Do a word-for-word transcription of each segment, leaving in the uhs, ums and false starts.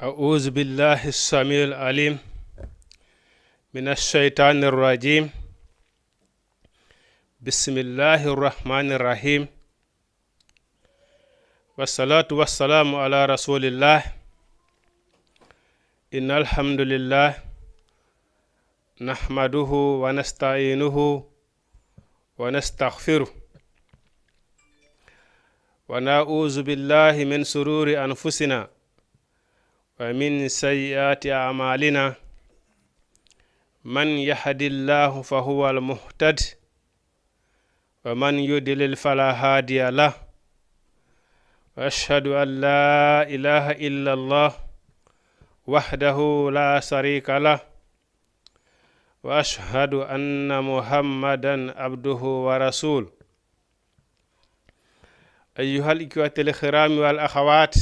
أعوذ بالله السميع العليم من الشيطان الرجيم. بسم الله الرحمن الرحيم. والصلاة والسلام على رسول الله. إن الحمد لله نحمده ونستعينه ونستغفره، ونعوذ بالله من شرور أنفسنا ومن سيئات أعمالنا. من يهد الله فهو المهتد، ومن يضلل فلا هادي له. وأشهد أن لا إله إلا الله وحده لا شريك له، وأشهد أن محمدا عبده ورسوله. أيها الإخوة الكرام والأخوات،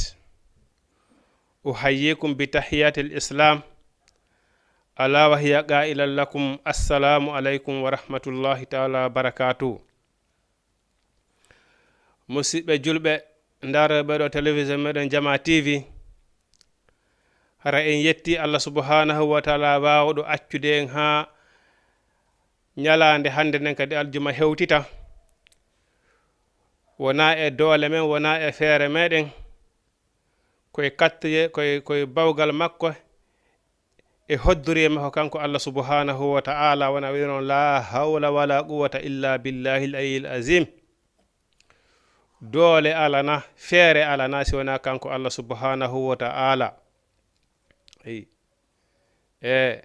أحييكم بتحية الإسلام، ألا وهي قائلا لكم: السلام عليكم ورحمة الله تعالى وبركاته. Musidɓe julɓe, ndaarooɓe ɗo télévision meɗen Jama T V, hara en yetti Allah subhanahu wa ta'ala baawɗo accude en haa ñalaande hannde nden kadi aljuma hewtita. Wonaa e doole men, wonaa e feere meɗen, koye kattoye, koye, koye bawgal makko e hoddoriye makko kanko Allah subhanahu wa ta'ala, wona wi'uno: "La hawla wala quwwata illa billahil aliyyil azim." Doole alana, feere alana si wonaa kanko Allah subhanahu wa ta'ala. Eyi. E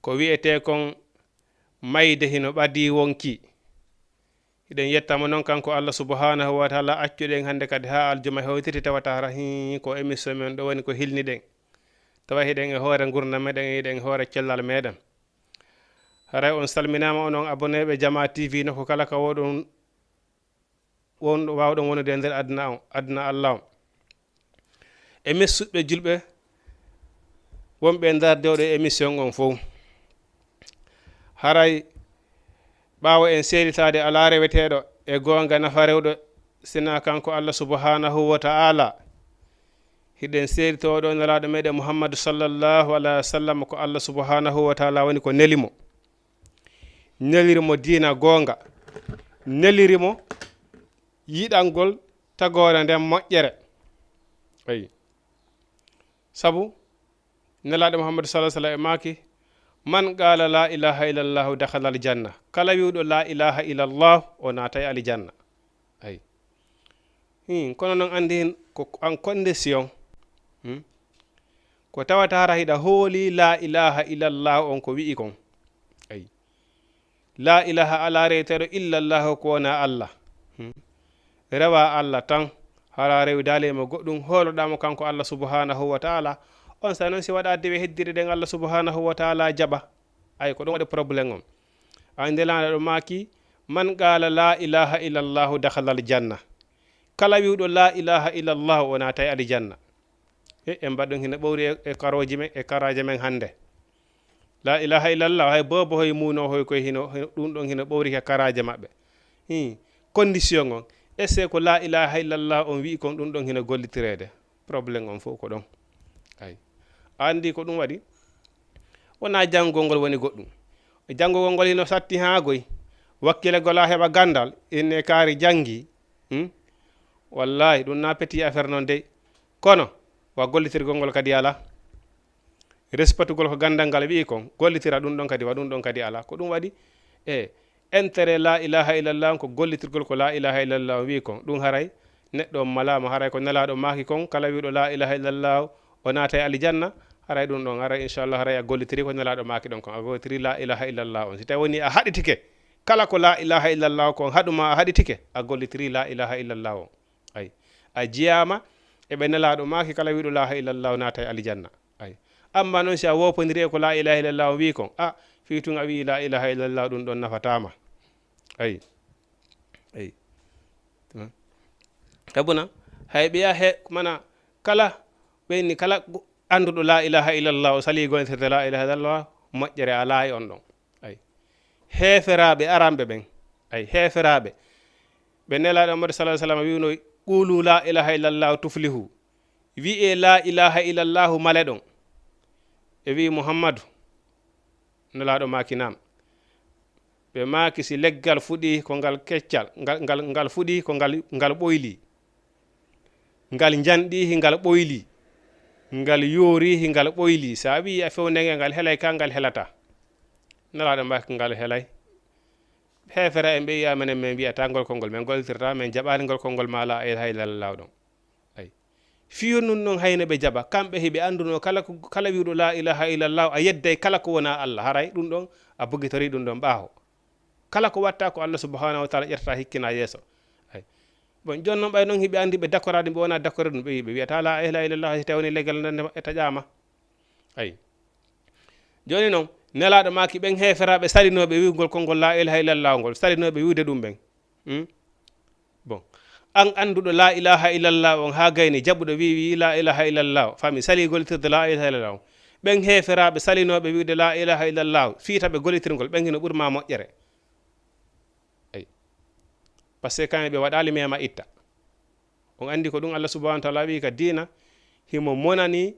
ko wi'etee kon mayde hino ɓadii wonki. Hiɗen yetta mo non kanko Allah subhanahu wa ta'ala, accuɗen hannde kadi haa aljuma hewtiti tawata hara hii ko émission men ɗo woni ko hilniɗen. Tawa hiɗen e hoore ngurndan meɗen, hiɗen e hoore cellal meɗen. Haray on salminaama onon abonné ɓe Jama T V nokku kala ka woɗon won-, waawɗon wonude e nder aduna on, aduna Allah on. E musidɓe julɓe wonɓe e nder dewɗe émission on fow. Haray ɓaawo en seeditaade alaa reweteeɗo e goonga nafa rewɗo sinaa kanko Allah subhanahu wa ta'ala, hiɗen seeditoo ɗo Nelaaɗo meɗen Muhammadu sallallahu alaihi wa sallam ko Allah subhanahu wa ta'ala woni ko neli mo. Neliri mo diina goonga, neliri mo yiɗangol tagoore nden moƴƴere. Eyi. Sabu Nelaaɗo Muhammadu sallallahu alaihi wa sallam e maaki: "Man qaala laa ilaaha illallahu dakhala aljanna." Kala wi'uɗo laa ilaaha illallah, o naatay aljanna. Ayi. Hmm, kono non anndi hen ko an condition. Hmm? Ko tawata hara hiɗa hooli laa ilaaha illallah on ko wi'i kon. Ayi. Laa ilaaha alaa reweteeɗo illallahu ko wonaa Allah. Hmm. Rewa Allah tan, hara rewidaali e mo goɗɗum, hooloɗaa mo kanko Allah subhanahu wa ta'ala. On sa non si waɗa dewe heddiri ɗen Allah subhanahu wa ta'ala jaɓa. Ayi, ko ɗum waɗi problème on. Ayi, Nelaaɗo maaki: "Man qaala laa ilaaha illallahu dakhala aljanna." Kala wi'uɗo laa ilaaha illallahu, o naatay aljanna. E, en mbaɗɗum hino ɓowri e, e karooji men, e karaaje men hannde. Laa ilaaha illallah, hay boobo hoy muuno hoy koy hino, hino, ɗum ɗon hino ɓowri ka karaaje maɓɓe. Hii, condition on. Est-ce que ko laa ilaaha illallah on wi'i kon ɗum ɗon hino gollitireede? Problème on fof ko ɗon. Ay. A anndi ko ɗum waɗi? Wonaa janngol ngol woni goɗɗum. Janngol ngol hino satti haa goy. Wakkilagol a heɓa ganndal, inne kaari janngi. Hmm? Wallaahi, ɗum na petit affaire non dey. Kono, wa gollitirgol ngol kadi alaa. Respectugol ko ganndal ngal wi'i kon, gollitira ɗum ɗon kadi, wa ɗum ɗon kadi alaa. Ko ɗum waɗi, e, intérêt laa ilaaha illallah on ko gollitirgol ko laa ilaaha illallah on wi'i kon. Ɗum haray, neɗɗo on malaama, haray ko Nelaaɗo maaki kon, kala wi'uɗo laa ilaaha illallah o naatay aljanna, haray ɗum ɗon, haray inchallah, haray a gollitiri ko Nelaaɗo maaki ɗon kon, a gollitiri laa ilaaha illallah on. Si tawi woni a haɗitike, kala ko laa ilaaha illallah kon haɗu ma a haɗitike, a gollitiri laa ilaaha illallah on. Ay, a jiyaama e ɓe Nelaaɗo maaki kala wi'uɗo laa ilaaha illallah naatay aljanna. Ay. Amma non si a woopondiri e ko laa ilaaha illallah on wi'i kon, a, fii tun a wi'i laa ilaaha illallah ɗum ɗon nafataa ma. Ay. Ay. Sabuna, hay ɓeya he, mana kala, ɓeyni kala go-, annduɗo laa ilaaha illallah o salii goontirde laa ilaaha illallah, moƴƴere alaa e on ɗon. Ay. Heeferaaɓe aranɓe ɓen, ay, heeferaaɓe, ɓe Nelaaɗo Muhammadu sallallahu alaihi wasallam wi'uno: "Qulu laa ilaaha illallah tuflihu." Wi'ee laa ilaaha illallahu maleɗon. Ɓe wi'i, Muhammadu, Nelaaɗo maaki, naam. Ɓe maaki, si leggal fuɗii ko ngal keccal, ngal, ngal, ngal fuɗii ko ngal, ngal ɓoylii. Ngal njanɗii, ngal ɓoylii. Ngal yoorii, ngal ɓoylii. Si a wi'ii a fewndanke ngal, ngal helay ka, ngal helataa. Nelaaɗo maaki, ngal helay. Heeferɓe ɓen ɓe wi'a, menen, men wi'ataa ngol konngol, men gollitirtaa, men jaɓaali ngol konngol maa laa ilaaha illallahu ɗon. Ay. Fii honɗun non hayno ɓe jaɓa? Kamɓe hiɓe anndunoo kala ko, kala wi'uɗo laa ilaaha illallahu, a yedday kala ko wonaa Allah. Haray ɗun ɗon, a bugitorii ɗun ɗon ɓaawo. Kala ko watta ko Allah subhanahu wa ta'ala ƴettata hikkina yeeso. Ay. Bon, jooni non ɓay non hiɓe anndi ɓe dakkoraade, ɓe wonaa dakkoraade ɗun, ɓe, ɓe wi'ataa laa ilaaha illallahu, hay si tawii wonii leggal ngal e taƴaama. Ay. Jooni non, Nelaaɗo maaki ɓen heeferɓe salinooɓe wi'ugol konngol laa ilaaha illallahu ngol, salinooɓe wi'ude ɗun ɓen. Hmm? Bon. An annduɗo laa ilaaha illallahu on haa gayni jaɓuɗo wi'i, wi'i laa ilaaha illallahu, fami salii gollitirde laa ilaaha illallahu on. Ɓen heeferɓe salinooɓe wi'ude laa ilaaha illallahu, fii taɓe gollitirgol, ɓen hino ɓuri maa moƴƴere. Ay. Parce que kamɓe ɓe waɗaali mema itta. On anndi ko ɗun Allah subhanahu wa ta'ala wi'i ka diina, himo monani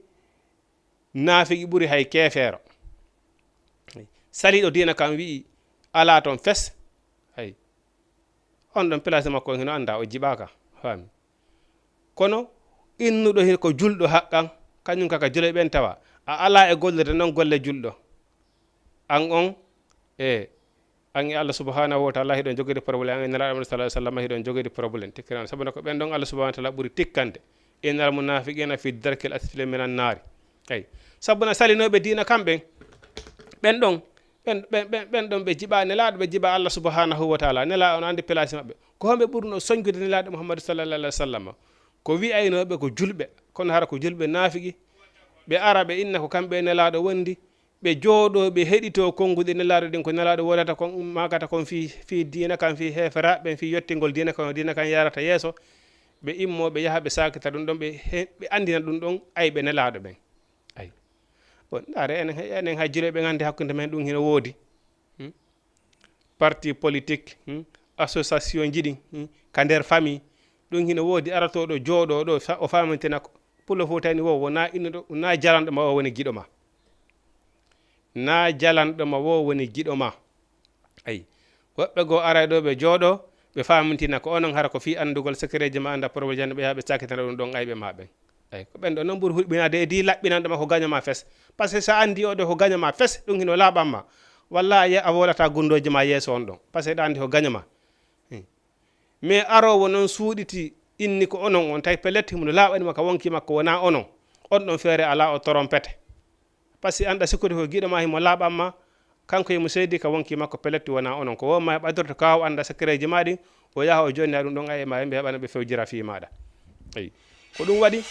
naafiqi ɓuri hay keefeero. Saliiɗo diina kan wi'i alaa ton fes. Hay. On ɗon place makko on hino anndaa, o jiɓaaka. Faami? Kono innuɗo hino ko julɗo haqqan, kañun ka ka julɓe ɓen tawa. A alaa e gollirde non golle julɗo. An on, e, an e Allah subhanahu wa ta'ala hiɗon jogori problème, an e Nelaaɗo Muhammad sallallahu alaihi wasallam hiɗon jogori problème. Tikkiran, sabu ko ɓen ɗon Allah subhanahu wa ta'ala ɓuri tikkande. Innal munafiqina fi darkil asfali minan naari. Ay. Sabu na salinooɓe diina kamɓe, ɓen ɗon, ɓen, ɓen, ɓen, ɓen ɗon ɓe jiɓaa Nelaaɗo, ɓe jiɓaa Allah subhanahu wa ta'ala. Nelaaɗo on anndi place maɓɓe. Ko homɓe ɓurno soñjude Nelaaɗo Muhammad sallallahu alaihi wasallam? Ko wi'aynooɓe ko julɓe, kono hara ko julɓe naafiqi. Ɓe ara ɓe inna ko kamɓe e Nelaaɗo wondi. Ɓe jooɗoo, ɓe heɗitoo konnguɗi Nelaaɗo ɗin, ko Nelaaɗo wolata kon, maakata kon fii, fii diina kan, fii heeferaaɓe ɓen, fii yottingol diina kan, diina kan yaarata yeeso. Ɓe immoo, ɓe yaha, ɓe saakita ɗun ɗon, ɓe he-, ɓe anndina ɗun ɗon ayɓe Nelaaɗo ɓen. Ay. Bon, ndaare, enen, enen hay julɓe ɓen anndi hakkunde men ɗun hino woodi. Hmm? Parti politique, hmm, association ji ɗin, hmm, ka nder famille, ɗun hino woodi arotooɗo jooɗoo ɗoo, fa-, o faamintina ko, pullo fof tani wo, wonaa innuɗo, wonaa jalanɗo ma o woni giɗo ma. Naa jalanɗo ma wo woni giɗo ma. Ay. Woɓɓe goo aray ɗoo ɓe jooɗoo, ɓe faamintina ko onon hara ko fii anndugol sekereeji ma, annda porobo jannde ɓe yaha ɓe saakitana ɗun ɗon ayɓe ma ɓen. Ay, ko ɓen ɗon non ɓuri hulɓinaade e dii laɓɓinanɗo ma ko gaño ma fes. Parce que si a anndi oo ɗoo ko gaño ma fes, ɗun hino laaɓan ma. Walla a ye-, a wowlataa gunndooji ma yeeso on ɗon. Parce que ɗa anndi ko gaño ma. Hmm. Mais aroowo non suuɗiti inni ko onon on, tawi pellet himo laaɓani ma ka wonkii makko wonaa onon. On ɗon feere alaa, o torompete. Parce que an ɗa sikkude ko giɗo ma himo laaɓan ma, kanko himo seedi ka wonkii makko pellet wonaa onon. Ko wo ma ɓadorto ka o annda sekereeji ma ɗin, o yaha o jonna ɗun ɗon ayɓe ma, ɓe heɓana ɓe fewjira fii maaɗa. Eyi. Ko ɗun waɗi,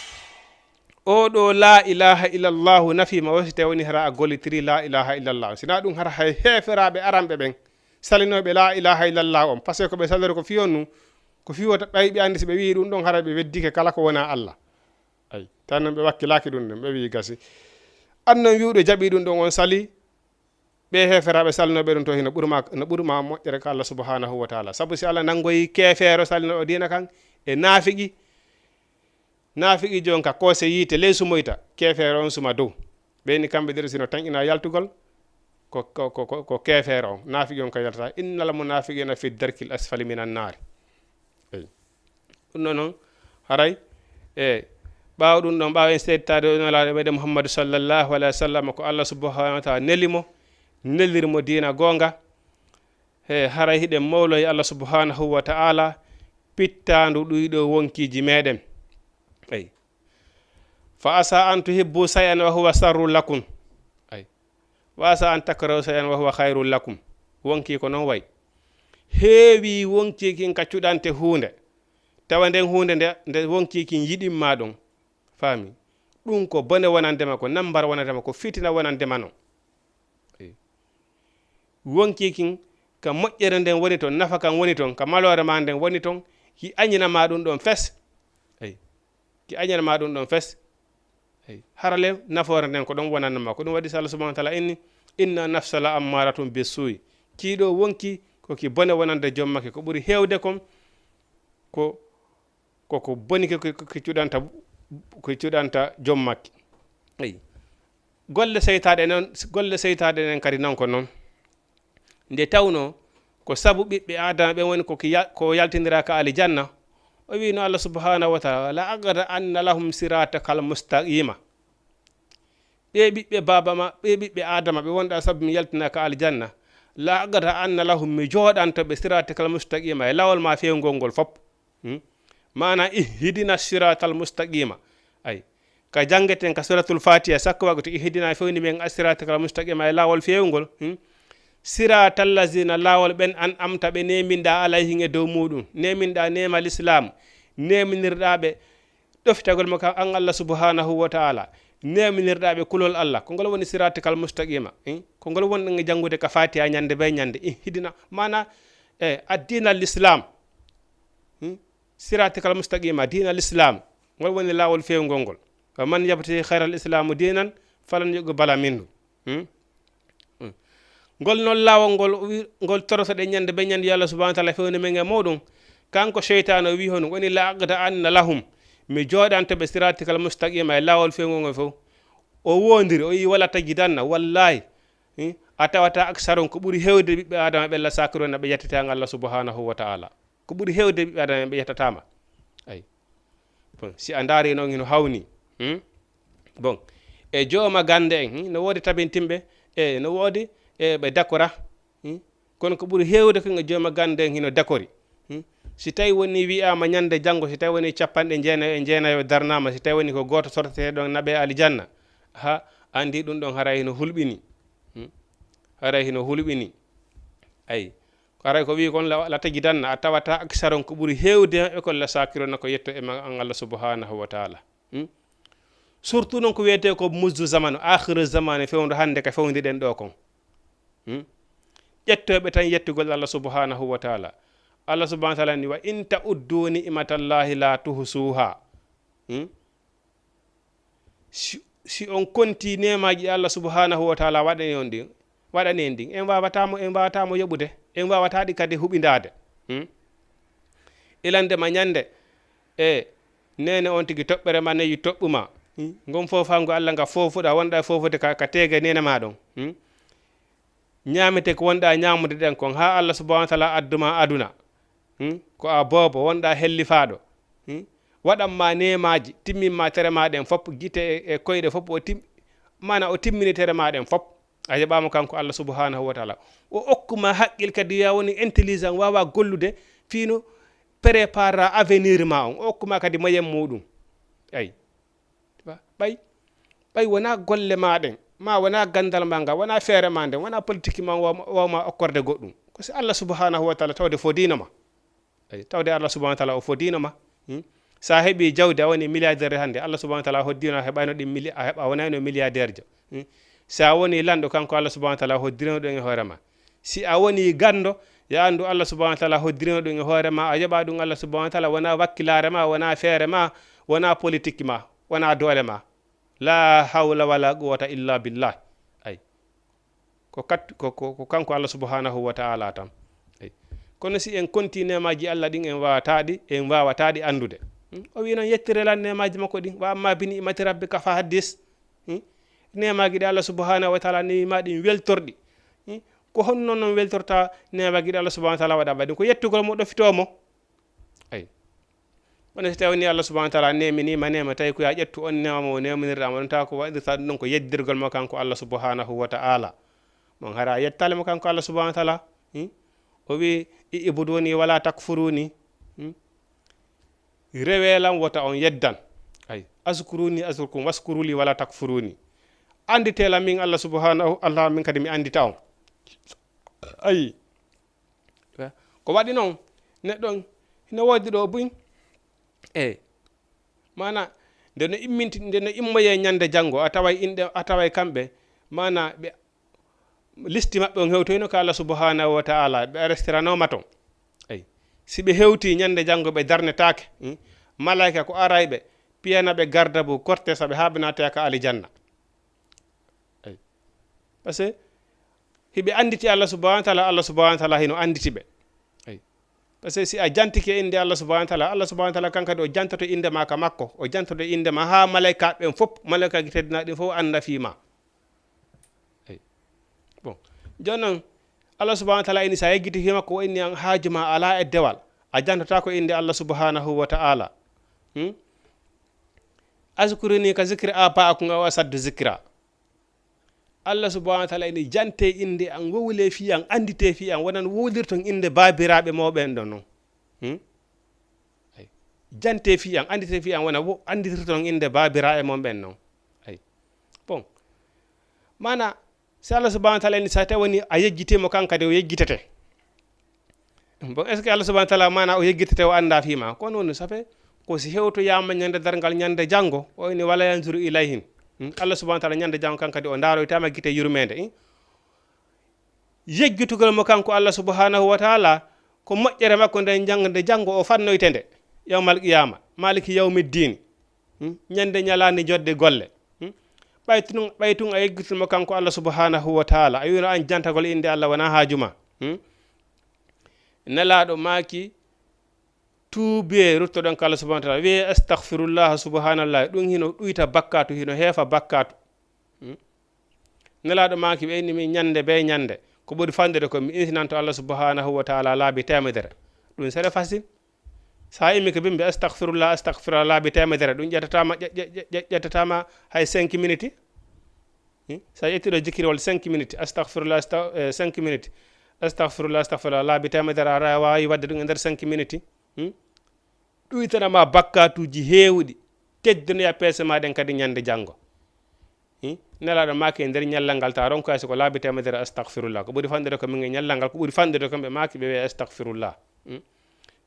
oo ɗoo laa ilaaha illallahu nafii ma wo si tawii wonii hara a gollitirii laa ilaaha illallahu. Si naa ɗun hara hay heeferaaɓe aranɓe ɓen, salinooɓe laa ilaaha illallahu on, parce que ko ɓe salori ko fii on nun, ko fii wota ɓay ɓe anndi si ɓe wi'ii ɗun ɗon hara ɓe weddike kala ko wonaa Allah. Ay, tan non ɓe wakkilaaki ɗun ɗon, ɓe wi'i gasi. An non wi'uɗo jaɓii ɗun ɗon on salii, ɓee heeferaaɓe salnooɓe ɗun to hino ɓuri ma, no ɓuri ma moƴƴere ka Allah subhanahu wa ta'ala. Sabu si Allah nanngoyi keefeero salnooɗo diina kan e naafiqi, naafiqiijo on ka koose yiite ley sumoyta, keefeero on suma dow. Ɓe ni kamɓe ɗiɗo sino tanƴinaa yaltugol, ko, ko, ko, ko, ko keefeero on. Naafiqi on ka yaltata. Innal munafiqina fi darkil asfali minan naari. Eyi. Ɗun ɗon non, haray, e, ɓaawo ɗun ɗon, ɓaawo en seedtaade o Nelaaɗo meɗen Muhammadu sallallahu alaihi wa sallam, ko Allah subhanahu wa ta'ala neli mo, neliri mo diina goonga. E, haray hiɗen mawloyi Allah subhanahu wa ta'ala pittaandu ɗuyɗo wonkiiji meɗen. Eyi. Fa asa an tuhibbu shay'an wa huwa sharrun lakum. Ay. Wa asa an takrahu shay'an wa huwa khayrun lakum. Wonkii ko non way. Heewii wonkii kin ka cuɗante huunde. Tawa nden huunde nde, nde wonkii kin yiɗin ma ɗon. Faami? Ɗun ko bone wonande ma, ko nambar wonande ma, ko fitina wonande ma non. Eyi. Wonkii kin ka moƴƴere nden woni ton, nafa kan woni ton, ka maloore ma nden woni ton, ki añina ma ɗun ɗon fes. Eyi. Ki añana ma ɗun ɗon fes. Hey, harale nafoore nden ko ɗon wonanno ma. Ko ɗun waɗi so Allah subhanahu wa ta'ala inni, "Inna nafsa la ammaratun bissu'i." Kii ɗoo wonkii ko ki bone wonande joom makki. Ko ɓuri heewde kon ko, ko, ko boni ki, ki, ki cuɗanta ko cuɗanta joom makki. Eyi. Golle seytaaɗe non, golle seytaaɗe ɗen kadi non ko non. Nde tawnoo ko sabu ɓiɓɓe Aadama ɓen woni ko ki ya-, ko yaltindiraa ka Alijanna, o wiino Allah subhanahu wa taala, "La aqda anna lahum siratakal mustaqima." Ɓee ɓiɓɓe baaba ma, ɓee ɓiɓɓe Aadama ɓe wonɗaa sabu mi yaltinaa ka Alijanna, "La aqda anna lahum", mi jooɗanto ɓe, "siratakal mustaqima", e laawol maa feewngol ngol fof. Hmm? Maanaa, "Ihdina siratal mustaqima." Ay. Ka janngeten ka Suratul Fatiha, sakko waɗude, "Ihdina", fewni men, "as-siratal mustaqima", e laawol feewngol. Hmm? "Siratal lazina", laawol ɓen an amta ɓe neeminɗaa alayhim e dow muuɗum. Neeminɗaa neema Lislaam. Neeminirɗaa ɓe ɗofitagol mo ka an Allah subhanahu wa ta'ala. Neeminirɗaa ɓe kulol Allah. Ko ngol woni siratakal mustaqima. Hmm? Ko ngol wonɗen e janngude ka Fatiha ñande bee ñande. Ihdina. Maanaa, e, ad-diinal Islaam. Hmm? Siratakal mustaqima, diinal Islaam. Ngol woni laawol feewngol ngol. "Wa man yabtaghi ghayral islami diinan falan yuqbala minhu." Hmm? Hmm. Ngol non laawol ngol, o wi-, ngol torotoɗen ñande bee ñande, yo Allah subhanahu wa ta'ala fewnu men e muuɗum. Kanko seytaane o wi hono woni, "La aqda anna lahum." Mi jooɗanto ɓe siratakal mustaqima e laawol feewngol ngol fof. O woondiri, o wi, "Wala tajidanna", wallaahi, hmm, a tawata aksaron ko ɓuri heewde ɓiɓɓe Aadama ɓen la saakiruna ɓe yettata Allah subhanahu wa ta'ala. Ko ɓuri heewde ɓiɓɓe Aadama ɓe yettataama. Ay. Bon, si a ndaari noon hino hawni. Hmm? Bon, e jooma gannde en, hmm, no woodi tabintinɓe, e no woodi, e ɓe dakora. Hmm? Kono ko ɓuri heewde kon e jooma gannde en hino dakori. Hmm? Si tawi woni wi'aama ñande janngo, si tawi woni capanɗe jeenayo e jeenayo darnaama, si tawi woni ko gooto sortetee ɗon naɓe alijanna, ha, anndi ɗum ɗon haray hino hulɓini. Hmm? Haray hino hulɓini. Ay. Haray ko wi'i kon, "La, la tajidanna", a tawata aksaron ko ɓuri heewde e maɓɓe kon, "la saakiruna", ko yetto e ma-, an Allah subhanahu wa ta'ala. Hmm? Surtout non ko wiyetee ko muzdu zamanu, akhiru zamanu, fewndo hannde ka fewndiɗen ɗoo kon. Hmm? Ƴettooɓe tan yettugol Allah subhanahu wa ta'ala. Allah subhanahu wa ta'ala ni, "Wa in ta'uddu ni'matallahi la tuhsuha." Hmm? Si, si on kontii neemaaji ɗi Allah subhanahu wa ta'ala waɗani on ɗin, waɗani en ɗin, en waawataa mo, en waawataa mo yoɓude, en waawataa ɗi kadi huɓindaade. Hmm? Ilande ma ñande, e neene on tigi toɓɓere ma nayi toɓɓu ma. Hmm? Ngon foofaango Allah nga foofuɗaa, wonɗaa foofude ka, ka teege neene ma ɗon. Hmm? Ñaamete ko wonɗaa ñaamude ɗen kon, haa Allah subhanahu wa ta'ala addu ma aduna. Hmm? Ko a boobo, wonɗaa hellifaaɗo. Hmm? Waɗan ma neemaaji, timmin ma tere ma ɗen fop, gite e, e koyɗe fop, o tim-, maana o timmini tere ma ɗen fop. A jaɓaama kanko Allah subhanahu wa ta'ala. O okku ma haqqil kadi, yo a woni intelligent, waawa gollude, fii no préparer avenir ma on. O okku ma kadi moyen muuɗum. Ay. Ba-, ɓay, ɓay wonaa golle maa ɗen, maa wonaa ganndal maa ngal, wonaa feere maa nden, wonaa politique maa, wa-, waawmaa okkorde goɗɗum. Ko si Allah subhanahu wa ta'ala tawde fodiino ma. Ay, tawde Allah subhanahu wa ta'ala o fodiino ma. Hmm? Si a heɓii jawdi, a wonii milliardaire hannde, Allah subhanahu wa ta'ala hoddiino a heɓayno ɗin mili-, a heɓa, a wonayno milliardaire jo. Hmm? Si a wonii lanɗo, kanko Allah subhanahu wa ta'ala hoddirino ɗum e hoore ma. Si a wonii ganndo, yo a anndu Allah subhanahu wa ta'ala hoddirino ɗum e hoore ma, a jaɓa ɗum Allah subhanahu wa ta'ala, wonaa wakkilaare ma, wonaa feere ma, wonaa politique ma, wonaa doole ma. La hawla wala quwwata illa billah. Ay. Ko kat-, ko, ko, ko kanko Allah subhanahu wa ta'ala tan. Ay. Kono si en kontii neemaaji Allah ɗin, en waawataa ɗi, en waawataa ɗi anndude. Hmm? O wi'i non, "Yettiree lan neemaaji makko ɗin, wa amma bi ni'mati rabbika fa haddis." Hmm? Neemaaji ɗi Allah subhanahu wa ta'ala neemi ma ɗin, weltor ɗi. Hmm? Ko honno non weltorta neemaaji ɗi Allah subhanahu wa ta'ala waɗa ma ɗin? Ko yettugol mo, ɗofitoo mo. Ay. Kono si tawii ni Allah subhanahu wa ta'ala neeminii ma neema, tawi ko yo a ƴettu on neema mo neeminirɗaa ma ɗon, tawa ko waɗirta ɗum ɗon ko yeddirgol mo kanko Allah subhanahu wa ta'ala. Mon hara a yettaali mo kanko Allah subhanahu wa ta'ala? Hmm? O wi'i, "I'buduni wala takfuruni." Hmm? Rewee lan, wota on yeddan. Ay, "Azkuruni azkurkum, washkuru li wala takfuruni." Annditee lan min Allah subhanahu, Allah min kadi mi anndita on. Ay. Ko waɗi non, neɗɗo on hino woodi ɗo buy. E, maana, nde no imminti, nde no immoyee ñande janngo, a taway inɗe, a taway kamɓe, maana, ɓe listi maɓɓe on hewtoyno ka Allah subhanahu wa ta'ala, ɓe arrestiranooma ton. Ey. Si ɓe hewtii ñande janngo, ɓe darnetaake, hmm? Malaa'ika ko aray ɓe, piyana ɓe gardabu, kortesa ɓe haa ɓe naatoya ka alijanna. Ey. Parce que hiɓe annditi Allah subhanahu wa ta'ala, Allah subhanahu wa ta'ala hino annditi ɓe. Ey. Parce que si a jantike innde Allah subhanahu wa ta'ala, Allah subhanahu wa ta'ala kan kadi o jantoto innde maa ka makko, o jantoto innde maa haa malaykaaɓe ɓen fof, malaykaaji teddinaaɗi ɗin fof annda fii maa. Ey. Bon. Jooni non, Allah subhanahu wa ta'ala inni, si a yejjiti fii makko, o inni an haaju maa alaa e dewal, a jantotaako innde Allah subhanahu wa ta'ala. Hmm? "Azkuruni ka zikri abaakum aw asaddu zikra." Allah subhanahu wa ta'ala inni, "Jantee innde an, wowlee fii an, annditee fii an, wano no wowlirton innde baabiraaɓe mooɗon ɓen ɗon non." Hmm? Ay. "Jantee fii an, annditee fii an, wano wo-, annditirton innde baabiraaɓe mon ɓen non." Ay. Bon. Maana, si Allah subhanahu wa ta'ala inni, si a tawi woni a yejjitii mo kan kadi, o yejjitete. Bon, est-ce que Allah subhanahu wa ta'ala maana o yejjitete, o annda fii maa? Ko non, ça fait ko si hewtoyaama ñande darngal, ñande janngo, o inni, "Wala yanzuru ilayhim." Hmm? Allah subhanahu wa ta'ala ñande janngo kan kadi o ndaaroytaama gite yurmeende. Hmm? Yejjitugol mo kanko Allah subhanahu wa ta'ala, ko moƴƴere makko nden janngo, nde janngo o fannoyte nde, yawmal qiyaama, maliki yawmiddin. Hmm? Ñande ñalaande jodde golle. Hmm? Ɓay tun, ɓay tun a yejjitino mo kanko Allah subhanahu wa ta'ala, a wi'uno an jantagol innde Allah wonaa haaju maa. Hmm? Nelaaɗo maaki, "Tuubee, ruttoɗon ka Allah subhanahu wa ta'ala." Wi'ee, "Astaghfirullah, subhanallah." Ɗun hino ɗuyta bakkaatu, hino heefa bakkaatu. Hmm? Nelaaɗo maaki, ɓe inni min ñande bee ñande, ko ɓuri fanɗude ko mi insinanto Allah subhanahu wa ta'ala laabi teemedere. Ɗun sere fasil. Sa immi ko bimbi, "Astaghfirullah, astaghfirullah," laabi teemedere, ɗun ƴettataama, ƴe-, ƴe-, ƴe-, ƴe-, ƴettataama hay cinq minutes. Hmm? Sa ƴetti ɗo jikirwol cinq minutes, "Astaghfirullah, asta-, eh, cinq minutes, astaghfirullah, astaghfirullah," laabi teemedere, a waawi waɗde ɗun e nder cinq minutes. Hmm? Ɗuytana ma bakkaatuuji heewuɗi, teddinoya peese ma ɗen kadi ñande janngo. Hmm? Nelaaɗo maaki e nder ñallal ngal, ta ronkoya si ko laabi teemedere astaghfirullah. Ko ɓuri fanɗude ko min e ñallal ngal, ko ɓuri fanɗude ko ɓe maaki ɓe wi'a astaghfirullah. Hmm?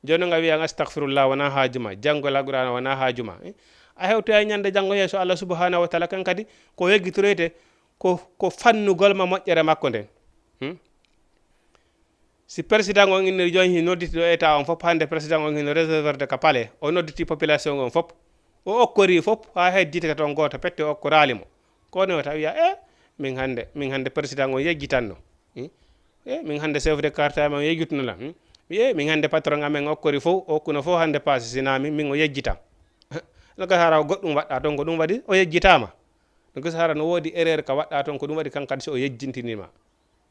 Jooni nga wi'an astaghfirullah wonaa haaju ma, janngol Alqur'aana wonaa haaju ma. Hmm? A hewtoya ñande janngo yeeso Allah subhanahu wa ta'ala kan kadi ko yeggitoroyte ko, ko fannugol ma moƴƴere makko nden. Hmm? Si président on inni jooni hino nodditi ɗo état on fof, hannde président on hino recevoir de ka palais, o nodditi population on fof, o okkori fof, haa hedditi ka toon gooto pette o okkoraali mo. Kono o tawi wi'a, "Eh, min hannde, min hannde président on yejjitanno. Hmm? Eh, min hannde chef de quartier amen on yejjituno lan. Hmm? Eh, min hannde patron amen okkori fof, o okkuno fof hannde paasi, sinaa min, min o yejjitan." No ka hara goɗɗum waɗɗa toon, ko ɗum waɗi o yejjitaama. No ka hara no woodi erreur ka waɗɗa toon, ko ɗum waɗi kan kadi si o yejjintiniima.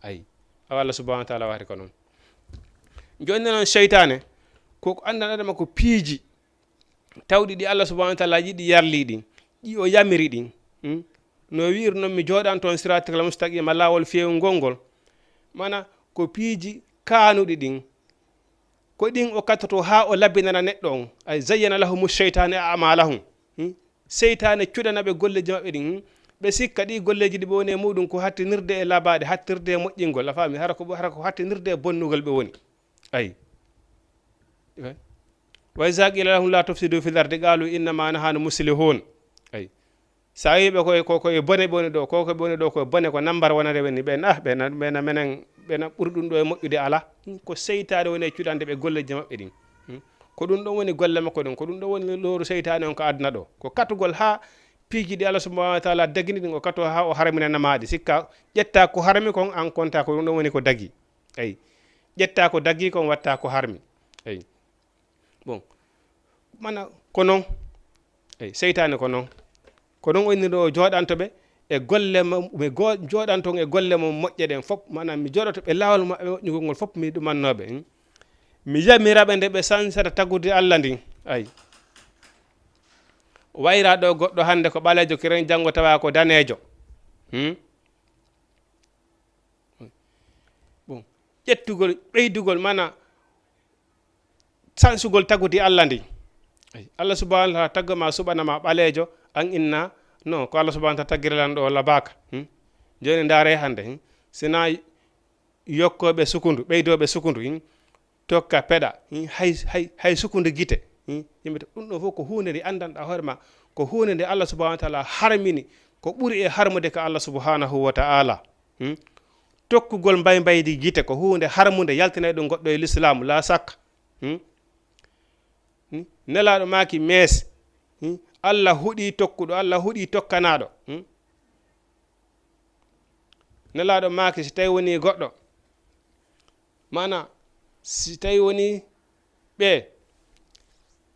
Ayi. Awa Allah subhanahu wa ta'ala wahri ko non. Jooni non seytaane, ko, ko anndan adama ko piiji tawɗi ɗi Allah subhanahu wa ta'ala yiɗi yarli ɗin, ɗi o yamiri ɗin. Hmm? No wi'ir non, "Mi jooɗan toon siratal mustaqima, laawol feewungol ngol." Mana ko piiji kaanuɗi ɗin. Ko ɗin o kattoto haa o labinana neɗɗo on. Ay, "Zayyana lahumu shaytanu a'malahum." Hmm? Seytaane cuɗana ɓe golleeji maɓɓe ɗin. Hmm? Ɓe sikka ɗi golleeji ɗi ɓe woni e muɗum ko hattinirde e labaaɗe, hattirde e moƴƴingol. A faami? Hara ko, hara ko hattinirde e bonnugol ɓe woni. Ay. "Wa iza qila lahum la tufsidu fil ardi qalu innama nahnu muslihun." Ay. Sa wi'i ɓe koye, ko, ko e bone ɓe woni ɗo, ko, ko ɓe woni ɗo, ko e bone, ko nambar wonere woni, ɓen, ah, ɓen, ɓen, menen, ɓen ɓuri ɗum ɗo e moƴƴude alaa. Hmm, ko seytaane woni e cuɗande ɓe golleeji maɓɓe ɗin. Hmm, ko ɗum ɗon woni golle makko ɗin, ko ɗum ɗon woni looru seytaane on ka aduna ɗo. Ko katugol haa piiji ɗi Allah subhanahu wa ta'ala dagini ɗin, o kato haa o harminana ma ɗi. Sikka ƴetta ko harmi kon, an konta ko ɗum ɗon woni ko dagi. Eyi. Ƴetta ko dagi kon, watta ko harmi. Eyi. Bon, mana ko non, ey, seytaane ko non. Ko non o inni ɗo o jooɗanto ɓe e golle mo, ɓe go-, jooɗanto e golle mo moƴƴe ɗen fof, maanaam mi jooɗoto ɓe laawol maɓɓe moƴƴugol ngol fof mi ɗumanno ɓe, hmm. Mi yamira ɓe nde ɓe sansata tagude Allah ndin. Ay. Wayra ɗo goɗɗo hannde ko ɓaleejo kiren, janngo tawa ko daneejo. Hmm? Bon, ƴettugol, ɓeydugol, mana sansugol tagudi Allah ndi. Ay, Allah subhanahu wa ta'ala tagga ma, suɓana ma ɓaleejo, an inna, no, ko Allah subhanahu wa ta'ala taggiri lan ɗo, labaaka. Hmm? Jooni ndaare hannde, hmm? Sina yokkooɓe sukundu, ɓeydooɓe sukundu, hmm? Tokka peɗa, hmm? Hay, hay, hay sukundu gite, hmm? Yimɓe to, ɗum ɗo fof ko huunde nde anndanɗaa hoore ma, ko huunde nde Allah subhanahu wa ta'ala harmini, ko ɓuri e harmude ka Allah subhanahu wa ta'ala. Hmm? Tokkugol mbaymbaydi gite ko huunde harmunde, yaltinay ɗum goɗɗo e lislaamu, laa sakka. Hmm? Hmm? Nelaaɗo maaki mees. Hmm? Allah huɗii tokkuɗo, Allah huɗii tokkanaaɗo. Hmm? Nelaaɗo maaki si tawi wonii goɗɗo, maana si tawi wonii Ɓe,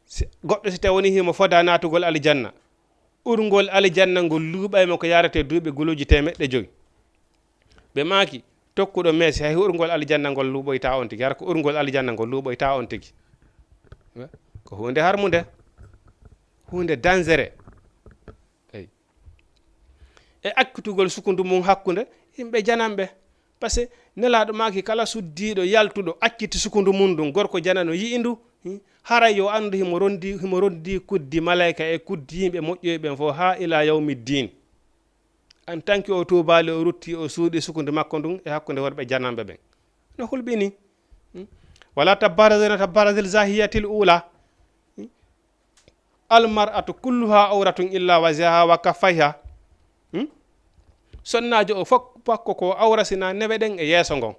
si, goɗɗo si tawi woni himo fodaa naatugol aljanna, urngol aljanna ngol luuɓay mo ko yaarata e duuɓi guluuji teemeɗɗe jowi. Ɓe maaki, tokkuɗo meesi, hay urngol aljanna ngol luuɓoytaa on tigi, hara ko urngol aljanna ngol luuɓoytaa on tigi. Ko huunde harmunde, huunde dangereux. Eyi. E accitugol sukundu mum hakkunde yimɓe jananɓe. Parce que Nelaaɗo maaki, kala suddiiɗo yaltuɗo acciti sukundu mum ndun, gorko janano yi'i ndu, hmm, haray yo anndu himo rondi, himo rondi kuddi malayka e kuddi yimɓe moƴƴuɓe ɓen fof haa ila yawmi ddin. En tant que o tuubaali, o rutti, o suuɗi sukundu makko ndun e hakkunde worɓe jananɓe ɓen. No hulɓini. Hmm? Wala tabarazina tabarazil zahiyyatil ula. Hmm? Al mar'atu kulluha awratun illa wajaha wa kaffayha. Hmm? Sonnaajo o fok-, fakko ko awra sina newe ɗen e yeeso ngon.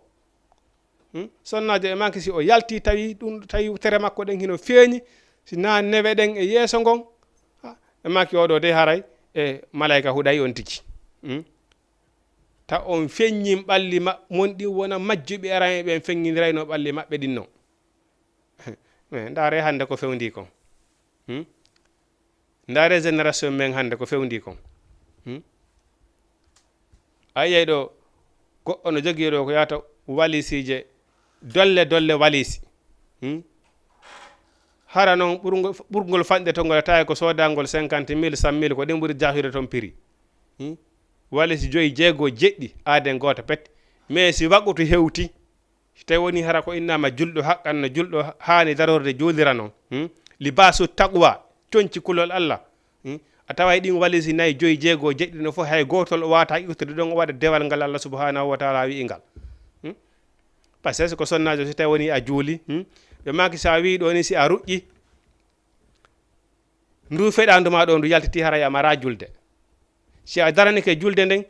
Hmm? Sonnaajo e manke si o yalti tawi ɗum, tawi tere makko ɗen hino feeñi, sina newe ɗen e yeeso ngon. Ha, e manke oɗo dey haray e malayka huɗay on tigi. Hmm? Ta on feññin ɓalli ma-, mon ɗin wona majjuɓe aran e ɓen feññindirayno ɓalli maɓɓe ɗin non. Mais ndaare hannde ko fewndi kon. Hmm? Ndaare génération men hannde ko fewndi kon. Hmm? A yi'ay ɗo goɗɗo no jogii ɗo ko yaata walisije, dolle dolle walisi. Hmm? Hara non ɓurngol, ɓurngol fanɗde to ngol tawi ko soodangol cinquante mille, cent mille, ko ɗen ɓuri jahrude ton prix. Hmm? Walisi joyi, jeego, jeɗɗi, aaden gooto pet. Mais si waqutu hewti, si tawi woni hara ko innama julɗo haqqan no julɗo haani darorde juulira non, hmm? Libaasu taqwa, conci kulol Allah, hmm? A taway ɗin walisi nayi, joyi, jeego, jeɗɗi no fof hay gootol o waata iwtude ɗon o waɗa dewal ngal Allah subhanahu wa taala wi'i ngal. Hmm? Parce que ko sonnaajo si tawi woni a juuli, hmm? Ɓe maaki sa wi'i ɗo ni si a ruƴƴi, ndu feɗandu ma ɗo ndu yaltiti haray a mara julde. Si a daranike julde nden,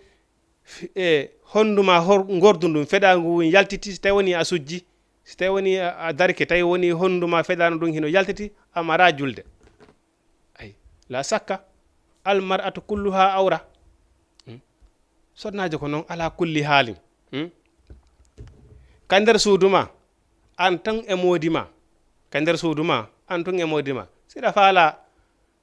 f-, e hondu ma hor-, ngordu ndun feɗandu ngun yaltiti, si tawi woni a sujji, si tawi woni a, a darike, tawi woni hondu ma feɗandu ndun hino yaltiti, a mara julde. Ay, la sakka, al mar'atu kulluha awra. Hmm. Sonnaajo ko non ala kulli haalin. Hmm. Ka nder suudu ma, an tan e moodi ma. Ka nder suudu ma, an tun e moodi ma. Siɗa faala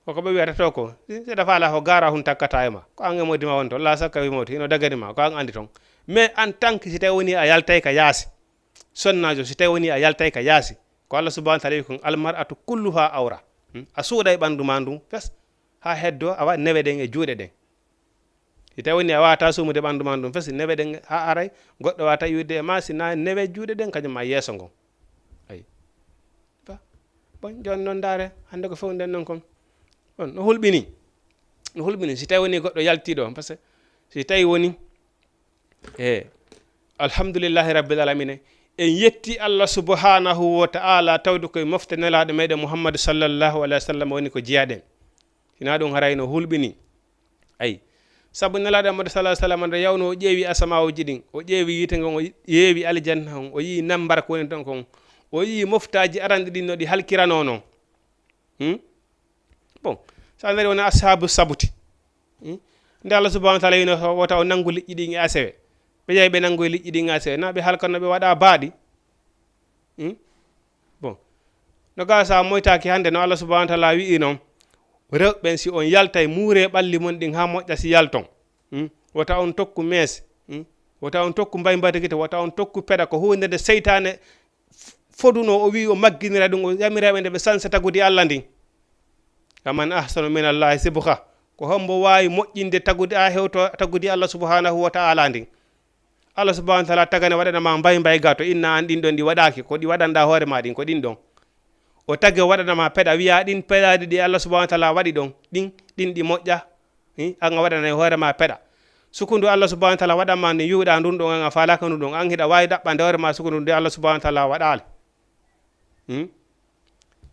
ko, ko ɓe wi'ata to ko, siɗa faala ko gaara hun takkata e ma. Ko an e moodi ma wonto, la sakka wi moodi, hino dagani ma, ko an andi ton. Mais en tant que si tawi woni a yaltay ka yaasi, sonnaajo, si tawi woni a yaltay ka yaasi, ko Allah subhanahu wa taala wi kon, al mar'atu kulluha awra. Hmm? A suuɗay ɓandu ma ndun fes, haa heddo awa newe ɗen e juuɗe ɗen. Si tawi woni a waata sumude ɓandu ma ndun fes, newe ɗen haa aray, goɗɗo waata iwde e ma, si na newe juuɗe ɗen, kañum ma yeeso ngon. Ay. Ba-, bon, jooni non ndaare, hannde ko fewnden non kon. Bon, no hulɓini. No hulɓini, si tawi woni goɗɗo yaltiiɗo, parce que si tawi woni, e, alhamdulillahi rabbil alamina, en yetti Allah subhanahu wa ta'ala tawde koye mofte Nelaaɗo meɗen Muhammadu sallallahu alaihi wa sallam woni ko jeyaɗen. Sinaa ɗum haray no hulɓini. Ay. Sabu Nelaaɗo Muhammadu sallallahu alaihi wa sallam nde yawno o ƴeewi asamaawoji ɗin, o ƴeewi yiite ngon, o ƴeewi aljanna on, o yi'i nambar ko woni ton kon, o yi'i moftaaji aranɗi ɗin no ɗi halkiranoo non. Hmm? Bon, so a ndaari wona ashabu sabuti. Hmm? Nde Allah subhanahu wa ta'ala wino wota o nangu liƴƴi ɗin e asewe. Ɓe yahi ɓe nangoyi liƴƴi ɗin e asewe. Na ɓe halkano ɓe waɗa baaɗi. Hmm? Bon. No gaa sa moytaaki hannde no Allah subhanahu wa ta'ala wi'i non. Rewɓe ɓen si on yaltay muure ɓalli mon ɗin haa moƴƴa si yalton. Hmm? Wota on tokku meese. Hmm? Wota on tokku mbaymbatagite, wota on tokku peɗa ko huunde nde seytaane f-, fodunoo, o wi'i o magginira ɗum, o yamira ɓe nde ɓe sansa tagudi Allah ndin. Wa man ahsanu min Allahi sibgha. Ko hombo waawi moƴƴinde tagudi, a hewto tagudi Allah subhanahu wa ta'ala ndin? Allah subhanahu wa ta'ala tagane waɗana ma mbay mbay ga to inna an ɗin ɗon ɗi waɗaaki, ko ɗi waɗanɗa hoore ma ɗin, ko ɗin ɗon. O tagi o waɗana ma peɗa, wi'a ɗin peɗaaɗi ɗi Allah subhanahu wa ta'ala waɗi ɗon, ɗin, ɗin ɗi moƴƴa. Hi, an a waɗanay hoore ma peɗa. Sukundu Allah subhanahu wa ta'ala waɗan ma ndin, yuwɗa ndun ɗon, an a faalaaka ndun ɗon, an hiɗa waawi ɗaɓɓande hoore ma sukundu ndu Allah subhanahu wa ta'ala waɗaali. Hmm?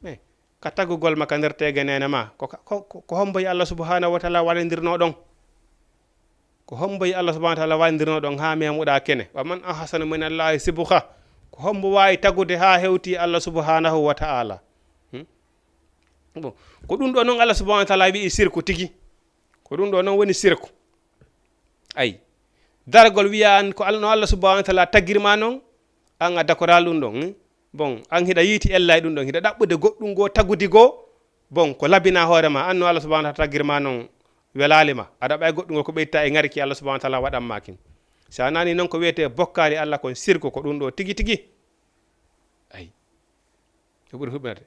Mais, ka tagugol ma ka nder teege neene ma, ko, ko, ko, ko homboy Allah subhanahu wa ta'ala waɗandirnoo ɗon? Ko homboy Allah subhanahu wa ta'ala waɗandirnoo ɗon haa meemuɗaa kene? Wa man ahsanu min Allahi sibgha. Ko hombo waawi tagude haa hewti Allah subhanahu wa ta'ala? Hmm? Bon, ko ɗum ɗo non Allah subhanahu wa ta'ala wi'i sirku tigi. Ko ɗum ɗo non woni sirku. Ay. Dargol wi'a an ko Al-, no Allah subhanahu wa ta'ala tagirma non, an a dakoral ɗum ɗon, hmm? Bon, an hiɗa yiiti ella e ɗun ɗon, hiɗa ɗaɓɓude goɗɗun goo tagudi goo, bon, ko labinaa hoore maa, an no Allah subhanahu wa ta'ala tagir maa non welaali ma. Aɗa ɓay goɗɗun goo ko ɓeyditaa e ŋari ki Allah subhanahu wa ta'ala waɗan maa kin. Si a nani non ko wi'etee bokkaali Allah kon sirku ko ɗun ɗoo tigi tigi. Ay. Ko ɓuri huɓinade.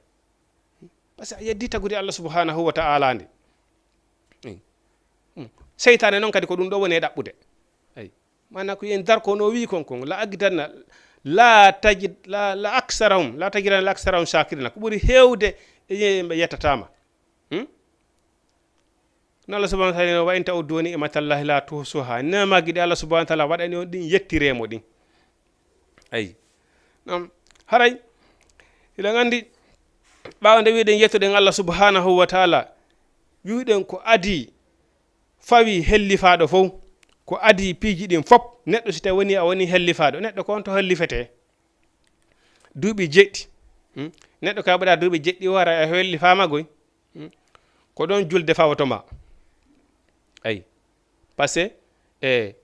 Parce que a yeddii tagudi Allah subhanahu wa ta'ala ndi. Hmm. Seytaane non kadi ko ɗun ɗoo woni e ɗaɓɓude. Ay. Maanaa ko yen dar ko no wi'i kon kon, la agidanna, la tajid, la, la aksarahum, la tajidanna la aksarahum shakirina. Ko ɓuri heewde e yimɓe yettataama. Hmm? No Allah subhanahu wa ta'ala, "Wa in ta'uddu ni'matallahi la tuhsuha." Neemaaji ɗi Allah subhanahu wa ta'ala waɗani on ɗin, yettiree mo ɗin. Ay. Non, haray, hiɗen anndi, ɓaawo nde wi'uɗen yettuɗen Allah subhanahu wa ta'ala, wi'uɗen ko adii, fawii hellifaaɗo fow, ko adii piiji ɗin fow. Neɗɗo si tawi wonii a wonii hellifaaɗo, neɗɗo ko on to hellifetee. Duuɓi jeɗɗi. Hmm? Neɗɗo ka ɓuraa duuɓi jeɗɗi o hara e hellifaama goy. Hmm? Ko ɗon julde fawoto ma. Ay. Parce que, e,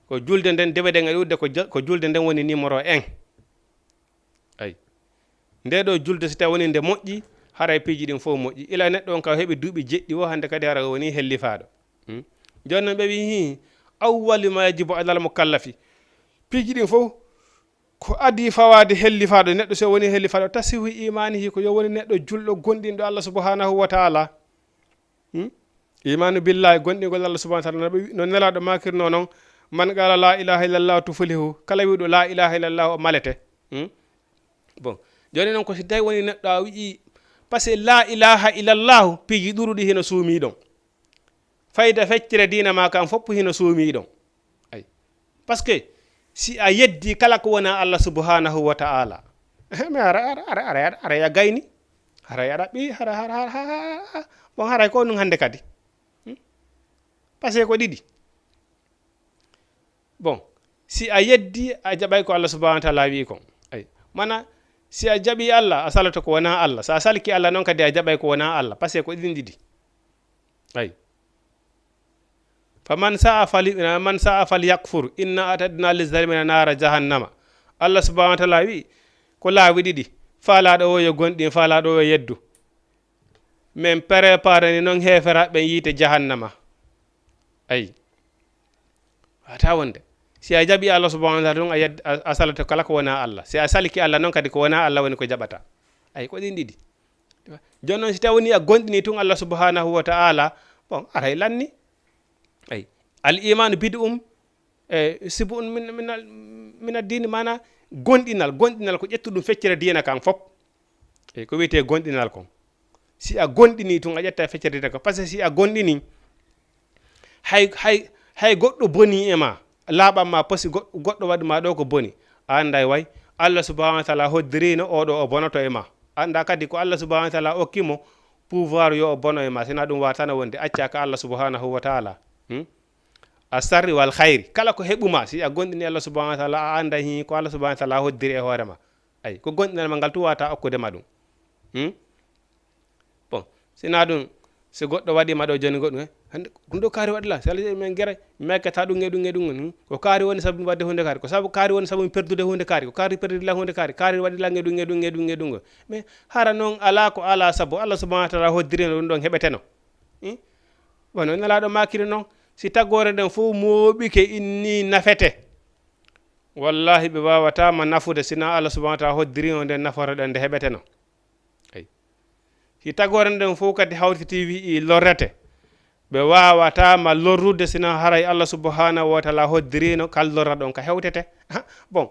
ko julde nden, dewe ɗen e ɗuuɗude, ko ja-, ko julde nden woni numéro un. Ay. Nde ɗoo julde, si tawi woni nde moƴƴi, haray piiji ɗin fow moƴƴi. Ila neɗɗo on ka heɓi duuɓi jeɗɗi o, hannde kadi hara o woni hellifaaɗo. Hmm? Jooni non ɓe wi'i, "Awwalu ma yajibu alal mukallafi." Piiji ɗin fow ko adii fawaade hellifaaɗo. Neɗɗo si o woni hellifaaɗo, tasihu imaanihi, ko yo woni neɗɗo julɗo gonɗinɗo Allah subhanahu wa ta'ala. Hmm? Imaanu billahi, gonɗingol Allah subhanahu wa ta'ala, no ɓe wi-, no Nelaaɗo maakirnoo non, "Man qaala la ilaha illallah tuflihu." Kala wi'uɗo la ilaha illallah o malete. Hmm? Bon, jooni non ko si tawi woni neɗɗo a wi'i, parce que la ilaha illallah, piiji ɗuuɗuɗi hino suumii ɗon. Fayda feccere diina maa kan fof hino suumii ɗon. Ay. Parce que si a yeddii kala ko wonaa Allah subhanahu wa ta'ala, mais ara, ara, ara, ara, ara, ara ya gayni, ara ya ɗaɓɓi, ara, ara, ara, ara, ara, bon, haray ko ɗun hannde kadi. Hmm? Parce que ko ɗiɗi. Bon, si a yeddii, a jaɓay ko Allah subhanahu wa ta'ala wi'i kon. Ay. Mana, si a jaɓii Allah, a saloto ko wonaa Allah. Si a salki Allah non kadi, a jaɓay ko wonaa Allah. Parce que ko ɗin ɗiɗi. Ay. Faman sa'a fali-, man sa'a falyakfur, inna a'tadna lizalimina nara jahannama. Allah subhanahu wa ta'ala wi'i, ko laawi ɗiɗi, faalaaɗo o yo gonɗin, faalaaɗo o yo yeddu. Men préparani non heeferaaɓe ɓen yiite jahannama. Ay. Wata wonde. Si a jaɓi Allah subhanahu wa ta'ala tun, a yed-, a, a salata kala ko wonaa Allah. Si a salki Allah non kadi ko wonaa Allah woni ko jaɓata. Ay, ko ɗin ɗiɗi. Jooni non si tawi woni a gonɗini tun Allah subhanahu wa ta'ala, bon, aray lanni. Ay. Al imanu bid'un, e, sib'un min, min al, min ad-din, maana gonɗinal, gonɗinal ko ƴettuɗum feccere diina kan fof. E ko wi'etee gonɗinal kon. Si a gonɗinii tun, a ƴetta feccere diina kan. Parce que si a gonɗinii, hay, hay, hay goɗɗo bonii e maa, laaɓan maa, parce que goɗ-, goɗɗo waɗi maa ɗoo ko boni, a annday way, Allah subhanahu wa ta'ala hoddiriino oo ɗoo o bonoto e maa. Anndaa kadi ko Allah subhanahu wa ta'ala okki mo pouvoir yo o bono e maa, sinaa ɗun waatano wonde accaa ka Allah subhanahu wa ta'ala. Hmm? A sarri wal khayri. Kala ko heɓu maa, si a gonɗinii Allah subhanahu wa ta'ala, a annday hin ko Allah subhanahu wa ta'ala hoddiri e hoore maa. Ay, ko gonɗinal ma ngal tun waawata okkude ma ɗun. Hmm? Bon, sinaa ɗun, si goɗɗo waɗii ma ɗoo jooni goɗɗun, eh, hannde ko ɗun ɗoo kaari waɗi lan, si Allah jaɓi men geray, mi maykata ɗun e ɗun e ɗun, hmm? Ko kaari woni sabu mi waɗde huunde kaari, ko sabu kaari woni sabu mi perdude huunde kaari, ko kaari perdiri lan huunde kaari, kaari waɗi lan e ɗun e ɗun e ɗun e ɗun. Mais hara non alaa ko alaa sabu, Allah subhanahu wa ta'ala hoddiriino ɗun ɗon heɓeteno. Hmm? Wano Nelaaɗo maakiri non, si tagoore nden fow mooɓike inni nafete. Wallahi ɓe waawataa ma nafude sinaa Allah subhanahu wa ta'ala hoddiriino nden nafoore ɗen nde heɓeteno. Ay. Si tagoore nden fow kadi hawtitii wi'i lorrete, ɓe waawataa ma lorrude sinaa haray Allah subhanahu wa ta'ala hoddiriino kal lorra ɗon ka hewtete. Bon,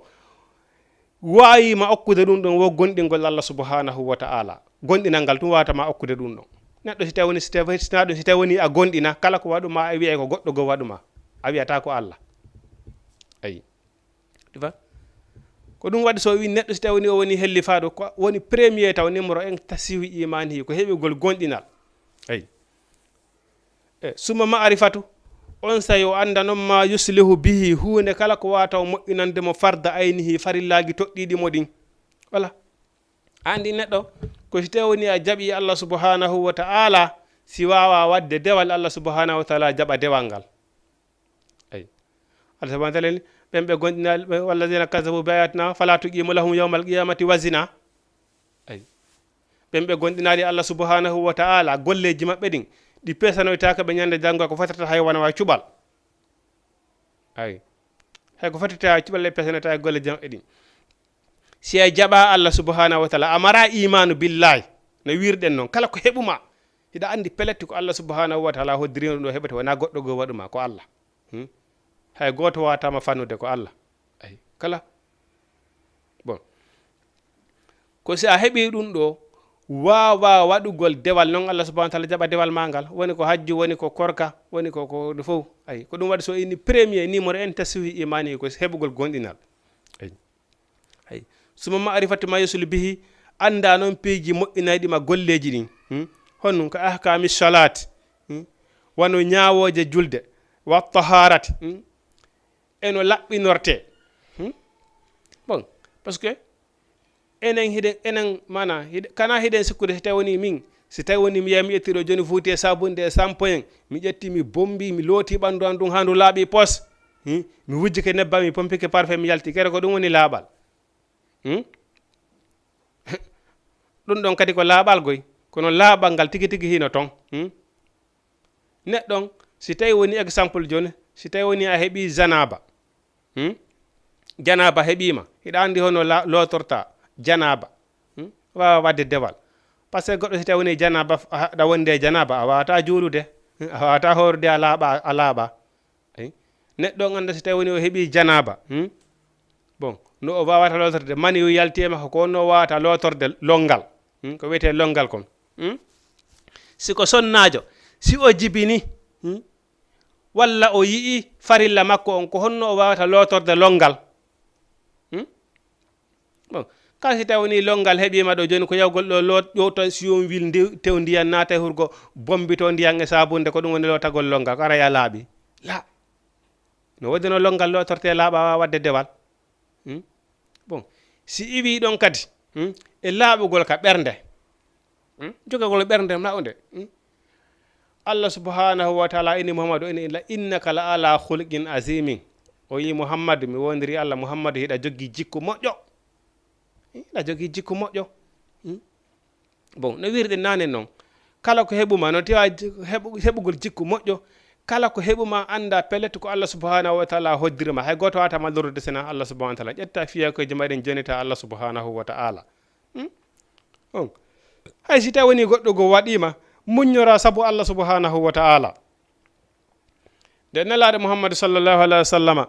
waawi ma okkude ɗun ɗon wo gonɗingol Allah subhanahu wa ta'ala. Gonɗinal ngal tun waawata ma okkude ɗun ɗon. Neɗɗo si tawi woni, si tawi, sinaa ɗun, si tawi woni a gonɗina, kala ko waɗu ma, a wi'ay ko goɗɗo goo waɗu ma. A wi'ataa ko Allah. Ayi. Ɗi fa? Ko ɗun waɗi so o wi'i neɗɗo si tawi woni o woni hellifaaɗo, ko woni premier taw numéro un tasihu imanihi, ko heɓugol gonɗinal. Ayi. E, summa ma'rifatu, on saa'i o annda non ma yuslihu bihi, huunde kala ko waawata o moƴƴinande mo farda aynihi, farillaaji toɗɗiiɗi mo ɗin. Wala. A anndi neɗɗo, ko si tawi woni a jaɓii Allah subhanahu wa ta'ala, si waawaa waɗde dewal, Allah subhanahu wa ta'ala jaɓa dewal ngal. Ayi. Allah subhanahu wa taala ni, ɓen ɓe gomɗinaali, ɓe, "Walladina kazabu bi ayatina fala tuqimu lahum yawmal qiyamati wazina." Ay. Ɓen ɓe gomɗinaali Allah subhanahu wa taala, golleeji maɓɓe ɗin, ɗi pesanoytaaka ɓe ñande janngo, ko fotata hay wona wa cuɓal. Ay. Hay ko fotata cuɓal, ɗe pesanoytaaka golleeji maɓɓe ɗin. Si a jaɓa Allah subhanahu wa taala, a mara imaanu billahi, no wirɗen non, kala ko heɓuma, hiɗa andi pellet ko Allah subhanahu wa taala hoddirino ɗum ɗo heɓete, wona goɗɗo goo waɗuma, ko Allah. Hmm? Hay gooto waawata ma fannude, ko Allah. Ay, kala. Bon. Ko si a heɓii ɗum ɗo, waawa waɗugol dewal non, Allah subhanahu wa taala jaɓa dewal maa ngal. Woni ko hajju, woni ko korka, woni ko, ko ɗum fof. Ay, ko ɗum waɗi so inni premier numéro en tasihi imani ko heɓugol gomɗinal. Ay. Ay. Suma ma'rifatu ma yusulu bihi, annda non piiji moƴƴinayɗi ma golleeji ɗin. Hmm? Honɗum ka ahkami salat. Hmm? Wano ñaawooje julde. Wa taharati. Hmm? E no laɓɓinorte. Hmm? Bon, parce que enen hiɗen, enen, mana, hiɗe-, kana hiɗen sikkude si tawi woni min, si tawi woni mi yahi mi ƴetti ɗo jooni fuuti e sabunde e sampoyen, mi ƴetti, mi bombi, mi looti ɓandu an ndun haa ndu laaɓi pos. Hmm? Mi wujjike nebbam, mi pompike parfum, mi yalti. Kere ko ɗum woni laaɓal? Hmm? Ɗum ɗon kadi ko laaɓal goy, kono laaɓal ngal tigi tigi hino ton. Hmm? Neɗɗo on, si tawi woni exemple jooni, si tawi woni a heɓi janaba, hmm? Janaba heɓima, hiɗa andi hono la-, lootorta janaba, hmm? Waawa wadde dewal. Parce que goɗɗo si tawi woni janaba, f-, a-, aɗa wondi e janaba, a waawata juulude, hmm? A waawata hoorude a laaɓa, a laaɓa. Ay. Neɗɗo on annda si tawi woni o heɓi janaba, hmm? Bon, no o waawata lootorde, mani o yalti e makko, ko honno o waawata lootorde longal, hmm? Ko wiyetee longal kon, hmm? Si ko sonnaajo, si o jibini, hmm? Walla o yi'i farilla makko on, ko honno o waawata lootorde longal? Hmm? Bon, kaa si tawi woni longal heɓiima ɗo jooni, ko yawgol ɗo loot-, ƴowta siyon wil nde-, tew ndiyan naata e hurgo, bombito ndiyan e saabunde, ko ɗum woni lootagol longal, ko ara ya laaɓi. La. No woodi no longal lootortee laaɓa, waawa wadde dewal. Hmm? Bon, si iwii ɗon kadi, hmm, e laaɓugol ka ɓernde. Hmm? Jogagol ɓernde mawnde. Hmm? Allah subhanahu wa taala inni Muhammadu, inni la, "Innaka la ala khuluqin azimin." O yi Muhammadu, mi wondiri Allah, Muhammadu, hiɗa jogii jikku moƴƴo. Hmm? Hiɗa jogii jikku moƴƴo. Hmm? Bon, no wirɗen naane non, kala ko heɓuma, no tewa ji-, heɓu-, heɓugol jikku moƴƴo, kala ko heɓuma, annda pellet ko Allah subhanahu wa taala hoddiri ma. Hay gooto waawata ma lorrude sina Allah subhanahu wa taala. Ƴetta fiyakuuji ma ɗin, jonita Allah subhanahu wa taala. Hmm? On. Hay si tawi woni goɗɗo goo waɗii ma, muññora sabu Allah subhanahu wa taala. Nde Nelaaɗo Muhammadu sallallahu alaihi wa sallama,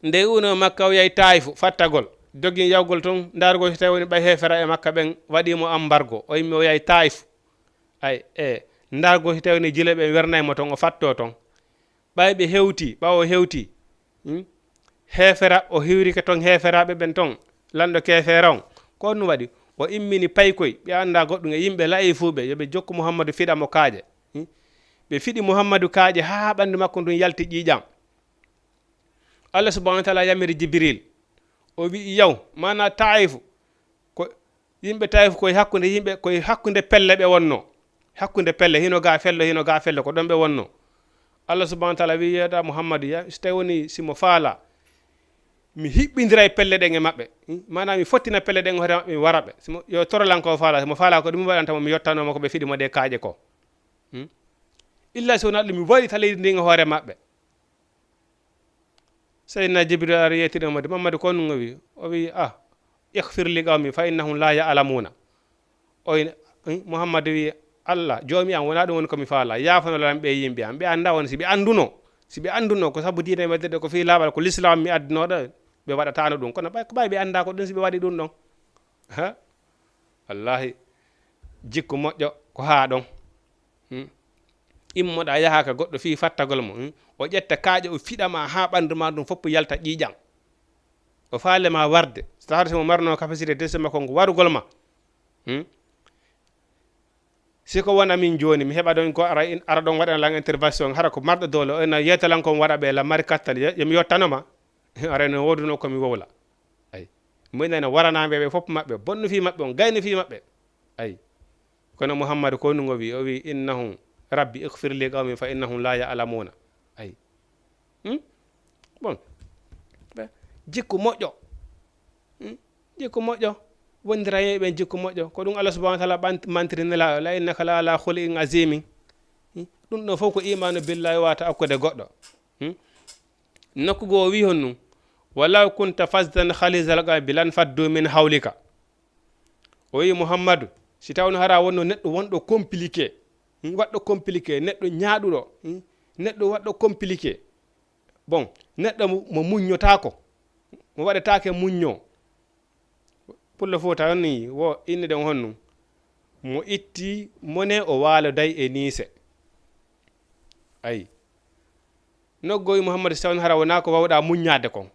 nde wonoo Makka, o yahi Taayifu fattagol, dogi yahugol ton, ndaarugol si tawi woni ɓay heeferaaɓe Makka ɓen waɗii mo ambargo, o immi o yahi Taayifu. Ay, e, ndaarugol si tawi woni jiilaɓe ɓen wernay mo ton, o fattoo ton. Ɓay ɓe hewtii, ɓawo o hewtii, hmm? Heefera-, o hiwrike ton heeferaaɓe ɓen ton, lanɗo keefeera on. Ko honɗum waɗi? O immini paykoy, ɓe anndaa goɗɗum e yimɓe la'ifuuɓe, yo ɓe jokku Muhammadu fiɗa mo kaaƴe. Hmm? Ɓe fiɗi Muhammadu kaaƴe haa ɓandu makko ndun yalti ƴiiƴan. Allah subhanahu wa taala yamiri Jibril, o wi'i, "Yaw, maanaa Taayifu, ko yimɓe Taayifu, koye hakkunde yimɓe, koye hakkunde pelle ɓe wonnoo. Hakkunde pelle, hino gaa fello, hino gaa fello, ko ɗon ɓe wonnoo." Allah subhanahu wa taala wi'i, "Yeeɗa Muhammadu, ya, si tawi woni si mo faalaa, mi hiɓɓindiray pelle ɗen e maɓɓe. Hmm? Maanaa mi fottina pelle ɗen e hoore maɓɓe, mi wara ɓe. Si mo, yo torolan ko o faalaa, si mo faalaa ko ɗum mi waɗanta mo, mi yottanoo mo ko ɓe fiɗi mo ɗe kaaƴe ko. Hmm? Illa si wonaa ɗum, mi waylita leydi ndin e hoore maɓɓe." Seydina Jibril ari yettiri Muhammadu, Muhammadu, ko honɗum o wi'i? O wi'i, "Ah, ighfir li qawmi fa innahum la ya'lamuna." O wi'i, eh, Muhammadu wi'i, "Allah, Joomi an, wonaa ɗum woni ko mi faalaa. Yaafano lan ɓe yimɓe an. Ɓe anndaa won si ɓe anndunoo. Si ɓe anndunoo ko sabu diine ɓe waɗirde ko fii laaɓal, ko Lislaam mi addinoo ɗo, ɓe waɗataano ɗum. Kono ɓay, ko ɓay ɓe anndaa ko ɗum si ɓe waɗi ɗum ɗon." Ha? Wallaahi, jikku moƴƴo ko haa ɗon. Hmm. Immoɗaa yahaa ka goɗɗo fii fattagol mo, hmm? O ƴetta kaaƴe, o fiɗa ma haa ɓandu maa ndun fof yalta ƴiiƴan. O faale ma warde. So tawii si mo marnoo capacité de makko ngu warugol ma. Hmm? Si ko wona min jooni, mi heɓa ɗon ko ara in-, ara ɗon waɗana lan intervention, hara ko marɗo doole, o ena yeeta lan ko mi waɗa ɓe lan mari kattal, yo, yo mi yottano ma. Aray no woodunoo ko mi wowla. Ay. Mo ina ena waranaa ɓe, ɓe fof maɓɓe, bonnu fii maɓɓe on, gaynu fii maɓɓe. Ay. Kono Muhammadu ko ɗum o wi, o wi, "Innahum, Rabbi, ighfir li qawmi fa innahum la ya'lamuna." Ay. Hmm? Bon, ɓe, jikku moƴƴo. Hmm? Jikku moƴƴo. Wondira e ɓen jikku moƴƴo. Ko ɗum Allah subhanahu wa ta'ala ɓant-, mantiri Nelaaɗo, "La innaka la ala khuluqin azimin." Hmm? Ɗum ɗon fof ko imaanu billahi wata okkude goɗɗo. Hmm? Nokku goo o wi'i honɗum, "Walaw kunta fazzan khalizal qalbi lan faddu min hawlika." O wi'i, "Muhammadu, si tawno hara wonno neɗɗo wonɗo compliqué, hmm, waɗɗo compliqué, neɗɗo ñaaɗuɗo, hmm, neɗɗo waɗɗo compliqué, bon, neɗɗo mo, mo muññotaako, mo waɗetaake muñño." Pullo Fuuta on ni, wo innude on honɗum? Mo itti mone o waaloday e niise. Ayi. Nokku goo o wi'i, "Muhammadu, si tawno hara wonaa ko wawɗaa muññaade kon,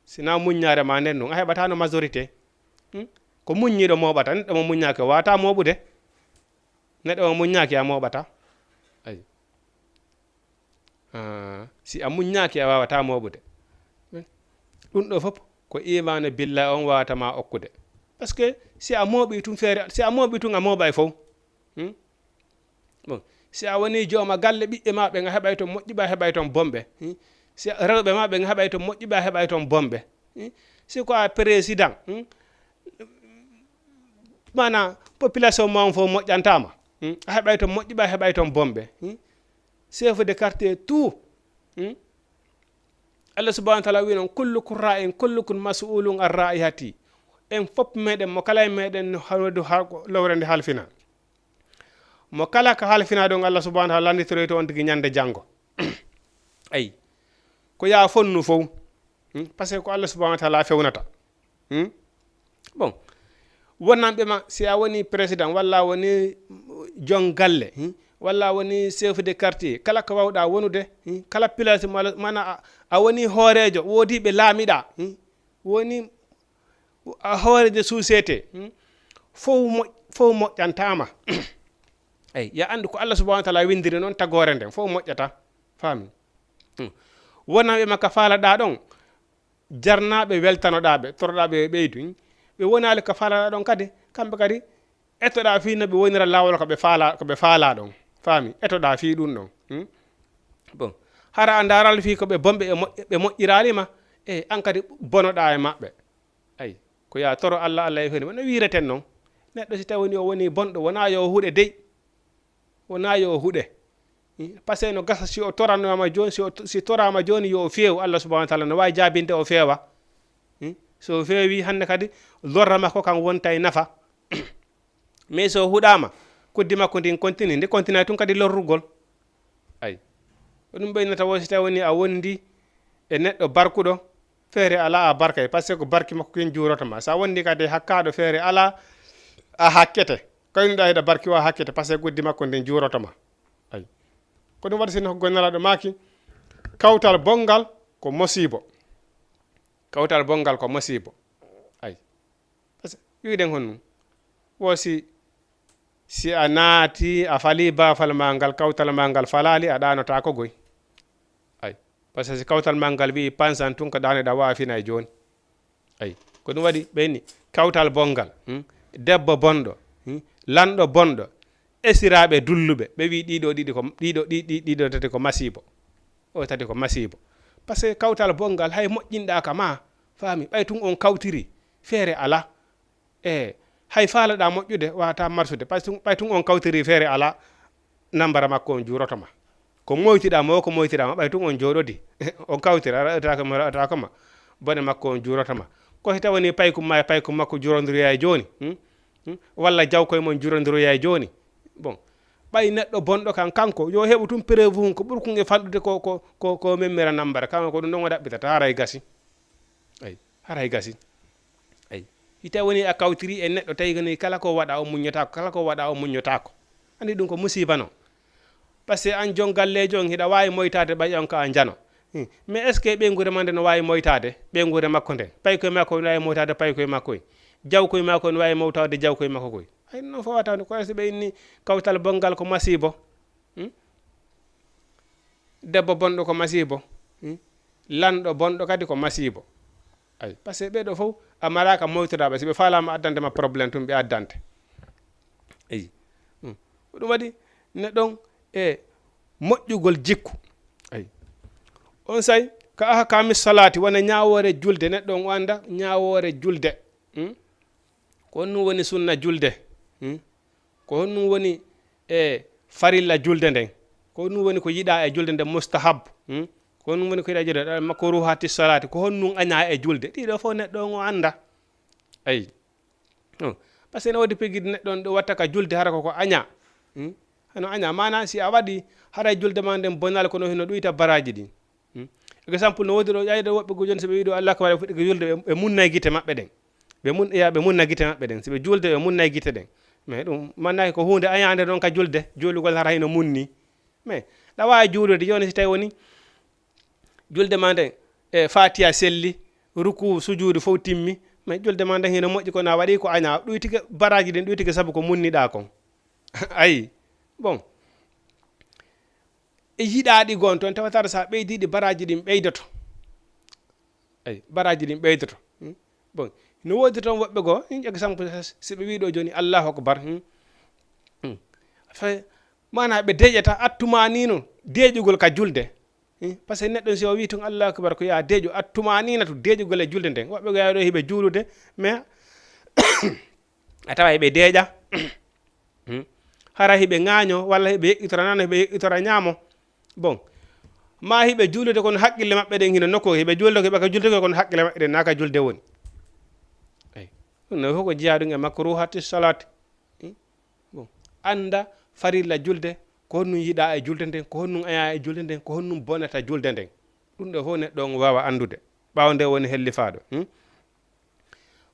si naa muññaare maa nden ɗum, a heɓataano majorité. Hmm? Ko muññiiɗo mooɓata, neɗɗo mo muññaaki o waawataa mooɓude. Neɗɗo mo muññaaki a mooɓataa." Ayi. Ah, si a muññaaki a waawataa mooɓude. Hmm? Ɗum ɗoo fof ko imaanu billahi on waawata maa okkude. Parce que si a mooɓii tun feere, si a mooɓii tun a mooɓay fow. Hmm? Bon, si a wonii jooma galle, ɓiɓɓe maa ɓen a heɓay ton moƴƴuɓe, a heɓay ton bonɓe. Hmm? Si a, rewɓe maa ɓen a heɓay ton moƴƴuɓe, a heɓay ton bonɓe. Hmm? Si ko a président, hmm? Maanaa, population maa on fof moƴƴantaama. Hmm? A heɓay ton moƴƴuɓe, a heɓay ton bonɓe. Hmm? Chef de quartier tout. Hmm? Allah subhanahu wa ta'ala wi'i non, "Kullukum ra'in, kullukum mas'ulun an ra'ihati." En fof meɗen, mo kala e meɗen no hawrude ha-, lowre nde halfina. Mo kala ka halfina ɗon, Allah subhanahu wa ta'ala lannditoyto on tigi ñande janngo. Ayi. Ko yaa fonnu fow. Hmm? Parce que ko Allah subhanahu wa ta'ala fewnata. Hmm? Bon. Wonanɓe ma, si a woni président, walla a woni jon galle, hmm? Walla a woni chef de quartier, kala ko wawɗa wonude, hmm? Kala place mo ala-, mana a, a woni hooreejo, woodi ɓe laamiɗa, hmm? Woni a hooreejo société, hmm? Fow mo-, fow moƴƴantaama. Eyi, ya anndu ko Allah subhanahu wa ta'ala winndiri noon tagoore nden, fow moƴƴata. Faami? Hmm. Wonanɓe ma ka faalaɗa ɗon, jarnaaɓe, weltanoɗaa ɓe, toroɗaa ɓe yo ɓeydu. Ɓe wonaali ko faalaɗaa ɗon kadi, kamɓe kadi etoɗaa fii no ɓe wonira laawol ko ɓe faalaa, ko ɓe faalaa ɗon. Faami? Etoɗaa fii ɗun ɗon. Hmm? Bon. Hara a ndaaral fii ko ɓe bonɓe ɓe moƴ-, ɓe moƴƴiraali ma, e an kadi bonoɗaa e maɓɓe. Ayi, ko yaa toro Allah, Allah e feni. No wiireten non. Neɗɗo si tawii o wonii bonɗo, wonaa yo o huɗe dey. Wonaa yo o huɗe. Hmm? Parce que no gasa si o toranooma jooni, si o, si toraama jooni yo o feewu, Allah subhanahu wa ta'ala no waawi jaabinde o feewa. Hmm? So o feewii hannde kadi, lorra makko kan wontay nafa. Mais so o huɗaama, kuddi makko ndin continue, ndi continue tun kadi lorrugol. Ayi. Ko ɗum ɓeynata wo si tawii woni a wondi e neɗɗo barkuɗo, feere alaa a barkay, parce que ko barki makko kin juuroto ma. Sa wondi kadi e hakkaaɗo, feere alaa a hakkete. Kaynuɗaa hiɗa barki o a hakkete, parce que kuddi makko ndin juuroto ma. Ayi. Ko ɗum waɗi sinno ko Nelaaɗo maaki, kawtal bonngal ko mosiibo. Kawtal bonngal ko mosiibo. Ayi. Parce que wi'uɗen honɗum? Wo si, si a naati, a falii baafal maa ngal, kawtal maa ngal falaali, a ɗaanotaako goy. Ayi. Parce que si kawtal maa ngal wi'i pansan tun ko ɗaanoɗaa, wo a finay jooni. Ayi. Ko ɗum waɗi ɓe inni kawtal bonngal, hmm? Debbo bonɗo, hmm? Lanɗo bonɗo, esiraaɓe dulluɓe, ɓe wi'i ɗiɗo ɗiɗi ko, ɗiɗo, ɗi, ɗi, ɗiɗo tati ko masiibo. O tati ko masiibo. Parce que kawtal bonngal hay moƴƴinɗaa ka maa, faami, ɓay tun on kawtiri, feere alaa. E, hay faalaɗaa moƴƴude, waawataa marsude. Ɓay tun, ɓay tun on kawtiri feere alaa, nambara makko on juuroto ma. Ko moytiɗaa mo, ko moytiɗaa ma, ɓay tun on jooɗodi. On kawtira, raɗotaako mo, raɗotaako ma. Bone makko on juuroto ma. Ko si tawani paykum ma e paykum makko juurondiroyay jooni, hmm? Hmm? Walla jawkoy mon juurondiroyay jooni. Bon, ɓay neɗɗo bonɗo kan, kanko, yo heɓu tun preuve hun ko ɓuri kun e fanɗude ko, ko, ko, ko memmira nambara. Kanko ko ɗum ɗon o ɗaɓɓitata, haray gasi. Ay, haray gasi. Ay, si tawi woni a kawtiri e neɗɗo, tawi ko ni kala ko waɗa o muññotaako, kala ko waɗa o muññotaako. Anndi ɗum ko musiiba non. Parce que an jon galleejo on, hiɗa waawi moytaade ɓay on ka a njano. Hmm. Mais est-ce que ɓeynguure ma nden no waawi moytaade ɓeynguure makko nden? Paykoye makko no waawi moytaade paykoye makko e jawkoye makko no waawi moytaade jawkoye makko koy? Ay, non fawata ko si ɓe inni kawtal bonngal ko masiibo. Hmm? Debbo bonɗo ko masiibo. Hmm? Lanɗo bonɗo kadi ko masiibo. Ay, parce que ɓee ɗoo fof a maraaka moytoɗaa ɓe. Si ɓe faalaama addande ma problème tun, ɓe addante. Eyi. Hmm. Ko ɗum waɗi neɗɗon e moƴƴugol jikku. Eyi. On say, Ka ahkaami salaati, wona ñaawoore julde, neɗɗo on o annda ñaawoore julde. Hmm? Ko honɗun woni sunna julde? Hmm? Ko honɗun woni e farilla julde nden? Ko honɗun woni ko yiɗaa e julde nden, mustahab? Hmm? Ko honɗun woni ko yiɗaa e julde nden, makruhaati salaati? Ko honɗun añaa e julde? Ɗii ɗoo fof neɗɗo on o annda. Ayi. Hmm. Parce que ene woodi piiji neɗɗo on ɗo watta ka julde hara ko ko añaa. Hmm? Hano añaa. Maanaa si a waɗi, haray julde maa nden bonaali kono hino ɗuyta baraaji ɗin. Hmm? Exemple no woodi ɗo, ƴayde woɓɓe goo jooni, si ɓe wi'i ɗo Allahu akbar, ɓe fuɗɗike julde, ɓe, ɓe munna e gite maɓɓe ɗen. Ɓe mun-, ya, ɓe munna gite maɓɓe ɗen. Si ɓe julde, ɓe munna e gite ɗen. Mais ɗum mannaaki ko huunde añaande ɗon ka julde, juulugol hara hino munni. Mais ɗa waawi juulude jooni si tawi woni julde maa nden, e Faatiha selli, rukuu, sujuudu fof timmi, mais julde maa nden hino moƴƴi kono a waɗi ko añaa, ɗuytike baraaji ɗin, ɗuytike sabu ko munniɗaa kon. Ayi, bon. E yiɗaaɗi goo on ton, tawata sa ɓeydiiɗi baraaji ɗin ɓeydoto. Ayi, baraaji ɗin ɓeydoto. Hmm? Bon, no woodi ton woɓɓe goo, hmm, exemple, si ɓe wi'i ɗo jooni, "Allahu Akbar." Hmm? Hmm. Fa-, maanaa ɓe deeƴata attumaaniino deeƴugol ka julde. Hmm? Parce que neɗɗo si o wi'i tun, "Allahu Akbar," ko yo a deeƴu attumaaniinatu deeƴugol e julde nden. Woɓɓe goo yaha ɗo hiɓe juulude, mais a tawa hiɓe deeƴa. Hmm? Hara hiɓe ŋaañoo, walla hiɓe yeƴƴitora nano, hiɓe yeƴƴitora ñaamo. Bon, maa hiɓe juulude kono haqqille maɓɓe ɗen hino nokku, hiɓe juulude ko hiɓe ka julde kono haqqille maɓɓe ɗen naa ka julde woni. Eyi. Ɗum ɗoo fof ko jeyaa ɗum e makruhaati salaati. Hmm? Bon, annda farilla julde, ko honɗun yiɗaa e julde nden, ko honɗun añaa e julde nden, ko honɗun bonata julde nden. Ɗum ɗoo fof neɗɗo on waawa anndude, ɓaawo nde woni hellifaaɗo. Hmm?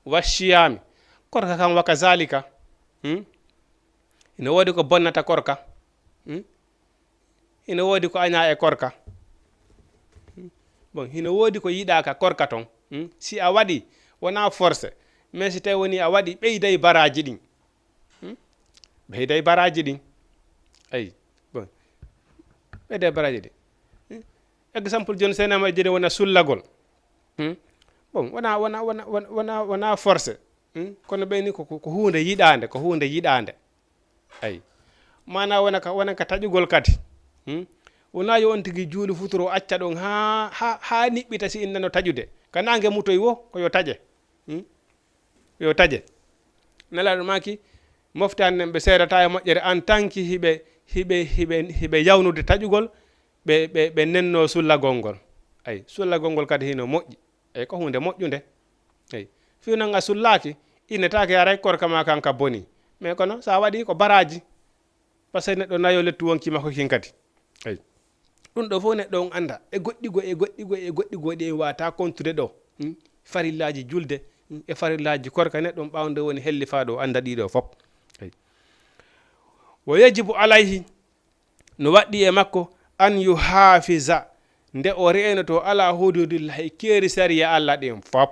Wa siyaami, korka kan wa kazalika. Hmm? Ina woodi ko bonnata korka. Hmm? Ina woodi ko añaa e korka. Hmm? Bon, hino woodi ko yiɗaa ka korka ton. Hmm? Si a waɗi, wonaa forcé. Mais si tawi woni a waɗi, ɓeyday baraaji ɗin. Hmm? Ɓeyday baraaji ɗin. Ayi, bon. Ɓeyday baraaji ɗin. Hmm? Exemple, jooni, seenama e jene wona sullagol. Hmm? Bon, wona, wona, wona, wona, wona, wona forcé. Hmm? Kono ɓeyni ko, ko, ko huunde yiɗaande, ko huunde yiɗaande. Ayi. Maanaa wona ka, wona ka taƴugol kadi. Hmm? Wonaa yo on tigi juuli futuro acca ɗon haa, haa, haa niɓɓita si innano taƴude. Ka naange mutoy wo, ko yo taƴe. Hmm? Yo taƴe. Nelaaɗo maaki, moftaani ɓe seedataa e moƴƴere en tant que hiɓe, hiɓe, hiɓe, hiɓe yawnude taƴugol, ɓe, ɓe, ɓe nennoo sullagol ngol. Ayi, sullagol ngol kadi hino moƴƴi. Eyi, ko huunde moƴƴunde. Eyi, fii non a sullaaki, innetaake haray korka maa kan ka bonii. Mais kono, so a waɗii ko baraaji, parce que neɗɗo nayo lettu wonkii makko kin kadi. Eyi. Ɗum ɗoo fof neɗɗo on annda. E goɗɗi goo, e goɗɗi goo, e goɗɗi goo ɗi en waawataa kontude ɗoo. Hmm? Farillaaji julde, hmm, e farillaaji korka neɗɗo on ɓaawo nde woni hellifaaɗo o annda ɗii ɗoo fof. Eyi. Wa yajibu alayhi, no waɗɗii e makko, an yuhafiza, nde o reenotoo ala hududillahi, keeri sariya Alla ɗin fof.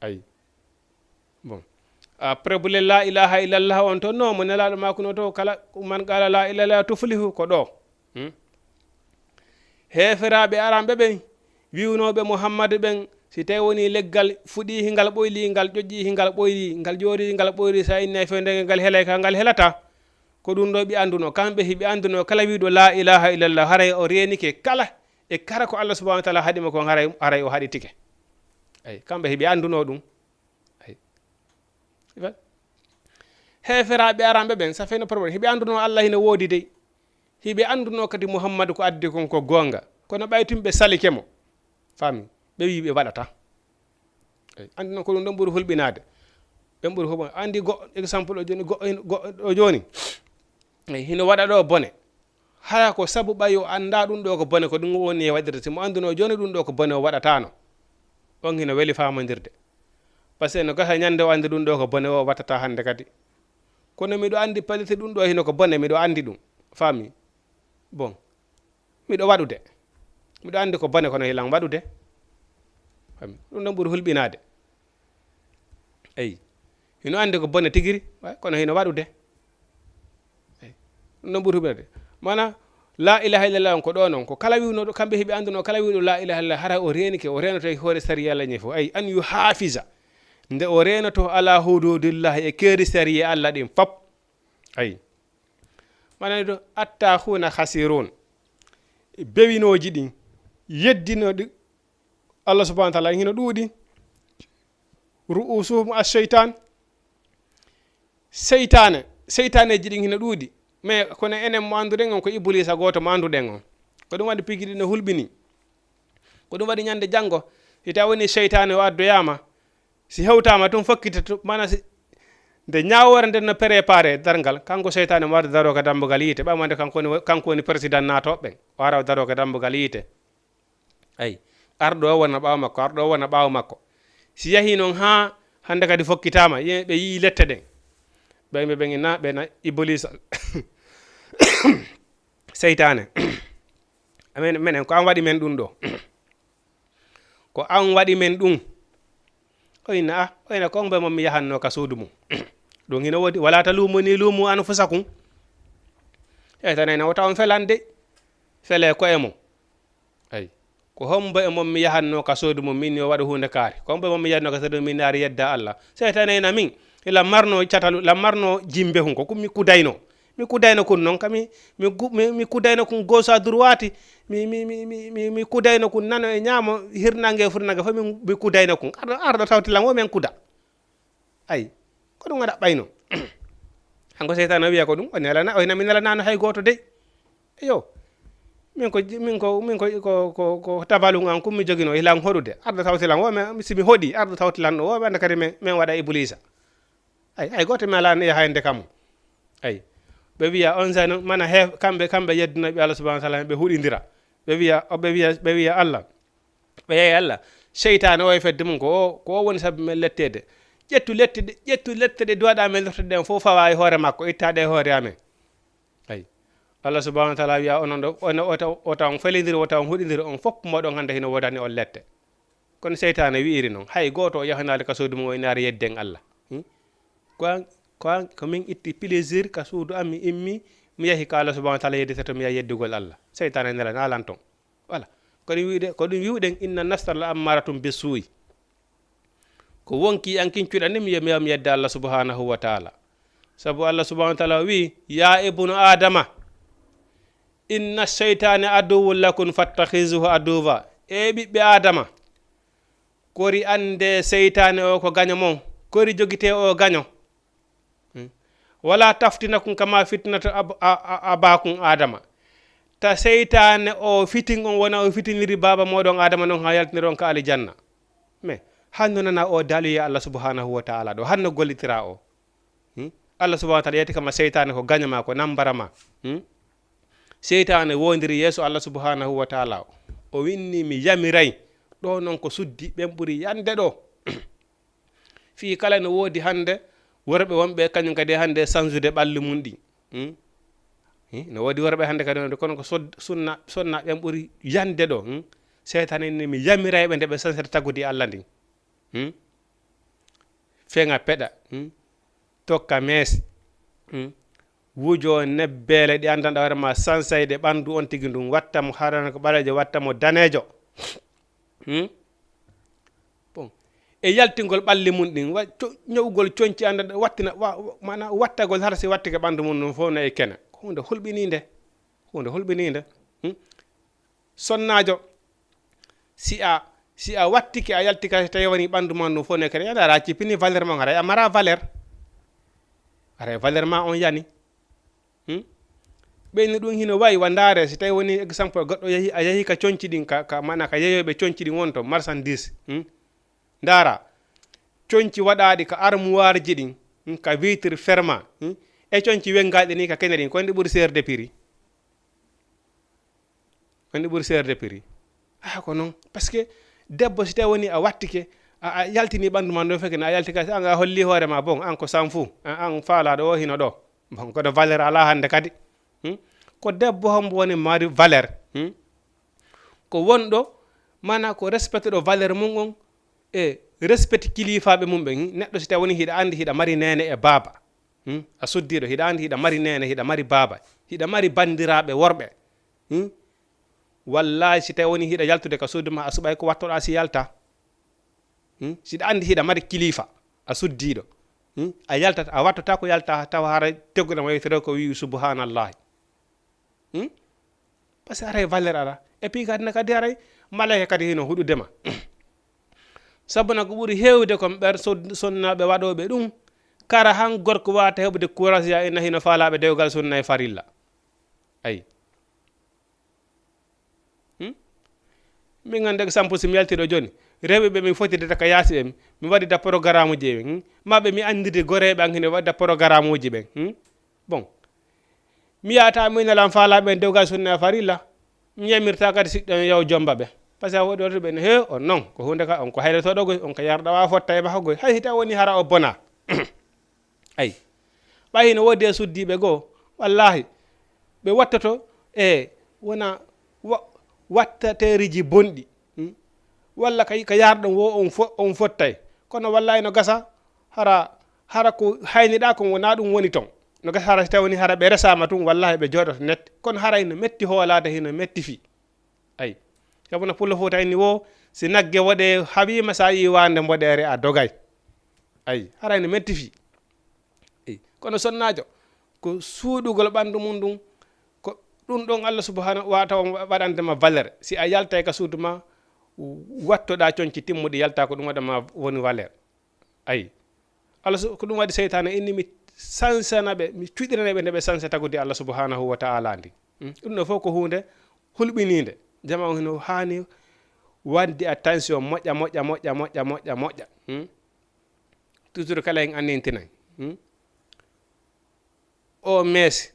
Ayi. Bon. Après, bule la ilaha illallah on ton, no mo Nelaaɗo maakuno to, kala man qala la ilaha illallah tuflihu, ko ɗoo. Hmm? Heeferaaɓe aranɓe ɓen, wi'unooɓe Muhammadu ɓen, si tawi woni leggal fuɗii hingal ɓoylii, ngal ƴoƴƴii hingal ɓoylii, ngal ƴoori hingal ɓoylii, sa inni fewndege ngal helay ka, ngal helataa. Ko ɗum ɗoo ɓe anndunoo, kamɓe hiɓe anndunoo kala wi'uɗo la ilaha illallah, haray o reenike kala e kala ko Allah subhanahu wa ta'ala haɗi mo kon, haray, haray o haɗitike. Ay, kamɓe hiɓe anndunoo ɗum. Ay. Ifa-, heeferaaɓe aranɓe ɓen, ça fait no problème. Hiɓe anndunoo Allah hino woodi dey. Hiɓe anndunoo kadi Muhammadu ko addi kon ko goonga. Kono ɓay tun ɓe salike mo. Faami? Ɓe wi'i ɓe waɗataa. Ey, anndi non ko ɗum ɗon ɓuri hulɓinaade. Ɓen ɓuri hulɓinaade. Anndi goɗɗo, exemple o jooni, goɗɗo hin-, goɗɗo o jooni. Ey, hino waɗa ɗoo bone. Hara ko sabu ɓay o anndaa ɗum ɗoo ko bone, ko ɗum woni e waɗirde. Si mo annduno jooni ɗum ɗoo ko bone, o waɗataano. On hino weli faamondirde. Parce que no gasa ñande o anndi ɗum ɗoo ko bone, o waɗataa hannde kadi. Kono miɗo anndi pellet ɗum ɗoo hino ko bone, miɗo anndi ɗum. Faami? Bon. Miɗo waɗude. Miɗo anndi ko bone, kono hilan waɗude. Faami? Ɗum ɗon ɓuri hulɓinaade. Eyi. Hino anndi ko bone tigiri, wa-, kono hino waɗude. Eyi. Ɗum ɗon ɓuri hulɓinaade. Maanaa, la ilaha illallah on ko ɗoo non. Ko kala wi'unooɗo, kamɓe hiɓe anndunoo, kala wi'uɗo la ilaha illallah, hara o reenike, o reenoto e hoore sariya Alla ñe fof. Eyi, an yuhafiza. Nde o reenoto ala hududillahi e keeri sariya Alla ɗin fop. Eyi. Maanaa ɗo, attaahuuna khasirun. Bewinooji ɗin, yeddinooɗi, Allah subhanahu wa taala hino ɗuuɗi. Ru'usuhum ash-shaytan. Seytaane, seytaaneeji ɗin hino ɗuuɗi. Mais kono enen mo annduɗen on ko Ibuliisa gooto mo annduɗen on. Ko ɗum waɗi piiji ɗin no hulɓini. Ko ɗum waɗi ñande janngo, si tawi woni seytaane o addoyaama, si hewtaama tun fokkita tun, maana si, nde ñaawoore nden no préparé darngal, kanko seytaane mo arde daroo ka dambugal yiite, ɓay mo wonde kanko woni, kanko woni président naatooɓe ɓen. O ara o daroo ka dambugal yiite. Ay, arɗo o wona ɓaawo makko, arɗo o wona ɓaawo makko. Si yahii non haa hannde kadi fokkitaama, ye-, ɓe yi'i lette ɗen. Ɓe, ɓe, ɓe na, ɓe na Ibuliisa. Seytaane. Amen, menen, ko an waɗi men ɗum ɗo. Ko an waɗi men ɗum. O inna, ah, o inna, ko on ɓe mon mi yahanno ka suudu mum. Ɗum hino woodi, wala talumunii, lumu anfusakum. Seytaane ina wota on felan de. Fele ko'e mon. Ay. Ko hombo e mon mi yahanno ka suudu mum, min yo waɗu huunde kaari? Ko hombo e mon mi yahanno ka suudu mum, min naari yedda Allah? Seytaane ina min, ila marno catalu, la marno jimbe hun, ko kun mi kudayno. Mi kudayno kun non, ka mi, mi gu-, mi, mi kudayno kun gauche à droite, mi, mi, mi, mi, mi, mi kudayno kun nano e ñaamo, hirnange e furnange, fof mi, mi kudayno kun. Arɗo, arɗo tawti lan, wo men kuda. Ay, ko ɗum o ɗaɓɓayno. Hanko seytaane o wiya ko ɗum, o nelana, o hina mi nelanano hay gooto dey. Eyo, min ko, min ko, min ko, ko, ko, ko tabalun an kun mi jogino, hilan hoɗude. Arɗo tawti lan, wo men, si mi hoɗi, arɗo tawti lan ɗo, wo ɓe annda kadi men, men waɗa Ibuliisa. Ay, hay gooto mi alaa yaha hannde kam. Ay, ɓe wiya on sano, mana he, kamɓe, kamɓe yeddunooɓe Allah subhanahu wa taala, ɓe huɗindira. Ɓe wiya, o, ɓe wiya, ɓe wiya Allah. Ɓe yeeya Allah, seytaane o e fedde mum, ko o, ko o woni sabu men letteede. Ƴettu lette ɗe, ƴettu lette ɗe duwaɗa men lortude ɗen fof fawa e hoore makko, itta ɗe e hoore amen. Ay. Allah subhanahu wa taala wiya, onon ɗo, on, o taw, o taw on felindiri, o taw on huɗindiri, on fof moɗon hannde hino woodani on lette. Kono seytaane wi'iri non, hay gooto o yahanaali ka suudu mum o inaari yedden Allah. Hmm? Ko an, ko an, ko min itti plaisir ka suudu am, mi immi, mi yahi ka Allah subhanahu wa taala yeddata, mi yahi yeddugol Allah. Seytaane nela naalan ton. Voilà. Ko ɗum wi'ude, ko ɗum wi'uɗen, "Inna nafsa la ammaratum bissuu'i." Ko wonki an kin cuɗani mi, yo mi, yo mi yedda Allah subhanahu wa taala. Sabu Allah subhanahu wa taala o wi'i, "Ya ibnu Adama, inna shaytana aduwwun lakum fattakhizuhu aduwwa." E ɓiɓɓe Adama, kori annde seytaane o ko gaño mon, kori jogitee o gaño. Hmm. Wala taftinakum kama fitnata ab-, a, a, abakum Adama. Ta seytaane o fitin on wona o fitiniri baaba moɗon Adama non haa yaltiniri on ka alijanna. Mais hanno nana o daliya Allah subhanahu wa taala ɗo, hanno gollitira o. Hmm? Allah subhanahu wa taala yetti kama seytaane ko gaño ma, ko nambara ma. Hmm? Seytaane wondiri yeeso Allah subhanahu wa taala. O winni mi yamiray ɗo non ko suddi ɓen ɓuri yande ɗo. Fii kala no woodi hannde worɓe wonɓe kañum kadi hannde sansude ɓalli mum ɗin. Hmm? Hmm? No woodi worɓe hannde kadi wonde kono ko sod-, sunna, sunna ɓen ɓuri yande ɗo. Hmm? Seytaane inni mi yamiray ɓe nde ɓe sansata tagudi Allah ndin. Hmm? Feŋa peɗa. Hmm? Tokka mees. Hmm? Wujoo nebbeele ɗe anndanɗaa hoore maa sansayde ɓanndu on tigi ndun, watta mo harana ko ɓaleejo, watta mo daneejo. Hmm? Bon. E yaltingol ɓalli mun ɗin, wa-, co-, ño'ugol conci anndanɗaa, wattina, wa-, wa-, maanaa wattagol hara si wattike ɓanndu mun ndun fof no e kene. Ko huunde hulɓiniinde. Huunde hulɓiniinde. Hmm? Sonnaajo, si a, si a wattike, a yaltike, si tawi woni ɓanndu maa ndun fof ne kadi, aɗa, aɗa cippini valeur maa, haray a mara valeur. Haray valeur maa on yani. Hmm? Ɓeyni ɗum hino wayi wa ndaare, si tawi woni exemple, goɗɗo yahi, a yahi ka conci ɗin, ka, ka, maanaa ka yeyoɓe conci ɗin won to, marchandise. Hmm? Ndaara, conci waɗaaɗi ka armoire ji ɗin, hmm, ka vitre fermée, hmm? E conci wengaaɗi ni ka kene ɗin, ko ndi ɓuri seerde prix? Woni ɓuri seerde prix. Ah, ko non. Parce que debbo, si tawi woni a wattike, a, a yaltini ɓanndu maa ndun fekki, a yalti ka, an a holli hoore maa, bon, an ko sanfu, an, an faalaaɗo o hino ɗo. Bon, koɗo valeur alaa hannde kadi. Hmm? Ko debbo hombo woni mari valeur. Hmm? Ko wonɗo, maanaa ko respecte ɗo valeur mum on, e respecte kilifaaɓe mum ɓen. Hmm? Neɗɗo, si tawi woni hiɗa anndi hiɗa mari neene e baaba. Hmm? A suddiiɗo, hiɗa anndi hiɗa mari neene, hiɗa mari baaba, hiɗa mari banndiraaɓe worɓe. Hmm? Wallaahi, si tawi woni hiɗa yaltude ka suudu maa, a suɓay ko wattoɗaa si yalta. Hmm? Si hiɗa anndi hiɗa mari kilifa, a suddiiɗo. Hmm? A yaltata, a wattotaa ko yalta tawa hara teguɗo ma yewtere ko wi'i subhanallahi. Hmm? Parce que haray valeur alaa. Et puis kadi na kadi haray malaika kadi hino huɗude ma. Sabu na ko ɓuri heewde kon ɓen son-, sonnaaɓe waɗooɓe ɗun, kara han gorko waawata heɓude courage ya inna hino faalaaɓe dewgal sunna e farilla. Ayi. Hmm? Min hannde ko exemple, si mi yaltii ɗoo jooni, rewɓe ɓe mi fotidata ka yaasi ɓen, mi waɗida programuuji e ɓen, hmm? Maa ɓe mi anndiri goreeɓe an hino waɗida programuuji ɓen, hmm? Bon. Mi yaata mi nela faalaaɓe ɓen dewgal sunna e farilla. Mi yamirta kadi siɗɗo en yo jomba ɓe. Parce que woɗɗi woɗɗi ɓe ne, he, on non, ko huunde ka, on ko hayrotooɗo goy, on ko yarɗo wa fotta e maha goy. Hay hita woni hara o bona. Ay. Ɓay hino woodi e suddiiɓe goo, wallaahi, ɓe wattoto e wona wa-, wattateeriji bonɗi. Hmm? Walla ka, ka yarɗon wo on fo-, on fottay. Kono wallaahi no gasa, hara, hara ko hayniɗaa kon wonaa ɗun woni ton. No gasa hara si tawii woni hara ɓe resaama tun, wallaahi ɓe jooɗoto net. Kono hara hino metti hoolaade, hino metti fii. Ay. Sabu no Pullo Fuuta inni wo, si nagge woɗee hawiima, sa yi'i waande mboɗeere a dogay. Ay, hara hino metti fii. Ay. Kono sonnaajo, ko suuɗugol ɓandu mun ndun, ko ɗun ɗon Allah subhanahu wa ta'ala waɗanta ma valeur. Si a yaltay ka suudu ma, wattoɗaa conci timmuɗi, yalta ko ɗun waɗa ma woni valeur. Ayi. Allah su-, ko ɗun waɗi seytaane inni mi sansana ɓe, mi cuɗirana ɓe nde ɓe sansa tagude Allah subhanahu wa ta'ala ndi. Hmm? Ɗun ɗoo fof ko huunde hulɓiniinde. Jama on hino haani waɗde attention moƴƴa, moƴƴa, moƴƴa, moƴƴa, moƴƴa, moƴƴa. Hmm? Toujours kala en anndintinay. Hmm? O meesi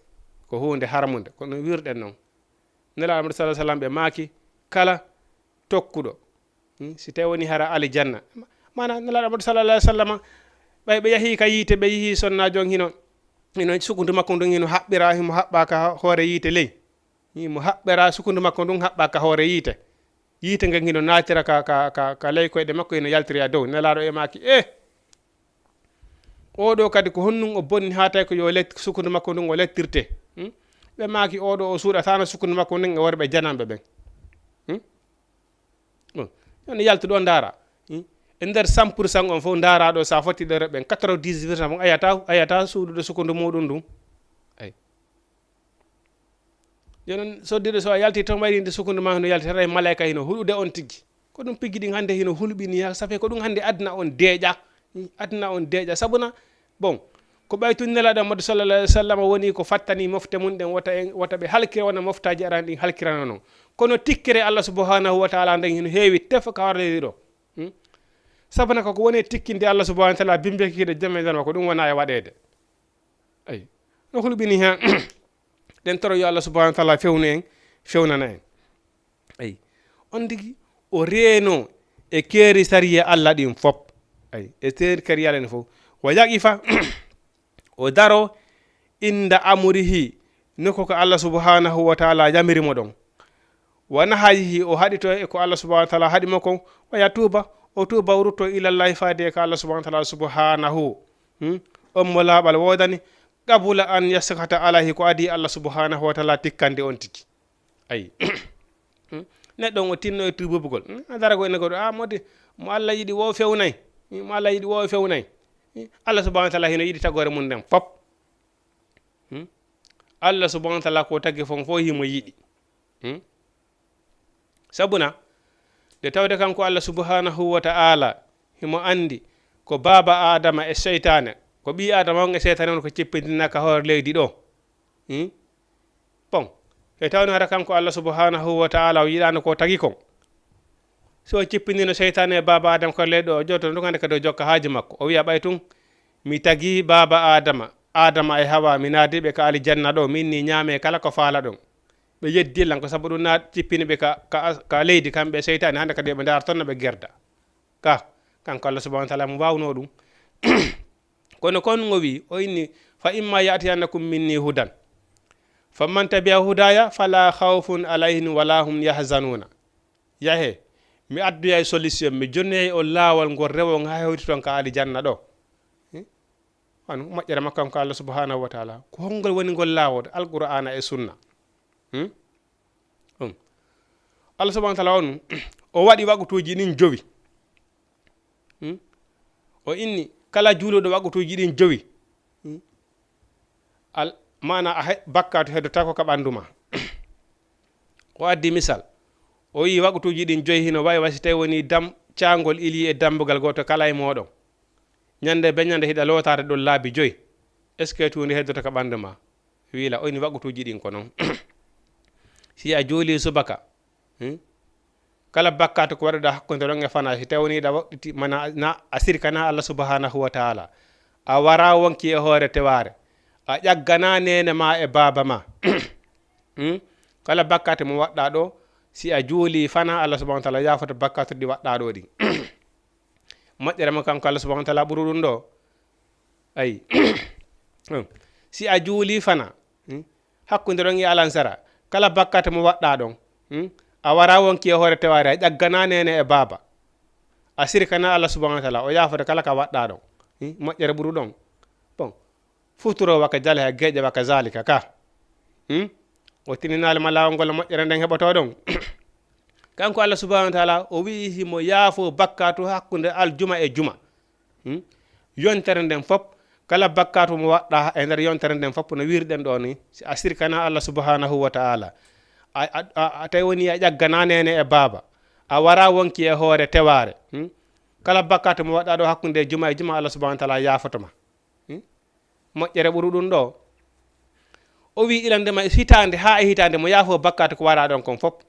ko huunde harmunde, kono wirɗen non. Nelaaɗo Muhammadu sallallahu alaihi wasallam ɓe maaki, kala tokkuɗo, hmm, si tawi woni hara alijanna. Maana Nelaaɗo Muhammadu sallallahu alaihi wasallam, ɓay ɓe yahii ka yiite, ɓe yii sonnaajo on hino, hino sukundu makko ndun hino haɓɓira, himo haɓɓa ka hoore yiite ley. Himo haɓɓira sukundu makko ndun haɓɓa ka hoore yiite. Yiite ngen hino naatira ka, ka, ka, ka ley koyɗe makko, hino yaltira dow. Nelaaɗo e maaki, eh! Oo ɗoo kadi ko honɗun o bonni haa tawi ko yo let-, sukundu makko ndun o lettirte? Hmm? Ɓe maaki, oo ɗoo o suuɗataano sukundu makko ndun e worɓe jananɓe ɓen. Hmm? Bon, yo on yaltu ɗoo ndaara. Hmm? E nder cent pour cent on fof ndaara ɗoo, sa fotti ɗoo rewɓe ɓen, quatre-vingt-dix pour cent on ayata, ayata suuɗuɗo sukundu muɗum ndun. Ay. Jooni non, soddiiɗo, so a yaltii ton, mayri nde sukundu maa no yalti, haray malaa'ika hino huɗude on tigi. Ko ɗum piggi ɗin hannde hino hulɓini, yaa, ça fait ko ɗum hannde aduna on deeƴa. Aduna on deeƴa. Sabu na, bon, ko ɓay tun Nelaaɗo Muhammadu sallallahu alaihi wasallam woni ko fattani mofte mun ɗen, wota en, wota ɓe halkira wona moftaaji arani ɗin halkirano non. Kono tikkere Allah subhanahu wa ta'ala nden hino heewi tefa ka warde ɗo. Hmm? Sabu na ko ko woni tikkinde Allah subhanahu wa ta'ala bimbe kikiɗe jemme nden ko ɗum wona e waɗeede. Ay. No hulɓini hen. Ɗen toro yo Allah subhanahu wa ta'ala fewnu en, fewnana en. Ay. On tigi, o reeno e keeri sariya Allah ɗin fop. Ay. E keeri, keeri Allah ɗin fop. Wa yaqifa, o daro inda amurihi, nokku ko Allah subhanahu wa ta'ala yamiri mo ɗon. Wa nahayihi, o haɗito e ko Allah subhanahu wa ta'ala haɗi mo kon. Wa yatuuba, o tuuba, o rutto ilallahi faade ka Allah subhanahu wa ta'ala subhanahu. Hmm? On mo laaɓal woodani, qabula an yaskhata alayhi, ko adii Allah subhanahu wa ta'ala tikkande on tigi. Ayi. Hmm? Neɗɗo on o tinno e tuubugol. Hmm? A dara ko ene goɗɗo, a modi, mo Allah yiɗi wo fewnay. Hmm? Mo Allah yiɗi wo fewnay. Hmm? Allah subhanahu wa ta'ala hino yiɗi tagoore mun nden fop. Hmm? Allah subhanahu wa ta'ala ko tagi fon fo himo yiɗi. Hmm? Sabu na, nde tawde kanko Allah subhanahu wa ta'ala himo anndi ko baaba Aadama e seytaane, ko ɓii Aadama on e seytaane on ko cippindina ka hoore leydi ɗo. Hmm? Bon, e tawno hara kanko Allah subhanahu wa ta'ala o yiɗaano ko tagi kon. Si o cippindino seytaane e baaba Aadama ko leydi ɗo, o jooto ɗum hannde kadi o jokka haaju makko. O wi'a ɓay tun, mi tagi baaba Aadama, Aadama e Hawa, mi naadi ɓe ka alijanna ɗo, mi inni ñaame kala ko faala ɗon. Ɓe yeddi lan ko sabu ɗum na cippini ɓe ka, ka, ka leydi, kamɓe e seytaane, hannde kadi ɓe ndaara ton no ɓe gerda. Ka, kanko Allah subhanahu wa ta'ala mo waawno ɗum. Kono kon o wi, o inni, "Fa imma ya'tiyannakum minni hudan. Faman tabi'a hudaya fala khawfun alayhim wala hum yahzanuna." Yahe, mi addoyay solution, mi jonnoyay on laawol ngol rewon haa hewti ton ka alijanna ɗo. Hmm? Wano moƴƴere makko kanko Allah subhanahu wa ta'ala. Ko hongol woni ngol laawol? Alqur'aana e sunna. Hmm? Ɗum. Allah subhanahu wa ta'ala on, o waɗi waqtuuji ɗin jowi. Hmm? O inni kala juuluɗo waqtuuji ɗin jowi. Hmm? Al-, maana a he-, bakkaatu heddotaako ka ɓandu ma. O addi misal. O wi'i waqtuuji ɗin joyi hino wayi wa si tawi woni dam-, caangol ilii e dambugal gooto kala e mooɗon. Ñande be ñande hiɗa lootaade ɗon laabi joy. Est-ce que tuundi heddoto ka ɓanndu maa? Wiila, o ini waqutuuji ɗin ko non. Si a juulii subaka, hmm? Kala bakkaatu ko waɗuɗaa hakkunde ɗon e fanaa, si tawii wonii hiɗa waɗɗiti, mana, na a sirkanaa Allah subhanahu wa ta'ala. A waraa wonki e hoore tewaare. A ƴagganaa neene maa e baaba maa. Hmm? Kala bakkaatu mo waɗɗaa ɗoo, si a juulii fanaa, Allah subhanahu wa ta'ala yaafoto bakkaatu ɗi waɗɗaa ɗoo ɗin. Moƴƴere mo kanko Allah subhanahu wa ta'ala ɓuru ɗum ɗoo. Ayi. Si a juulii fanaa, hmm? Hakkunde ɗon e alansara, kala bakkaatu mo waɗɗaa ɗon, hmm? A waraa wonki e hoore tewaare, a ƴagganaa neene e baaba. A sirkanaa Allah subhanahu wa ta'ala, o yaafoto kala ka waɗɗaa ɗon. Hmm? Moƴƴere ɓuru ɗon. Bon, futuro wa ka jale, ha geeƴe wa ka zalika ka. Hmm? O tininaali ma laawol ngol moƴƴere nden heɓotoo ɗon. Kanko Allah subhanahu wa ta'ala, o wi'i himo yaafoo bakkaatu hakkunde aljuma e juma. Hmm? Yontere nden fop, kala bakkaatu mo waɗɗaa e nder yontere nden fop, no wiirɗen ɗoo ni, si a sirkanaa Allah subhanahu wa ta'ala, a, a, a, a tawi wonii a ƴagganaa neene e baaba, a waraa wonki e hoore tewaare, hmm? Kala bakkaatu mo waɗɗaa ɗoo hakkunde juma e juma, Allah subhanahu wa ta'ala yaafoto ma. Hmm? Moƴƴere ɓuru ɗum ɗoo. O wi'i ilande ma hitaande haa e hitaande mo yaafoo bakkaatu ko waraa ɗon kon fop.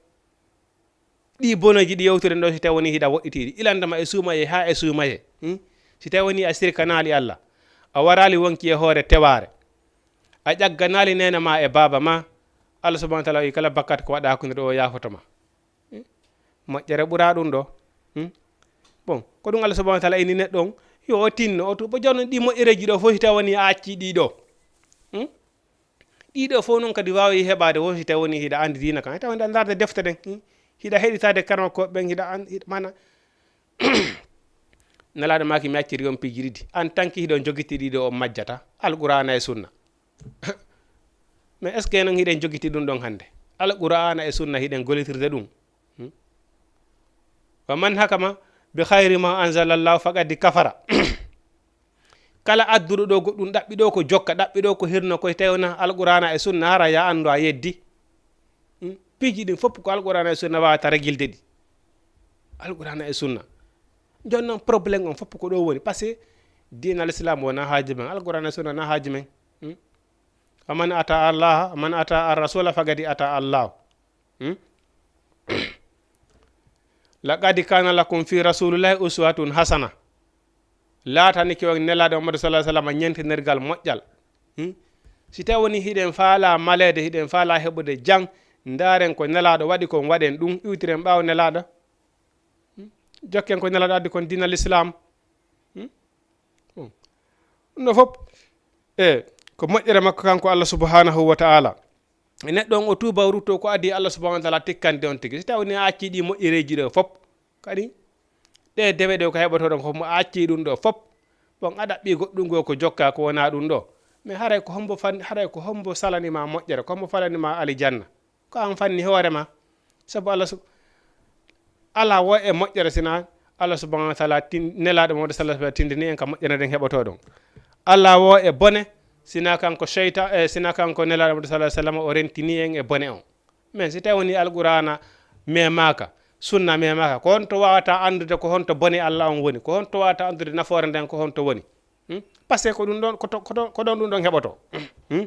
Ɗii boneeji ɗi yewtuɗen ɗoo, si tawii wonii hiɗa woɗɗitii ɗi, ilande ma e suumayee haa e suumayee, hmm? Si tawii wonii a sirkanaali Allah, a waraali wonki e hoore tewaare, a ƴagganaali neene maa e baaba maa, Allah subhanahu wa ta'ala wi'i kala bakkaatu ko waɗaa hakkunde ɗoo o yaafoto ma. Hmm? Moƴƴere ɓuraa ɗum ɗoo. Hmm? Bon, ko ɗum Allah subhanahu wa ta'ala inni neɗɗo on, yo o tinno, o tuuba. Jooni ɗii moƴƴereeji ɗoo fof, si tawii wonii a accii ɗii ɗoo. Hmm? Ɗii ɗoo fof non kadi waawi heɓaade wo si tawii wonii hiɗa anndi diina kan. Tawa hiɗa ndaarde defte ɗen, hmm? Hiɗa heɗitaade karmakooɓe ɓen, hiɗa an-, hiɗa, maana, Nelaaɗo maaki mi acciri on piiji ɗiɗi. En tant que hiɗon jogiti ɗii ɗoo on majjata, Alqur'aana e Sunna. Mais est-ce que non hiɗen jogiti ɗum ɗon hannde? Alqur'aana e Sunna hiɗen gollitirde ɗum. Hmm? Wa man hakama bi khayri ma anzalallahu faqad kafara. Kala adduɗo ɗoo goɗɗum, ɗaɓɓi ɗoo ko jokka, ɗaɓɓi ɗoo ko hirna, ko tawi wonaa Alqur'aana e Sunna, hara ya anndu a yeddi. Hmm? Piiji ɗin fof ko Alqur'aana e Sunna waawata regilde ɗi. Alqur'aana e Sunna. Jooni non problème on fof ko ɗoo woni. Parce que diina l'islam wonaa haaju men, Alqur'aana e Sunna wonaa haaju men. Hmm? Wa man ata Allah, wa man ata ar-rasula faqad ata Allah. Hmm? Laqad kana lakum fi rasulillahi uswatun hasana. Laatanike on Nelaaɗo Muhammadu sallallahu alaihi wasallam ñentinirgal moƴƴal. Hmm? Si tawi wonii hiɗen faalaa maleede, hiɗen faalaa heɓude jam, ndaaren ko Nelaaɗo waɗi kon, waɗen ɗum, iwtiren ɓaawo Nelaaɗo. Hmm? Jokken ko Nelaaɗo addi kon diina l'islam. Hmm? Hmm. Ɗum ɗoo fof, e, ko moƴƴere makko kanko Allah subhanahu wa ta'ala. E neɗɗo on o tuuba, o rutto ko adii Allah subhanahu wa ta'ala tikkande on tigi. Si tawi wonii a accii ɗii moƴƴereeji ɗoo fof, kadi ɗee dewe ɗoo ko heɓotoo ɗon ko mo a accii ɗum ɗoo fof, bon, a ɗaɓɓii goɗɗum goo ko jokkaa ko wonaa ɗum ɗoo. Mais haray ko hombo fan-, haray ko hombo salani ma moƴƴere, ko hombo falani ma alijanna? Ko an fanni hoore ma. Sabu Allah sub-, alaa woo e moƴƴere sinaa Allah subhanahu wa ta'ala tin-, Nelaaɗo Muhammadu sallallahu alaihi wasallam tindini en ka moƴƴere nden heɓotoo ɗon. Alaa woo e bone sinaa kanko sheyta-, e, sinaa kanko Nelaaɗo Muhammadu sallallahu alaihi wasallam o rentini en e bone on. Mais si tawi wonii Alqur'aana memaaka, Sunna memaaka, ko honto waawata anndude ko honto bone Allah on woni? Ko honto waawata anndude nafoore nden ko honto woni? Hmm? Parce que ko ɗum ɗon, ko to-, ko to-, ko ɗon ɗum ɗon heɓotoo. Hmm?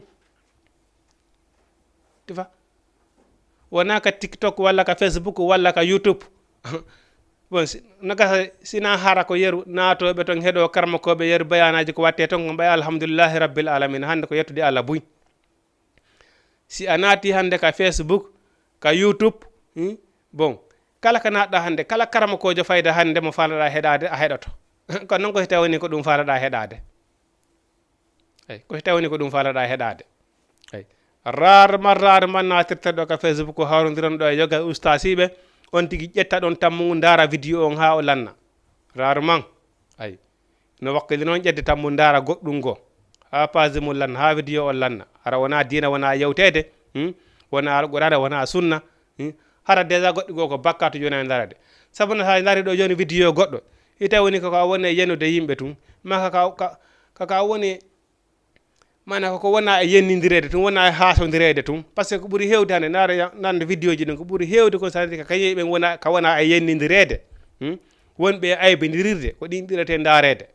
Tifa? Wonaa ka TikTok walla ka Facebook walla ka YouTube. Bon, si, no gasa, sinaa hara ko yeru naatooɓe ton heɗoo karmakooɓe yeru bayaanaaji ko wattee ton, ko ɓay alhamdulillahi rabbil alamin. Hannde ko yettude Allah buy. Si a naati hannde ka Facebook, ka YouTube, hmm? Bon, kala ka naatɗaa hannde, kala karamokoojo fayda hannde mo faalaɗaa heɗaade, a heɗoto. Kono non ko si tawi wonii ko ɗum faalaɗaa heɗaade. Eyi, ko si tawi wonii ko ɗum faalaɗaa heɗaade. Eyi. Rarement, rarement naatirta ɗoo ka Facebook, hawrondiron ɗoo e yoga ustaasiiɓe, on tigi ƴetta ɗon tammu ngu, ndaara vidéo on haa o lanna. Rarement. Eyi. No wakkili noon ƴedde tammu ndaara goɗɗum goo. Haa page mum lanna, haa vidéo on lanna. Hara wonaa diina, wonaa yewteede, hmm? Wonaa Alqur'aana, wonaa Sunna, hmm? Hara déjà goɗɗi goo ko bakkaatu jooni e ndaarade. Sabu no, si a ndaari ɗoo jooni vidéo goɗɗo, si tawi wonii ko ka woni e yenude yimɓe tun, maa ka, ka, ka, ka, ka woni, maanaa ko, ko wonaa e yennindireede tun, wonaa e haasondireede tun. Parce que ko ɓuri heewde hannde, ndaara ya-, nande vidéoji ɗin, ko ɓuri heewde ko santi ka kañum ɓen wona, ka wonaa e yennindireede. Hmm? Wonɓe e aybindirirde, ko ɗin ɓurete ndaareede.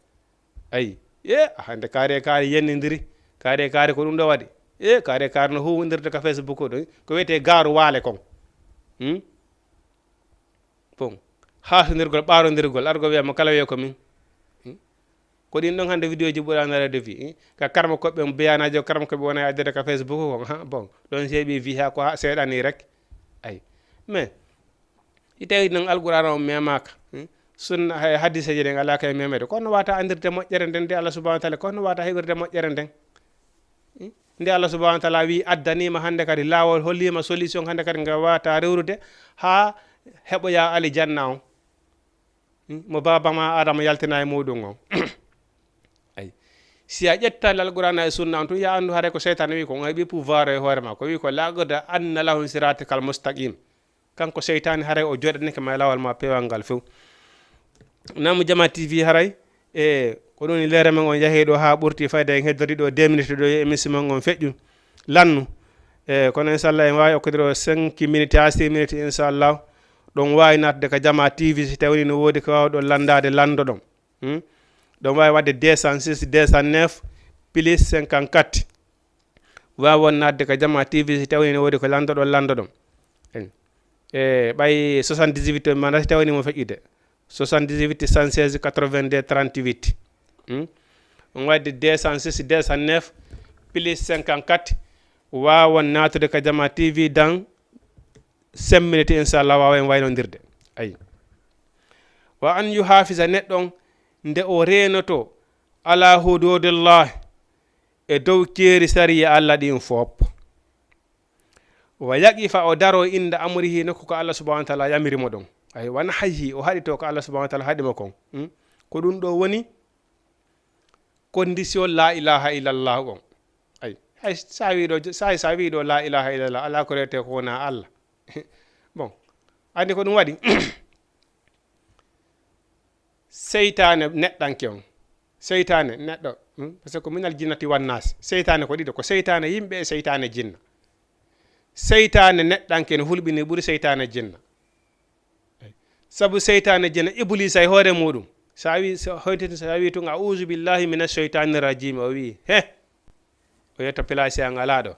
Ayi, e, hannde kaari e kaari yennindiri, kaari e kaari ko ɗum ɗo waɗi. E, kaari e kaari no huuwondirde ka Facebook ɗo, ko wiyetee gaaru waale kon. Hmm? Bon, haasondirgol, ɓaarondirgol, argo wiya mo kala wiya ko min. Hmm? Ko ɗin ɗon hannde vidéo ji ɓurani waɗeede fii, eh? Ka karma koɓɓe mo beyanaajo, karma koɓɓe wona e addere ka Facebook kon, ha, bon, ɗon seeɓi fii ha ko ha seeɗa ni rek. Ayi. Mais, si tawi non Alqur'aana on memaaka, hmm? Sunna, hay hadiseeje ɗen alaa kay memede. Kono wata andirde moƴƴere nden de Allah subhanahu wa ta'ala, kono wata heɓirde moƴƴere nden. Hmm? Nde Allah subhanahu wa ta'ala wi addaniima hannde kadi laawol, holliima solution hannde kadi nga wata rewrude haa heɓoya alijanna on. Hmm? Mo baaba ma Adama yaltina e muɗum on. Ay. Si a ƴetta Alqur'aana e Sunna on tun, ya anndu haray ko seytaane wi ko on heɓi pouvoir e hoore ma. Ko wi ko laqad anna lahum siratakal mustaqim. Kanko seytaane haray o jooɗanike ma e laawol ma peewal ngal few. Namu Jama T V haray, e ko ɗum leere men on yahi ɗo haa ɓurti fayda en heddori ɗo deux minutes ɗo e émission men on feƴƴu lannu. E kono inchallah en waawi okkudiro cinq minutes haa six minutes inchallah. Ɗon waawi naatde ka Jama T V si tawii no woodi ko waawɗon lanndaade lanndoɗon. Hmm? Ɗon waawi waɗde deux cent six, deux cent neuf, plus cinquante-quatre. Waawon naatde ka Jama T V si tawii no woodi ko lanndoɗon, lanndoɗon. En. E ɓay soixante-dix-huit on mana si tawii mo feƴƴude. Soixante-dix-huit, cent seize, quatre-vingt-deux, trente-huit. Hmm? On waɗde deux cent six, deux cent neuf, plus cinquante-quatre. Waawon naatude ka Jama T V dans cinq minutes, inchallah, waawa en waynondirde. Ayi. Wa an yuhafisa neɗɗo on nde o reenoto ala hududillah e dow keeri sariya Allah ɗin fof. Wa yaqifa o daro inda amrihi nokku ko Allah subhanahu wa ta'ala yamiri mo ɗon. Ayi, wa nahyihi o haɗito ko Allah subhanahu wa ta'ala haɗi mo kon. Hmm? Ko ɗum ɗo woni condition la ilaha illallah on. Ay, hay sa wiiɗo, sa, sa wiiɗo la ilaha illallah, ala ko rewte ko wona Allah. Bon, andi ko ɗum waɗi? Seytaane neɗɗanke on. Seytaane neɗɗo, hmm? Parce que minal jinnati wan naas. Seytaane ko ɗiɗo, ko seytaane yimɓe e seytaane jinna. Seytaane neɗɗanke no hulɓini ɓuri seytaane jinna. Sabu seytaane jena Ibuliisa e hoore muuɗum. So a wi, so hoytiti, so a wi tun, "A'uuzu billahi mina sheytaani rajiim," o wi, "He, o yetta pilaasi an alaa ɗo."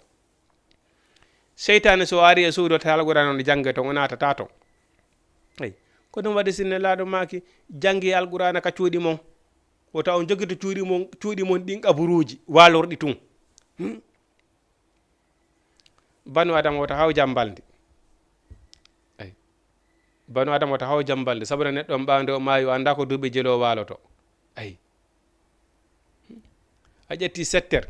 Seytaane so ari e suudu, tawi Alqur'aana on jannge ton, o naatata ton. Ey, ko ɗum waɗi si Nelaaɗo maaki, "Janngee Alqur'aana ka cuuɗi mon. Wota on jogito cuuɗi mon, cuuɗi mon ɗin qaburuuji, waalorɗi tun." Hmm? Banu Adama wota haw jambalndi. Ay. Banu Adama wota haw jambalndi. Sabu neɗɗo on ɓaande o maayi, o anndaa ko duuɓi jelo waaloto. Ay. A ƴetti sept heures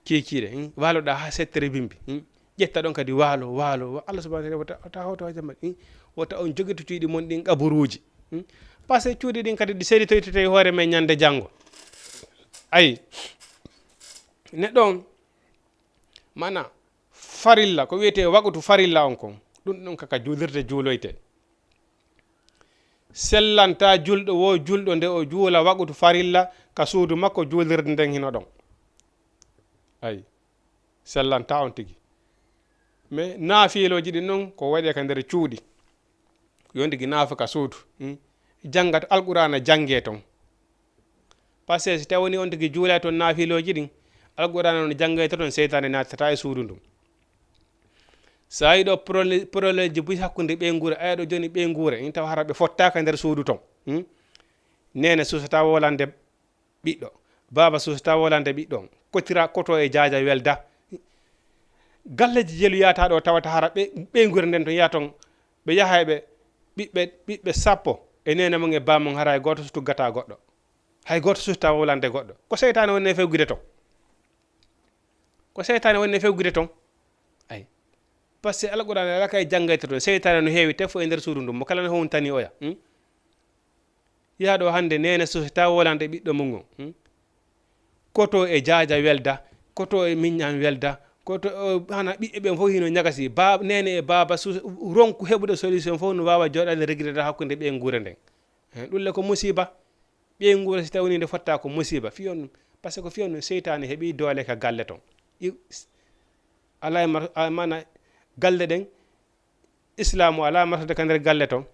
kiikiiɗe, hmm? Waaloɗaa haa sept heures e bimbi, hmm? Ƴetta ɗon kadi waalo, waalo, wa-, Allah subhanahu wa ta'ala wota, wota hawto haa jambalndi, hmm? Wota on jogito cuuɗi mon ɗin qaburuuji, hmm? Parce que cuuɗi ɗin kadi ɗi seritoytete e hoore men ñande janngo. Ay. Neɗɗo on, maanaa, farilla, ko wiyetee waqtu farilla on kon, ɗum ɗon ka, ka juulirde juuloyte. Sellantaa julɗo woo julɗo nde o juula waqtu farilla ka suudu makko, juulirde nden hino ɗon. Ay, sellantaa on tigi. Mais naafilooji ɗin non ko waɗee ka nder cuuɗi. Ko yondigi naafa ka suudu, hmm? Janngat Alqur'aana janngee ton. Parce que si tawii on tigi juulay ton naafilooji ɗin, Alqur'aana on janngay ton, seytaane naatata e suudu ndun. So a yiɗo prole-, proleji buy hakkunde ɓeynguure, a yiɗo jooni ɓeynguure, in tawa hara ɓe fottaaka nder suudu ton. Hmm? Neene suusata wolande ɓiɗɗo. Baaba suusata wolande ɓiɗɗo on. Kotira koto e jaaja welda. Galleji jelu yata ɗo tawata hara ɓe, ɓeynguure nden ton yaha ton. Ɓe yaha e ɓe ɓiɓɓe, ɓiɓɓe sappo e neene mum e baaba mum hara hay gooto so tuggata goɗɗo. Hay gooto suusata wolande goɗɗo. Ko seytaane woni e fewgude ton. Ko seytaane woni e fewgude ton. Ay. Parce que Alqur'aana ala kay janngayta ton. Seytaane no heewi tefo e nder suudu ndun. Mo kala no hontani oya. Hmm? Yaa ɗo hannde neene suusata wolande ɓiɗɗo mum on. Hmm? Koto e jaaja welda, koto e miññan welda, koto o, hana ɓiɓɓe ɓen fof hino ñagasi. Baaba, neene e baaba suus-, ronku heɓude solution fof no waawa jooɗaade regirde hakkunde ɓeynguure nden. Eh, ɗum le ko musiba. Ɓeynguure si tawii nde fotta ko musiba. Fii on, parce que fii on seytaane heɓi doole ka galle ton. I, s-, alaa e mar-, a, maana galle ɗen, Islaamu alaa martude ka nder galle ton.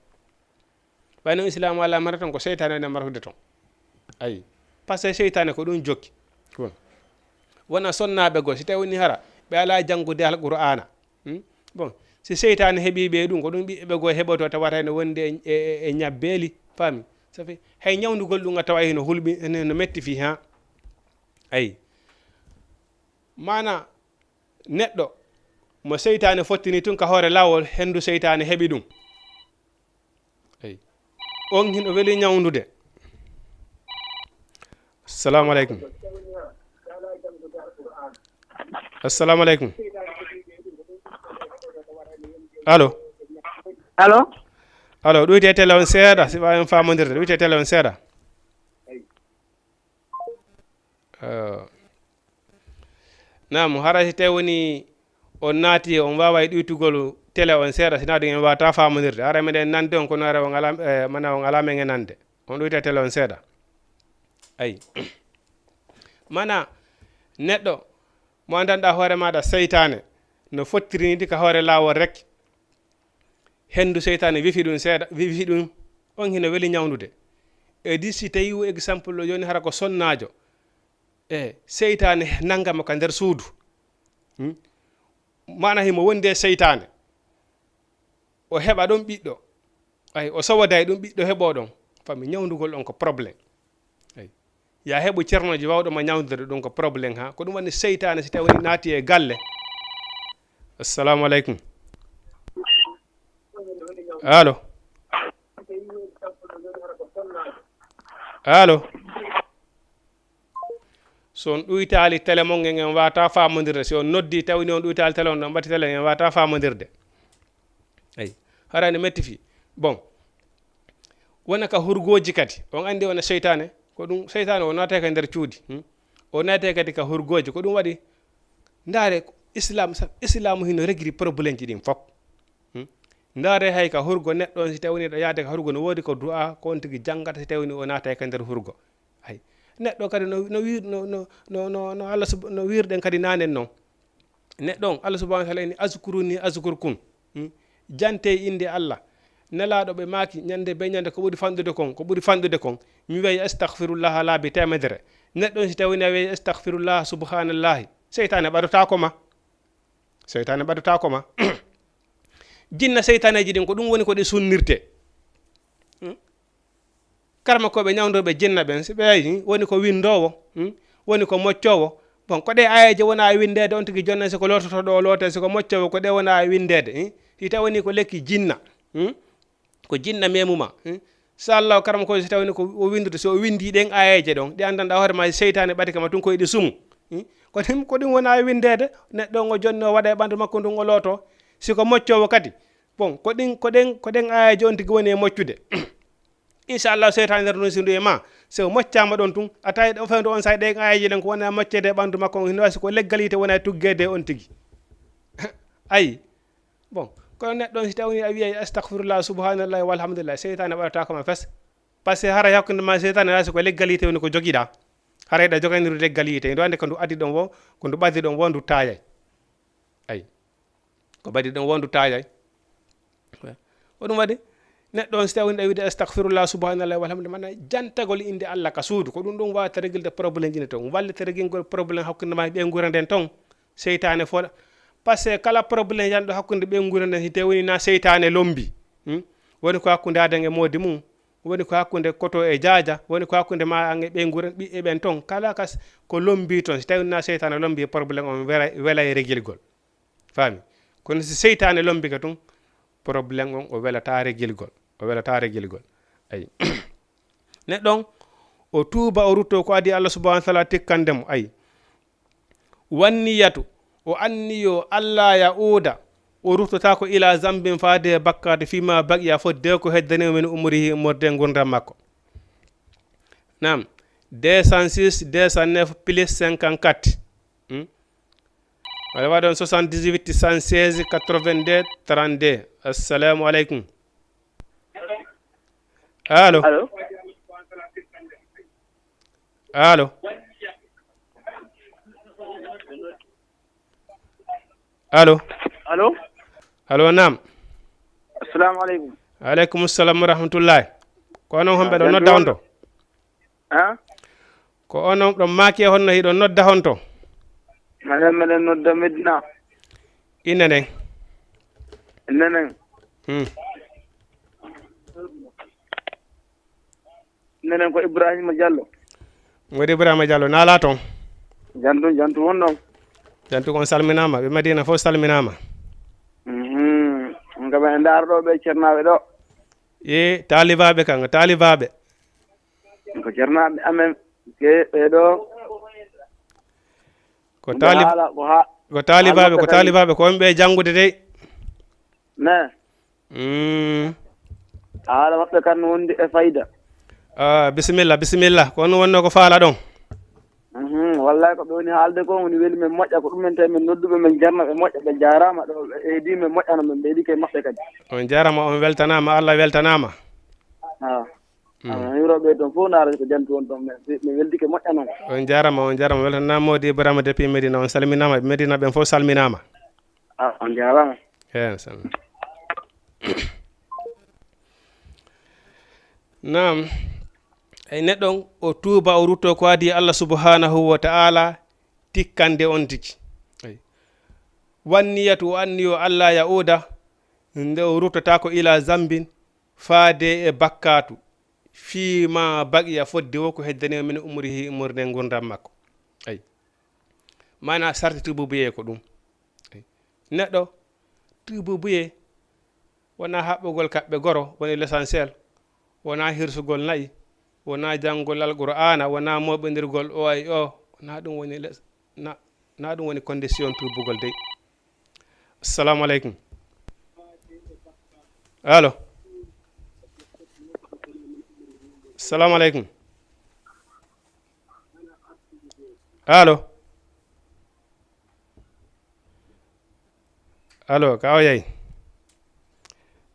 Ɓay non Islaamu alaa mara ton, ko seytaane woni marhude ton. Ayi. Parce que seytaane ko ɗum jokki. Wona sonnaaɓe goo, si tawi woni hara, ɓe alaa janngude Alqur'aana. Hmm? Bon, si seytaane heɓii ɓe ɗum, ko ɗum ɓiɓɓe ɓe goo heɓoto, tawata ene wondi e, e, e, e ñabbeeli, faami? Ça fait, hay ñawndugol ɗum a tawa hino hulɓi, no, no metti fii, haa. Ayi. Maana, neɗɗo mo seytaane fottini tun ka hoore laawol, hendu seytaane heɓi ɗum. Eyi. On hino weli ñawndude. Assalamu aleykum. Assalamu aleykum. Allo? Allo? Allo, ɗuyte télé on seeɗa, si waawi on faamondirde, ɗuyte télé on seeɗa. Eh, naam, hara si tawi woni on naati, on waaway ɗuytugol télé on seeɗa, si naa ɗum en waawataa faamondirde. Hara meɗen nande on, kono hara on alaa, eh, mana on alaa men e nande. On ɗuyta télé on seeɗa. Ayi. Mana, neɗɗo mo anndanɗaa hoore maaɗa seytaane, no fottiri ni ka hoore laawol rek. Hendu seytaane wifi ɗum seeɗa, wifi ɗum, on hino weli ñawndude. E di si tawi wo exemple ɗo jooni hara ko sonnaajo, e seytaane nanga mo ka nder suudu. Hmm? Maana himo wondi e seytaane. O heɓa ɗon ɓiɗɗo. Ay, o sowoday ɗum ɓiɗɗo heɓo ɗon. Fami ñawndugol on ko problème. Ay. Ya heɓu ceernooji wawɗo ma ñawndorde ɗum ko problème ha. Ko ɗum woni seytaane si tawi woni naati e galle. Assalamu aleykum. Allo? Allo? So on ɗuytaali télé mon ngen, en waawataa faamondirde. Si on noddii, tawi ni on ɗuytaali télé on, on ɓati télé, en waawataa faamondirde. Eyi, hara ne metti fii. Bon, wona ka hurgooji kadi. On anndi wona seytaane, ko ɗum, seytaane o naatay ka nder cuuɗi. Hmm? O naatay kadi ka hurgooji. Ko ɗum waɗi, ndaare, Islam sa-, Islamu hino regri problemji ɗin fof. Hmm? Ndaare hay ka hurgo neɗɗo on, si tawi woni ɗo yaade ka hurgo, no woodi ko du'a, ko on tigi janngata, si tawi woni o naatay ka nder hurgo. Hay. Neɗɗo kadi no, no wir-, no, no, no, no, no Allah sub-, no wirɗen kadi naanen non. Neɗɗo on, Allah subhanahu wa ta'ala inni, "Azkuruni azkurkum." Hmm? Jante innde Allah. Nelaaɗo ɓe maaki, ñande be ñande ko ɓuri fanɗude kon, ko ɓuri fanɗude kon. Mi wi'ay astaghfirullah laabi teemedere. Neɗɗo on si tawi woni a wi'ay astaghfirullah, subhanallahi. Seytaane ɓadotaako ma. Seytaane ɓadotaako ma. Jinna seytaaneeji ɗin, ko ɗum woni ko ɗi sunnirte. Hmm? Karmakooɓe ñawndooɓe jinna ɓen, si ɓe ayi, hmm, woni ko winndoowo, hmm, woni ko moccoowo. Bon, ko ɗe aayeeje wona e winndeede, on tigi jonna si ko loototo ɗo o loota, si ko moccoowo, ko ɗe wona e winndeede, hmm. Si tawi woni ko lekki jinna, hmm, ko jinna memuma, hmm. Inchallahu, karamoko, si tawi woni ko o winndude, so o winndii ɗen aayeeje ɗon, ɗi anndanɗaa hoore ma, seytaane ɓadike ma tun ko e ɗi sumu, hmm. Ko ɗum, ko ɗum wona e winndeede, neɗɗo on o jonni o waɗa e ɓanndu makko ndun o looto. Si ko moccoowo kadi, bon, ko ɗin, ko ɗen, ko ɗen aayeeje on tigi woni e moccude. Inchallah, seytaane nder non si ndu e ma, si o moccaama ɗon tun, a tawi ɗon fewndo on say ɗen aayeeje ɗen ko wona e moccede e ɓanndu makko on, hino wasi ko leggal yiite wona e tuggede e on tigi. Ayi. Bon, kono neɗɗo on si tawi a wi'ay astaghfirullah, subhanallah, walhamdulillah, seytaane waɗataako ma fes. Parce que haray hakkunde ma seytaane wasi ko leggal yiite woni ko jogiɗaa. Haray ɗa joganiru leggal yiite, ndu annde ko ndu addi ɗon wo, ko ndu ɓaddi ɗon wo, ndu taayay. Ayi. Ko ɓaddi ɗon wo, ndu taayay. Ko ɗum waɗi, neɗɗo on si tawi woni ɗa wiide astaghfirullah, subhanallah, walhamdulillah, mana jantagol innde Allah ka suudu, ko ɗum ɗum waawata regilde problème ji ne ton, wallita regilgol problème hakkunde ma e ɓeynguure nden ton, seytaane fooɗa. Parce que kala problème yanɗo hakkunde ɓeynguure nden, si tawi woni na seytaane lombi, hmm? Woni ko hakkunde aden e moodi mum, woni ko hakkunde koto e jaaja, woni ko hakkunde ma an e ɓeynguure ɓiɓɓe ɓen ton, kala kas ko lombi ton, si tawi na seytaane lombi, problème on wela-, welay regilgol. Faami? Kono si seytaane lombi ka tun, problème on o welataa regilgol. O welataa regilgol. Ayi. Neɗɗo on, o tuuba, o rutto ko adii Allah subhanahu wa ta'ala tikkande mo. Ayi. Wanniyatu, o anniyo Allah ya uuda, o ruttotaako ila zambin faade e bakkaatu fii ma baqiya fodde ko heddani min umrihi morde ngurndan makko. Naam, deux cent six, deux cent neuf plus cinquante-quatre. Hmm? Wala waɗon soixante-dix-huit, cent seize, quatre-vingt-deux, trente-deux. Assalamu aleykum. Allo? Allo? Allo? Allo? Allo? Allo, naam. Assalamu aleykum. Aleykum salam wa rahmatullahi. Ko onon homɓe ɗon nodda on to? Ah? Ko onon ɗon maaki e honno hiɗon nodda on to? Minen, meɗen nodda Medina. Ine nen. Ine nen. Hmm. Ine nen ko Ibrahima Diallo. Wodi Ibrahima Diallo, naalaa ton? Jantu, jantu won ɗon. Jantu on salminaama, ɓe Medina fof salminaama. Mhm. On kam en ndaar ɗo ɓe cernaaɓe ɗo. E taalibaaɓe kan, taalibaaɓe. Ko cernaaɓe amen, ke-, ɓee ɗoo. Ko Ɓe taalib-, haala, ko ha-, ko taalibaaɓe, haalooɓe ko kadi. Taalibaaɓe, ko wonɓe e janngude dey. Ne. Mm. Haala maɓɓe kan no wondi e fayda. Ah, bisimilla, bisimilla. Ko honno wonnoo ko faala ɗon? Mhm, wallahi ko ɓe woni haalde ko woni weli men moƴƴa, ko ɗum men tawi men nodduɓe men jarna ɓe moƴƴa, ɓe jaaraama ɗo, ɓe eedi men moƴƴano men, ɓe eedi ke maɓɓe kadi. On jaaraama, on weltanaama, Allah weltanaama. Ah. Mm. Ah, hiwroɓe ton fof ndaara ko jantu won ton, mi, mi weldike moƴƴa non. On jaaraama, on jaaraama, weltanaama Mody Ibrahima depuis Medina, on salminaama, Medina ɓen fof salminaama. Ah, on jaaraama. Eey, on salminaama. Naam. Ay neɗɗo on, o tuuba, o rutto ko adii Allah subhanahu wa ta'ala tikkande on tigi. Ay. Wanniyatu, o anniyo Allah ya uuda, nde o ruttotaako ila zambin, faade e bakkaatu, fii ma baqiya, fodde wo ko heddani o min umrihi, umri nden ngurndan makko. Ay. Maana sarti tuububuyee ko ɗum. Ay. Neɗɗo, tuububuyee wonaa haɓɓugol kaɓɓe goro, woni l'essentiel, wonaa hirsugol na'i, wonaa janngol Alqur'aana, wonaa mooɓindirgol o ay o, wonaa ɗum woni les-, na, na ɗum woni condition tuubugol dey. Assalamu aleykum. Allo. Assalamu aleykum. Allo. Allo, ka o yayi?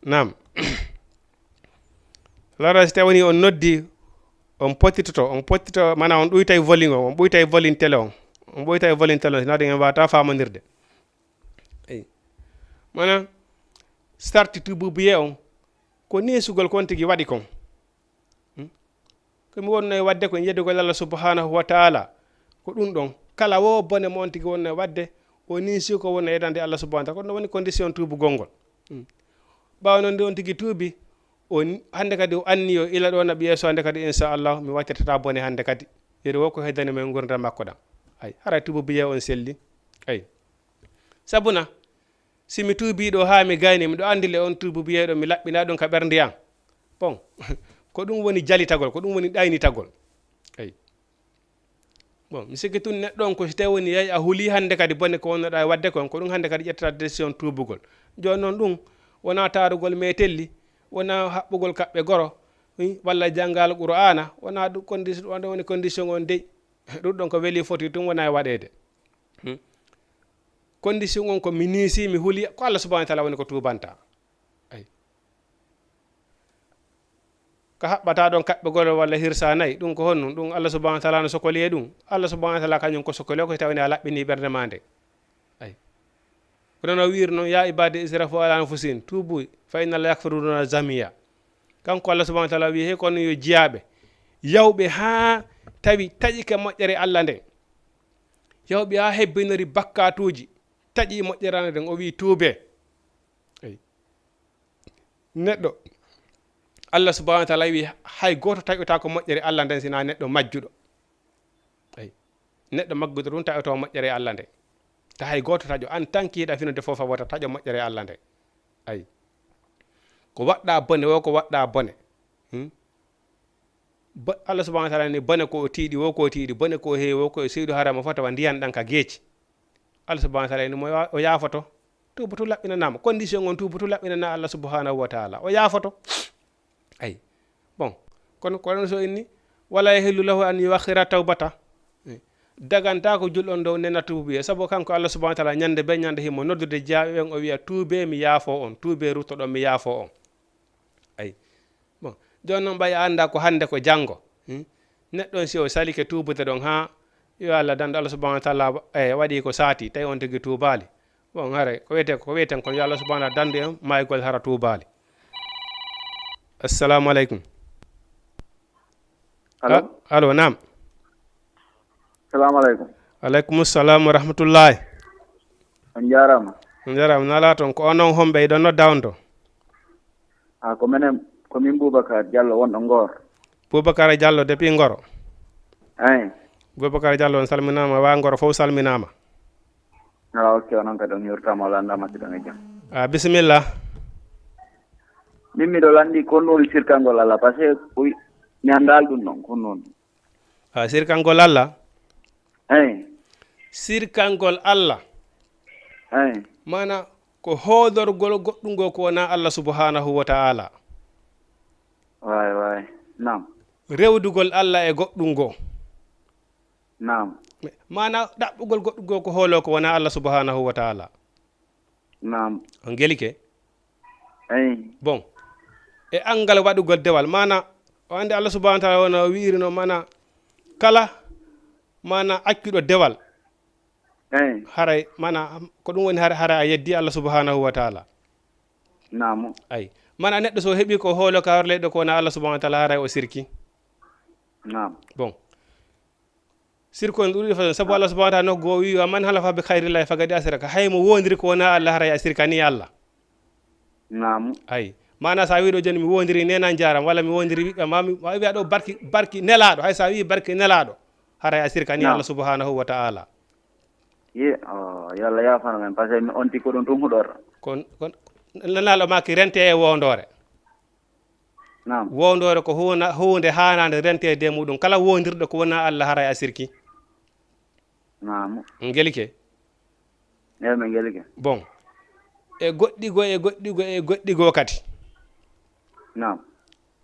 Naam. Lora si tawii on noddi, on pottitoto, on pottito, maanaam on ɗuytay volume on, on ɓuytay volume télé on, on ɓuytay volume télé on, si naa ɗum en waawata faamondirde. Eyi. Maanaam, sarti tuububuyee on, ko neesugol kon tigi waɗi kon. Hmm? Ko mi wonno e waɗde ko yeddugol Allah subhanahu wa ta'ala. Ko ɗum ɗon. Kala wo bone mo on tigi wonno e waɗde, o neesi ko wonno yeddande Allah subhanahu wa ta'ala. Ko ɗum woni condition tuubugol ngol. Hmm. Ɓaawo non nde on tigi tuubi, o n-, hannde kadi o anniyo ila ɗo naɓi yeeso hannde kadi, inshallah, mi waɗtirtataa bone hannde kadi. Yeru wo ko heddani mo e ngurndan makko ɗan. Ay, haray tuububuyee on selli. Ay. Sabuna, si mi tuubii ɗoo haa mi gayni, miɗo anndi le on tuububuyeeɗo, mi laɓɓinaa ɗum ka ɓernde an. Bon, ko ɗum woni jalitagol, ko ɗum woni ɗaynitagol. Eyi. Bon, mi sikki tun neɗɗo on ko si tawi woni yahi a hulii hannde kadi bone ko wonnoɗaa e waɗde kon, ko ɗum hannde kadi ƴettata décision tuubugol. Jooni non ɗum wonaa taarugol meetelli, wonaa haɓɓugol kaɓɓe goro, hmm, walla janngal Qur'aana, wonaa ɗum condi-, wonaa woni condition on dey. Ɗum ɗon ko weli foti tun wonaa e waɗeede. Hmm. Condition on ko mi niisii, mi hulii, ko Allah subhanahu wa ta'ala woni ko tuubanta. Ay. Ka haɓɓata ɗon kaɓɓe goro walla hirsa nayi, ɗum ko honɗum? Ɗum Allah subhanahu wa ta'ala no sokoli e ɗum. Allah subhanahu wa ta'ala kañum ko sokoli ko si tawii a laɓɓinii ɓernde maa nden. Ay. Kono no wiiri non, "Ya ibadi israfu ala anfusihim, tuubu fa inna Allah yaghfiru dhunuba jami'a." Kanko Allah subhanahu wa ta'ala wi'i, "Hey kono yo jiyaaɓe, yawɓe haa tawi taƴike moƴƴere Allah nden." Yawɓe haa hebbinori bakkaatuuji, taƴi moƴƴere nden, o wi'i, "Tuubee." Eyi. Neɗɗo, Allah subhanahu wa ta'ala wi'i, hay gooto taƴotaako moƴƴere Allah nden sinaa neɗɗo majjuɗo. Eyi. Neɗɗo majjuɗo ɗum taƴoto moƴƴere Allah nde. Ta hay gooto taƴo, an tan kiiɗa finude fof a wota taƴo moƴƴere Allah nde. Eyi. Ko waɗɗa bone, wo ko waɗɗa bone. Hmm? Bo-, Allah subhanahu wa ta'ala ni bone ko o tiiɗi, wo ko o tiiɗi, bone ko o heewi, wo ko o seydu harama fota wa ndiyan ɗan ka geeci. Allah subhanahu wa ta'ala ni mo ya-, o yaafoto. Tuubutu laɓɓinanaama. Condition on tuubutu laɓɓinanaa Allah subhanahu wa ta'ala. O yaafoto. Ay. Bon. Kono ko ɗon so inni, "Wala yahillu lahu an yuakhira tawbata." Eh. Dagantaako julɗo on dow nena tuubuye. Sabu kanko Allah subhanahu wa ta'ala ñande be ñande himo noddude jiyaaɓe ɓen o wi'a, "Tuubee mi yaafoo on, tuubee ruttoɗon mi yaafoo on." Ay. Bon, jooni non ɓay a anndaa ko hannde ko janngo. Hmm? Neɗɗo on si o salike tuubude ɗon haa yo Allah dandu Allah subhanahu wa ta'ala, eh, waɗi ko saati, tawi on tigi tuubaali. Bon, haray ko wiyetee, ko wiyeten kon yo Allah subhanahu wa ta'ala dandu en maayugol hara tuubaali. Assalamu aleykum. Allo? A-, allo, naam. Salamu aleykum. Aleykum salam wa rahmatullahi. On jaaraama. On jaaraama. Nalaa toon. Ko onon homɓe, hiɗon nodda on to? Ah, ko menen, ko min Boubacar Diallo wonɗo Ngor. Boubacar Diallo depuis Ngoro. Eyi. Boubacar Diallo, on salminaama, waa Ngoro fof salminaama. Ah, ok, onon kadi on yurtaama, o lanndaama si ɗon e jam. Ah, bisimilla. Min miɗo lanndi ko woni sirkangol Allah, parce que ko mi anndaali ɗum ɗon, ko woni. Ah, sirkangol Allah? Eyi. Sirkangol Allah? Eyi. Maana ko hoodorgol goɗɗungo ko wonaa Allah subhanahu wa ta'ala. Waay, waay. Naam. Rewdugol Allah e goɗɗungo. Naam. Maana ɗaɓɓugol goɗɗungo ko hooloo ko wonaa Allah subhanahu wa ta'ala. Naam. On gelike? Eyi. Bon. E anngal waɗugol dewal, maana o anndi Allah subhanahu wa ta'ala wona o wi'irino, maana kala, maana accuɗo dewal. Eyi. Haray, maana ko ɗum woni haray, haray a yeddi Allah subhanahu wa ta'ala. Naam. Ay. Maana neɗɗo so heɓi ko hoolo ka horleyɗo ko wona Allah subhanahu wa ta'ala, haray o sirki. Naam. Bon. Sirku en ɗuuɗi façon, sabu Allah subhanahu wa ta'ala nokku goo wi'i, "Wa man halafa bi khayrillahi faqad ashraka." Hay mo woondiri ko wonaa Allah, haray a sirkanii Allah. Naam. Ay. Maana so a wi'i ɗoo jooni, "Mi woondiri neena njaaram," walla, "Mi woondiri ɓiɓɓe," ma mi, ma wi'a ɗoo, "Barki, barki Nelaaɗo," hay so a wi'i, "Barki Nelaaɗo," haray a sirkanii Allah subhanahu wa ta'ala. Ye, oh, yo Allah yaafano men, parce que on tigi ko ɗum tun huɗorɗo. Kon, kon, Nelaaɗo maaki rentee e woondoore. Naam. Woondoore ko huuna-, huunde haanaande renteede e muɗum. Kala woondirɗo ko wonaa Allah, haray a sirki. Naam. Ngelike? Eey, min ngelike. Bon. E goɗɗi goo, e goɗɗi goo, e goɗɗi goo kadi. Naam.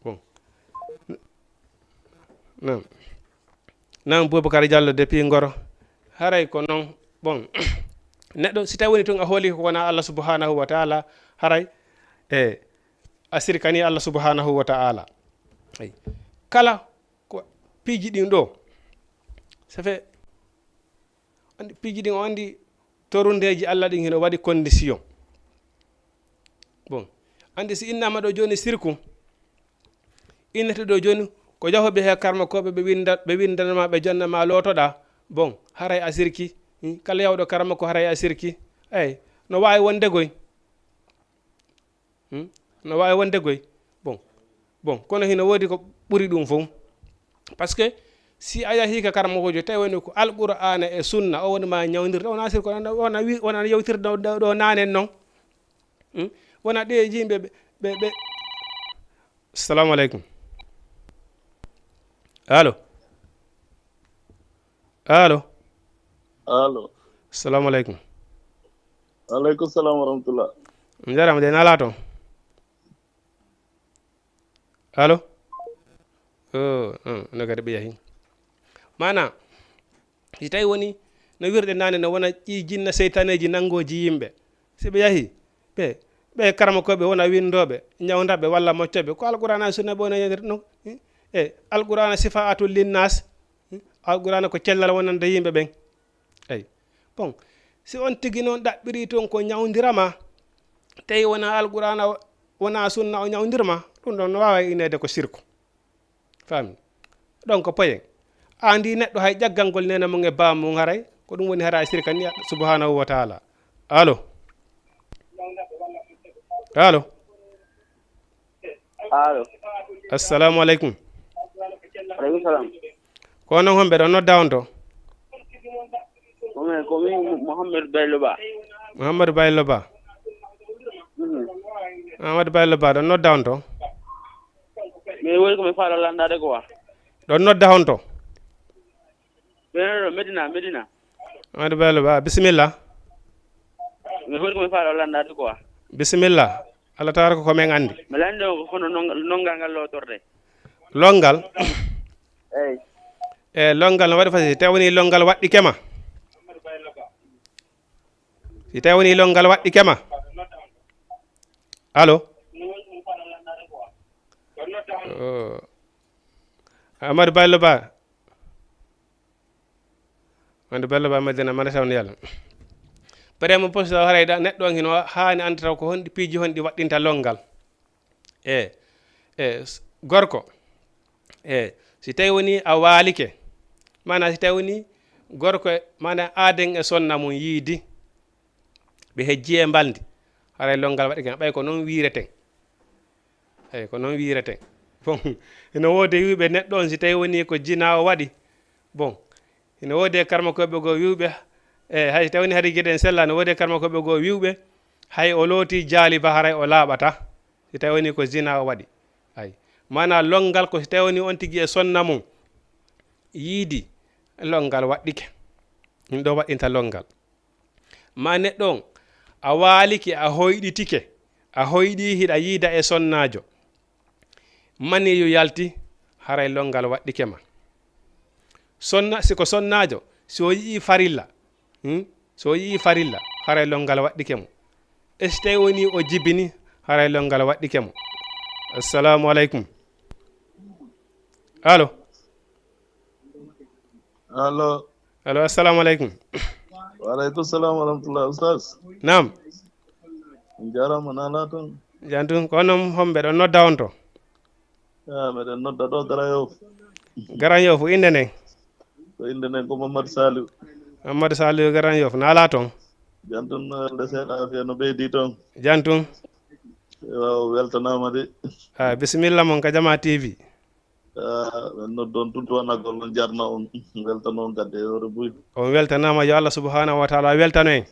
Bon. Naam. Naam, Boubacar Diallo depuis Ngoro. Haray ko non. Bon. Neɗɗo, si tawi woni tun a hooli ko wonaa Allah subhanahu wa ta'ala, haray, e, a sirkani Allah subhanahu wa ta'ala. Ay. Kala ko piiji ɗin ɗoo, ça fait, anndi piiji ɗin, o anndi torundeeji Allah ɗin hino waɗi condition. Bon, anndi si innaama ɗoo jooni sirku, innete ɗoo jooni ko jahooɓe he karmakooɓe, ɓe winnda, ɓe winndanma, ɓe jonnama, lootoɗaa. Bon, haray a sirki. Hmm, kala yahuɗo karmako, haray a sirki. Eey, no waawi wonde goy. Hmm? No waawi wonde goy. Bon. Bon, kono hino woodi ko ɓuri ɗum fof. Parce que si a yahii ka karamokoojo, tawi woni ko Alqur'aana e Sunna, o woni ma ñawndirde, wona sirku, wona, wona wi-, wona yewtirde ɗo, ɗo, ɗo naanen non. Hmm? Wona ɗe yimɓe ɓe, ɓe, ɓe. Assalamu aleykum. Allo? Allo? Allo? Assalamu aleykum. Aleykum salam wa rahmatullah. On njaaraama de, nalaa toon? Allo? Oh, oh, no kadi ɓe yahi. Maana, si tawi woni no wirde naane, no wona ɗi jinna seytaneeji nanngooji yimɓe. Si ɓe yahi, ɓe, ɓe karamokooɓe wona winndooɓe, ñawndaɓe walla moccooɓe. Ko Alqur'aana e Sunna ɓe wona ñawndirde non. E, Alqur'aana sifaatul linnaas. Alqur'aana ko cellal wonande yimɓe ɓen. Eyi. Bon, si on tigi non ɗaɓɓirii toon ko ñawndira ma, tawi wonaa Alqur'aana, wonaa Sunna o ñawndir ma, ɗum ɗon no waawa ineede ko sirku. Faami? Ɗon ko poyen. Anndi neɗɗo hay ƴaggangol neene mum e baaba mum haray, ko ɗum woni haray a sirkani Allah subhanahu wa ta'ala. Allo? Allo? Allo? Assalamu aleykum. Aleykum salam. Ko onon homɓe ɗon nodda on to? Ko min, ko min Mouhamadou Baylo Ba. Mouhamadou Baylo Ba. Mhm. Amadou Baylo Ba, ɗon nodda on to? Mi woni ko mi faala lanndaade ko wa. Ɗon nodda on to? Ɓeɗo ɗo Medina, Medina. Amadou Bello Ba, bisimilla. Mi holi ko mi faala o lanndaade quoi. Bisimilla. Allah tabaraka ko men anndi. Mi lanndi on ko hono nonga-, nongal ngal lootorde. Longal? Eyi. E longal no waɗi fasi, si tawi woni longal waɗɗike ma? Si tawi woni longal waɗɗike ma? Allo? Oh. Amadou Bello Ba. Wonde Bello Ba Madina, mara sawnde Yàlla. Bare mo posto haray da neɗɗo on hino haani annda taw ko honɗi piiji honɗi waɗɗinta longal. E, e, s-, gorko. E si tawi woni a waalike, maanaa si tawi woni gorko, maanaa aaden e sonna mum yiidi, ɓe hejji e mbalndi, haray lonngal waɗike, ɓay ko non wiireten. Eyi, ko non wiireten. Bon, hino woodi e wi'uɓe neɗɗo on, si tawi woni ko jinaa o waɗi, bon, hino woodi e karmakooɓe goo wi'uɓe, e hay si tawi woni hari geɗe en sellaa, no woodi e karmakooɓe goo wi'uɓe, hay o looti jaaliba, haray o laaɓataa, si tawi woni ko jinaa o waɗi. Ay, maanaa lonngal ko si tawi woni on tigi e sonna mum yiidi, lonngal waɗɗike. Ɗum ɗoo waɗɗinta lonngal. Maa neɗɗo on, a waalike, a hoyɗitike, a hoyɗii hiɗa yiida e sonnaajo. Maniyu yalti, haray lonngal waɗɗike ma. Sonna, si ko sonnaajo, si o yi'ii farilla, hmm? Si o yi'ii farilla, haray lonngal waɗɗike mo. E si tawi woni o jibini, haray lonngal waɗɗike mo. Assalaamu aleykum. Allo? Allo. Allo, assalamu aleykum. Wa aleykum salam wa rahmatullah, Oustaz. Naam. On jaaraama, naalaa ton. Jam tun, ko onon homɓe ɗon nodda on to? Ah, meɗen nodda ɗo Grand Yoff. Grand Yoff, innde nden? Ko innde nden ko Mamadou Saliou. Mamadou Saliou Grand Yoff, naalaa ton? Jam tun, no welde seeɗa, afiya no ɓeydi ton? Jam tun. Ewa, o weltanaama de. Ah, bisimilla mon ka Jama T V. Ah, men noddon tun to wanagol on jarna on. Weltano on gadde e hoore buy. On weltanaama, yo Allah subhanahu wa taala weltano en.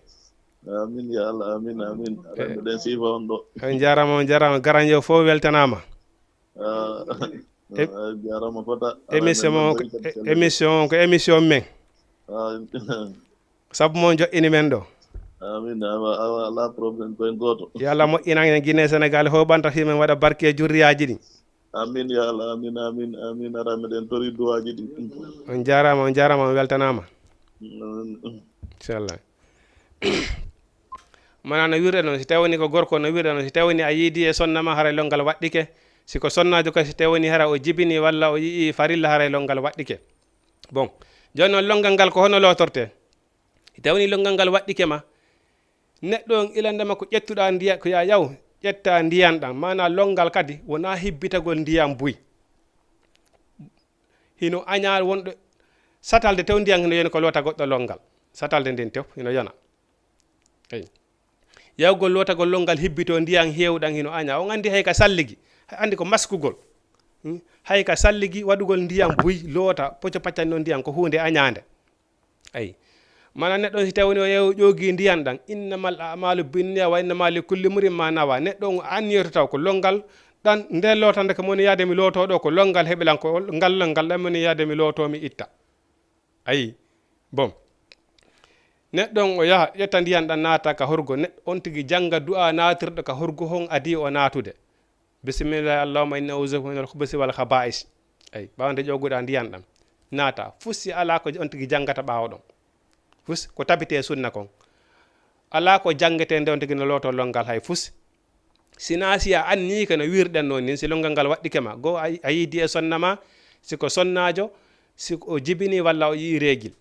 Amin ya Allah, amin, amin. Eh. Aɗa ɗen siifa on ɗo. On jaaraama, on jaaraama. Grand Yoff fof weltanaama. Ah, e-, ah, jaaraama fota. Aɗa émission ɗen on ko, kadi e-, sellude. Émission on ko émission men. Ah, Sabu mo joɗɗini men ɗo. Amin, awa, awa, alaa problème, ko en gooto. Yo Allah moƴƴinan en Guinée Sénégal fof, ɓanta fii men waɗa barke e jurriyaaji ɗin. Amin, ya Allah, amin, amin, amin. Ara meɗen tori duwaaji ɗin. On jaaraama, on jaaraama, on weltanaama. Amin. Inchallah. Mana no wirde non, si tawi woni ko gorko no wirde non, si tawi woni a yiidi e sonna ma, haray lonngal waɗɗike. Si ko sonnaajo kadi, si tawi woni hara o jibini walla o yi'i farilla, haray lonngal waɗɗike. Bon, jooni non lonngal ngal ko hono lootortee? Si tawi woni lonngal ngal waɗɗike ma, neɗɗo on ilande ma ko ƴettuɗaa ndiya-, ko yaa yaw, ƴettaa ndiyan ɗan, maanaa lonngal kadi wonaa hibbitagol ndiyan buy. Hino añaa wonɗo satalde tew ndiyan hino yoni ko loota goɗɗo lonngal. Satalde nden tew hino yona. Eyi. Yawgol lootagol lonngal hibbitoo ndiyan heewɗan hino añaa. On anndi hay ka salligi, hay anndi ko maskugol. Hmm? Hay ka salligi waɗugol ndiyan buy loota, poco paccan non ndiyan ko huunde añaande. Ayi. Mana neɗɗo on si tawi woni o yew-, ƴoogii ndiyan ɗan, "Innamal a'malu binniya wa innama li kulli mri'in ma nawa." Neɗɗo on anniyoto taw ko lonngal ɗan, nden lootande ko moni yaade mi lootoo ɗo, ko lonngal heɓi lan, ko ngal lonngal ɗan moni yaade mi lootoo mi itta. Ayi. Bon. Neɗɗo on o yaha, ƴetta ndiyan ɗan naata ka horgo. Neɗɗo on tigi jannga du'a naatirɗo ka horgo hon adii o naatude. Bismillahi, Allahumma inni a'udhu bika minal khubusi wal khaba'is. Ay, ɓaawo nde ƴooguɗaa ndiyan ɗan, naata. Fus si alaa ko on tigi janngata ɓaawo ɗon. Fus ko tabitee sunna kon. Alaa ko janngetee nde on tigi no lootoo lonngal hay fus. Sinaa si a annii ko no wiirɗen non nin, si lonngal ngal waɗɗike ma. Goo a, a yiidi e sonna ma, si ko sonnaajo, si o jibini walla o yi'i reegil.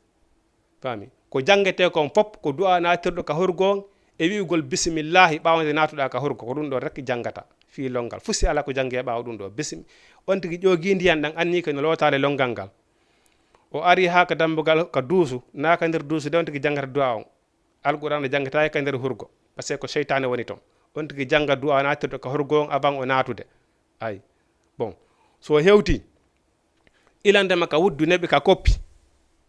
Faami? Ko janngetee kon fof ko du'a naatirɗo ka horgo on e wi'ugol bisimillahi ɓaawo nde naatuɗaa ka horgo. Ko ɗum ɗon rek janngata fii lonngal. Fus si alaa ko janngee ɓaawo ɗum ɗoo. Bisim-, on tigi ƴoogii ndiyan ɗan, annii ko no lootaade lonngal ngal. O arii haa ka dambugal ka duusu, naa ka nder duusu de on tigi janngata du'a on. Alqur'aana janngetaake ka nder horgo, parce que ko seytaane woni ton. On tigi jannga du'a naatirɗo ka horgo on avant o naatude. Ay. Bon. So o hewtii, ilande ma ka wuddu neɓi ka koppi.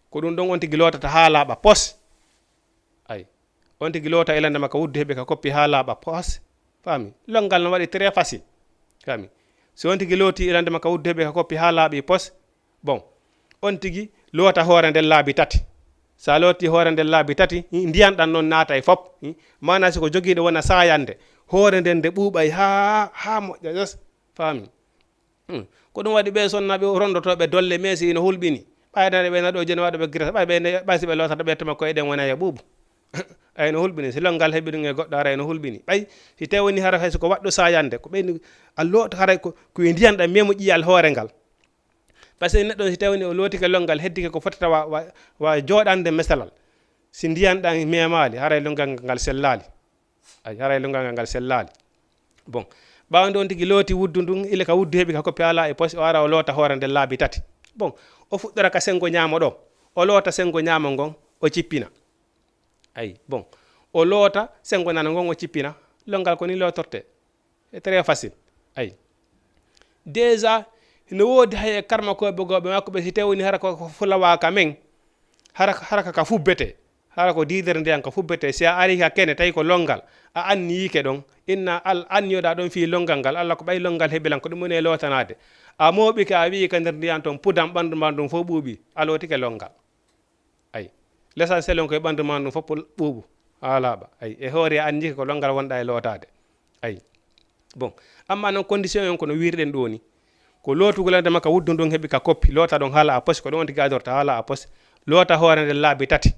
Ko ɗum ɗon on tigi lootata haa laaɓa pos. Ay. On tigi loota ilande ma ka wuddu heɓi ka koppi haa laaɓa pos. Faami? Lonngal no waɗi très facile. Faami? Si on tigi looti ilande ma ka wuddu heɓi ka koppi haa laaɓi pos, bon, on tigi loota hoore nden laabi tati. Sa looti hoore nden laabi tati, hi, ndiyan ɗan non naatay fop. Hi, maanaa si ko jogiiɗo wona saayande, hoore nden nde ɓuuɓay haa, haa moƴƴa, yes. Faami? Hmm. Ko ɗum waɗi ɓee sonnaaɓe rondotooɓe dolle, mais si ino hulɓini. Ɓay nane ɓe naɗo jene waɗo ɓe girata, ɓay ɓe ne, ɓay si ɓe lootata ɓe tuma koye ɗen wona e ɓuuɓu. Ay no hulɓini, si lonngal heɓi ɗum e goɗɗo ara ino hulɓini. Ɓay si tawi woni hara hay so ko waɗɗo saayande, ko ɓeyni a looto haray ko, ko e ndiyan ɗan memo ƴiyal hoore ngal. Parce que neɗɗo si tawi woni o lootike lonngal, heddike ko fotata wa, wa, wa jooɗande mesalal. Si ndiyan ɗan memaali, haray lonngal ngal sellaali. Ay, haray lonngal ngal sellaali. Bon, Ɓaawo nde on tigi looti wuddu ndun, ila ka wuddu heɓi ka koppi haa laaɓi pos, o ara o loota hoore nden laabi tati. Bon, o fuɗɗora ka sengo ñaamo ɗoo. O loota sengo ñaamo ngon, o cippina. Ayi, bon. O loota sengo nano ngon, o cippina. Lonngal ko ni lootortee. C'est très facile. Ayi. Déjà, no woodi hay e karmakooɓe goo ɓe makko ɓe, si tawii woni hara ko, ko fulawa ka men, hara, hara ka, ka fubbetee. Hara ko diidere ndiyan ka fubbetee. Si a arii ka kene, tawi ko lonngal, a anniyike ɗon. Inna al anniyoɗaa ɗon fii lonngal ngal. Alla ko ɓay lonngal heɓi lan, ko ɗum woni e lootanaade. A mooɓike, a wi'i ka nder ndiyan ton, pudan ɓandu maa ndun fow ɓuuɓi. A lootike lonngal. Ayi. L'essentiel on ko e ɓandu maa ndun fow ɓuuɓu. Haa laaɓa. Ayi. E hoore a anniyike ko lonngal wonɗaa e lootaade. Ayi. Bon. Amma non condition on ko no wiirɗen ɗoo ni. Ko lootugol ande makka wuddu ndun heɓi ka koppi, loota ɗon haa laaɓa pos, ko ɗon on tigi adorta haa laaɓa pos, loota hoore nden laabi tati.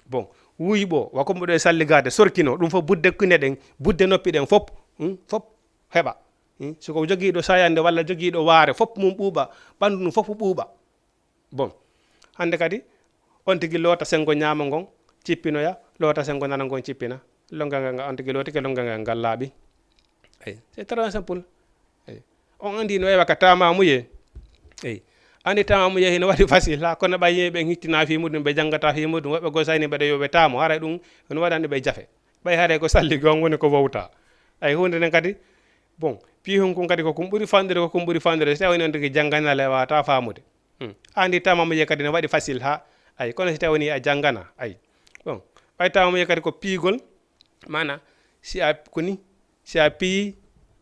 Bon, wuyɓoo, wa ko mboɗo e salligaade, sorkinoo, ɗum fof budde kine ɗen, budde noppi ɗen fop, hmm, fop heɓa. Hmm, si ko jogiiɗo sayande walla jogiiɗo waare, fop mum ɓuuɓa, ɓanndu ndun fof ɓuuɓa. Bon, hannde kadi, on tigi loota senngo ñaamo ngon, cippinoya, loota senngo nano ngon, cippina. Lonngal ngal, on tigi lootike, lonngal ngal, ngal laaɓi. Eyi, c'est très simple. Eyi. On anndi no wayi ka taamaamuye. Eyi. Anndi taamaamuye hino waɗi facile, haa kono ɓay yimɓe ɓen hittinaa fii muɗum, ɓe janngataa fii muɗum, woɓɓe goo sayni mbeɗa yo ɓe taamo, haray ɗum no waɗani ɓe jafe. Ɓay haray ko salli goo woni ko wowtaa. Eyi, huunde nden kadi, bon, piihun kun kadi ko kun ɓuri fanɗude, ko kun ɓuri fanɗude. Si tawii on tigi jannganaa le, a waawataa faamude. Hmm. Anndi taamaamuye kadi no waɗi facile haa, ay, kono si tawii a jannganaa, ay. Bon, ɓay taamaamuye kadi ko piigol, maana, si a, ko ni, si a piyi,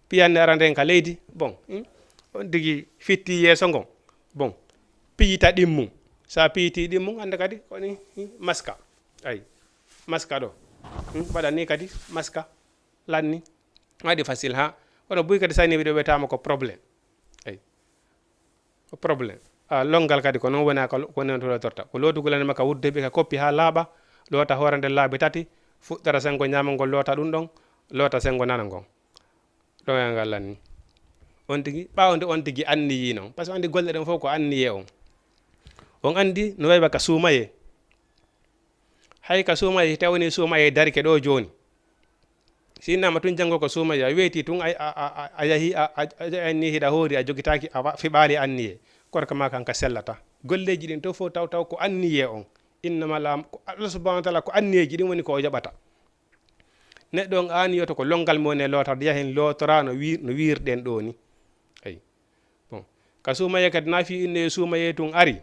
piyanɗe arande en ka leydi, bon, hmm, on tigi fitti yeeso ngon, bon, piyita ɗimmun. Si a piyitii ɗimmun, hannde kadi ko ni, hmm, maska. Ay, maska ɗoo. Hmm, waɗa ni kadi, maska, lanni. Waɗi facile, haa. Kono buy kadi sayni wiɗo wiyetaama ko problème. Ay. Ko problème. Ah, lonngal kadi ko non woni ka, ko non to torta. Ko lootugol en makka wuddu heɓi ka koppi haa laaɓa, loota hoore nden laabi tati, fuɗɗora senngo ñaamo ngol, loota ɗum ɗon, loota senngo nano ngon. Ɗon e ngal lanni. On tigi, ɓaawo nde on tigi anniyii non. Parce que anndi golle ɗen fof ko anniyee on. On anndi no wayi ka suumayee. Hay ka suumayee, si tawii woni suumayee darike ɗoo jooni. Si innama tun janngo ko suumayee, a weetii tun, a, a, a, a, a yahi, a, a, a, a anni hiɗa hoori, a jogitaaki, a wa-, fiɓaali anniyee. Korka maa kan ka sellata. Golleeji ɗin to fof taw, taw ko anniyee on. Innama lam-, ko Allah subhanahu wa ta'ala ko anniyeeji ɗin woni ko o jaɓata. Neɗɗo on aaniyoto ko lonngal mo woni e lootorde, yahen lootora no wiir-, no wiirɗen ɗoo ni. Ayi. Bon. Ka suumayee kadi na fii inne suumayee tun ari.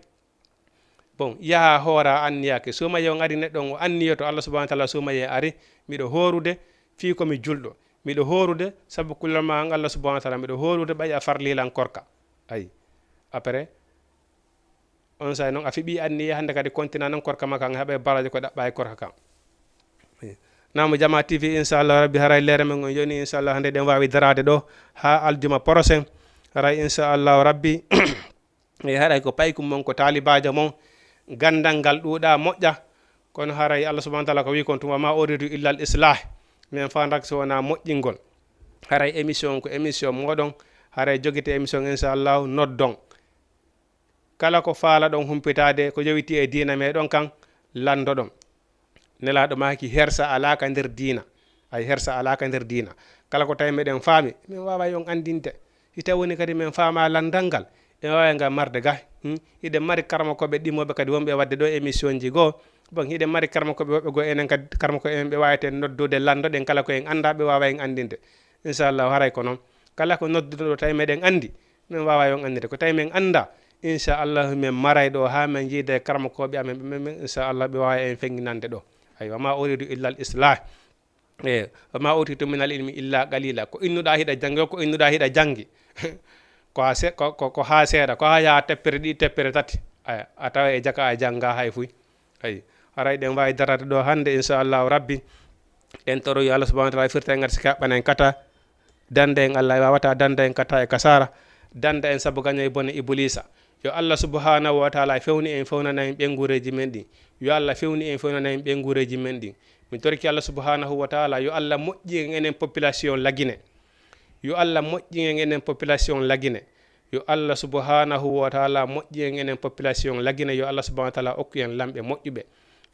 Bon, yaha hoora anniyaake. Suumayee on ari, neɗɗo on o anniyoto Allah subhanahu wa ta'ala, suumayee ari, miɗo hoorude fii ko mi julɗo. Miɗo hoorude sabu kullal maa an Allah subhanahu wa ta'ala, miɗo hoorude ɓay a farlii lan korka. Ayi. Après, on saa'i non a fiɓii anniyee, hannde kadi kontinaa non korka maa kan, heɓay baraaji ko ɗaɓɓaa e korka kan. Ayi. Naamu Jamaa T V, inshallah rabbi, haray leere men on yoni, inshallah hannde ɗen waawi daraade ɗoo haa aljuma prochain. Haray inshallah rabbi, E haray ko paykum mon, ko taalibaajo mon, ganndal ngal ɗuuɗaa moƴƴa, kono haray Allah subhanahu wa ta'ala ko wi'i kon tun, "Wa ma uridu illa al islah." Men faandaaka si wonaa moƴƴingol. Haray émission ko émission mooɗon, haray jogite émission, inshallah, noddon. Kala ko faalaɗon humpitaade, ko yowitii e diina meɗon kan, lanndoɗon. Nelaaɗo maaki, hersa alaa ka nder diina. Ay, hersa alaa ka nder diina. Kala ko tawi meɗen faami, men waaway on anndinde. Si tawi woni kadi men faamaa lanndal ngal, en waaway ngal marde gah. Hmm? Hiɗen mari karmakooɓe ɗimmooɓe kadi wonɓe waɗde ɗoo émission ji goo. Bon, hiɗen mari karmakooɓe woɓɓe goo enen kadi, karmakooɓe en ɓe waaweten noddude, lanndoɗen kala ko en anndaa, ɓe waawa en anndinde. Inshallah, haray ko non. Kala ko nodduɗo ɗoo tawi meɗen anndi, men waaway on anndinde. Ko tawi men anndaa, inshallah, men maray ɗoo haa men jiida e karmakooɓe amen ɓe, men, men, inshallah, ɓe waawa en feŋŋinande ɗoo. Aywa, ma uridu illa al islah. E, wa ma utitu min al ilmi illa qalila. Ko innuɗaa hiɗa janngi, ko innuɗaa hiɗa janngi. Ko haa se-, ko, ko, ko haa seeɗa, ko haa yaha teppere ɗiɗi, teppere tati. Aya, a tawa e jaka a janngaa hay fuy. Ayi, haray ɗen waawi daraade ɗoo hannde, inshallahu rabbi. En toro yo Allah subhanahu wa ta'ala firta en ngar si kaɓɓana en kata. Danda en, Allah waawataa danda en kata e kasaara. Danda en sabu gaño e bone Ibuliisa. Yo Allah subhanahu wa ta'ala fewni en, fewnana en ɓeynguureeji men ɗin. Yo Allah fewni en, fewnana en ɓeynguureeji men ɗin. Mi torki Allah subhanahu wa ta'ala, yo Allah moƴƴin en enen population Lagine. Yo Allah moƴƴin en enen population Lagine. Yo Allah subhanahu wa ta'ala moƴƴin en enen population Lagine. Yo Allah subhanahu wa ta'ala okku en lamɓe moƴƴuɓe.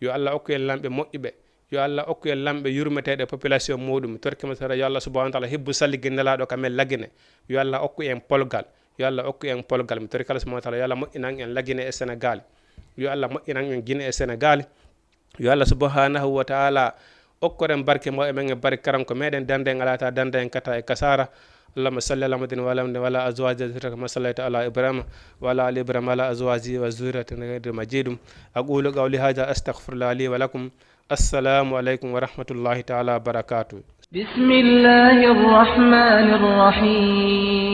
Yo Allah okku en lamɓe moƴƴuɓe. Yo Allah okku en lamɓe yurmeteeɗe population muɗum. Mi torike mo sera, yo Allah subhanahu wa ta'ala hibbu salligi Nelaaɗo ka men Lagine. Yo Allah okku en polgal. Yo Allah okku en polgal. Mi torike Allah subhanahu wa ta'ala, yo Allah moƴƴinan en Lagine e Senegaali. Yo Allah moƴƴinan en Gine e Senegaali. Yo Allah subhanahu wa ta'ala okkoren barke mo e men e barke karanko meɗen, dande en alata, dande en kata e kasara. اللهم صل على محمد وعلى آل محمد وعلى أزواجه وذريته كما صليت على إبراهيم وعلى آل إبراهيم وعلى أزواجه وذريته إنك حميد مجيد. أقول قولي هذا، أستغفر الله لي ولكم. السلام عليكم ورحمة الله تعالى وبركاته. بسم الله الرحمن الرحيم.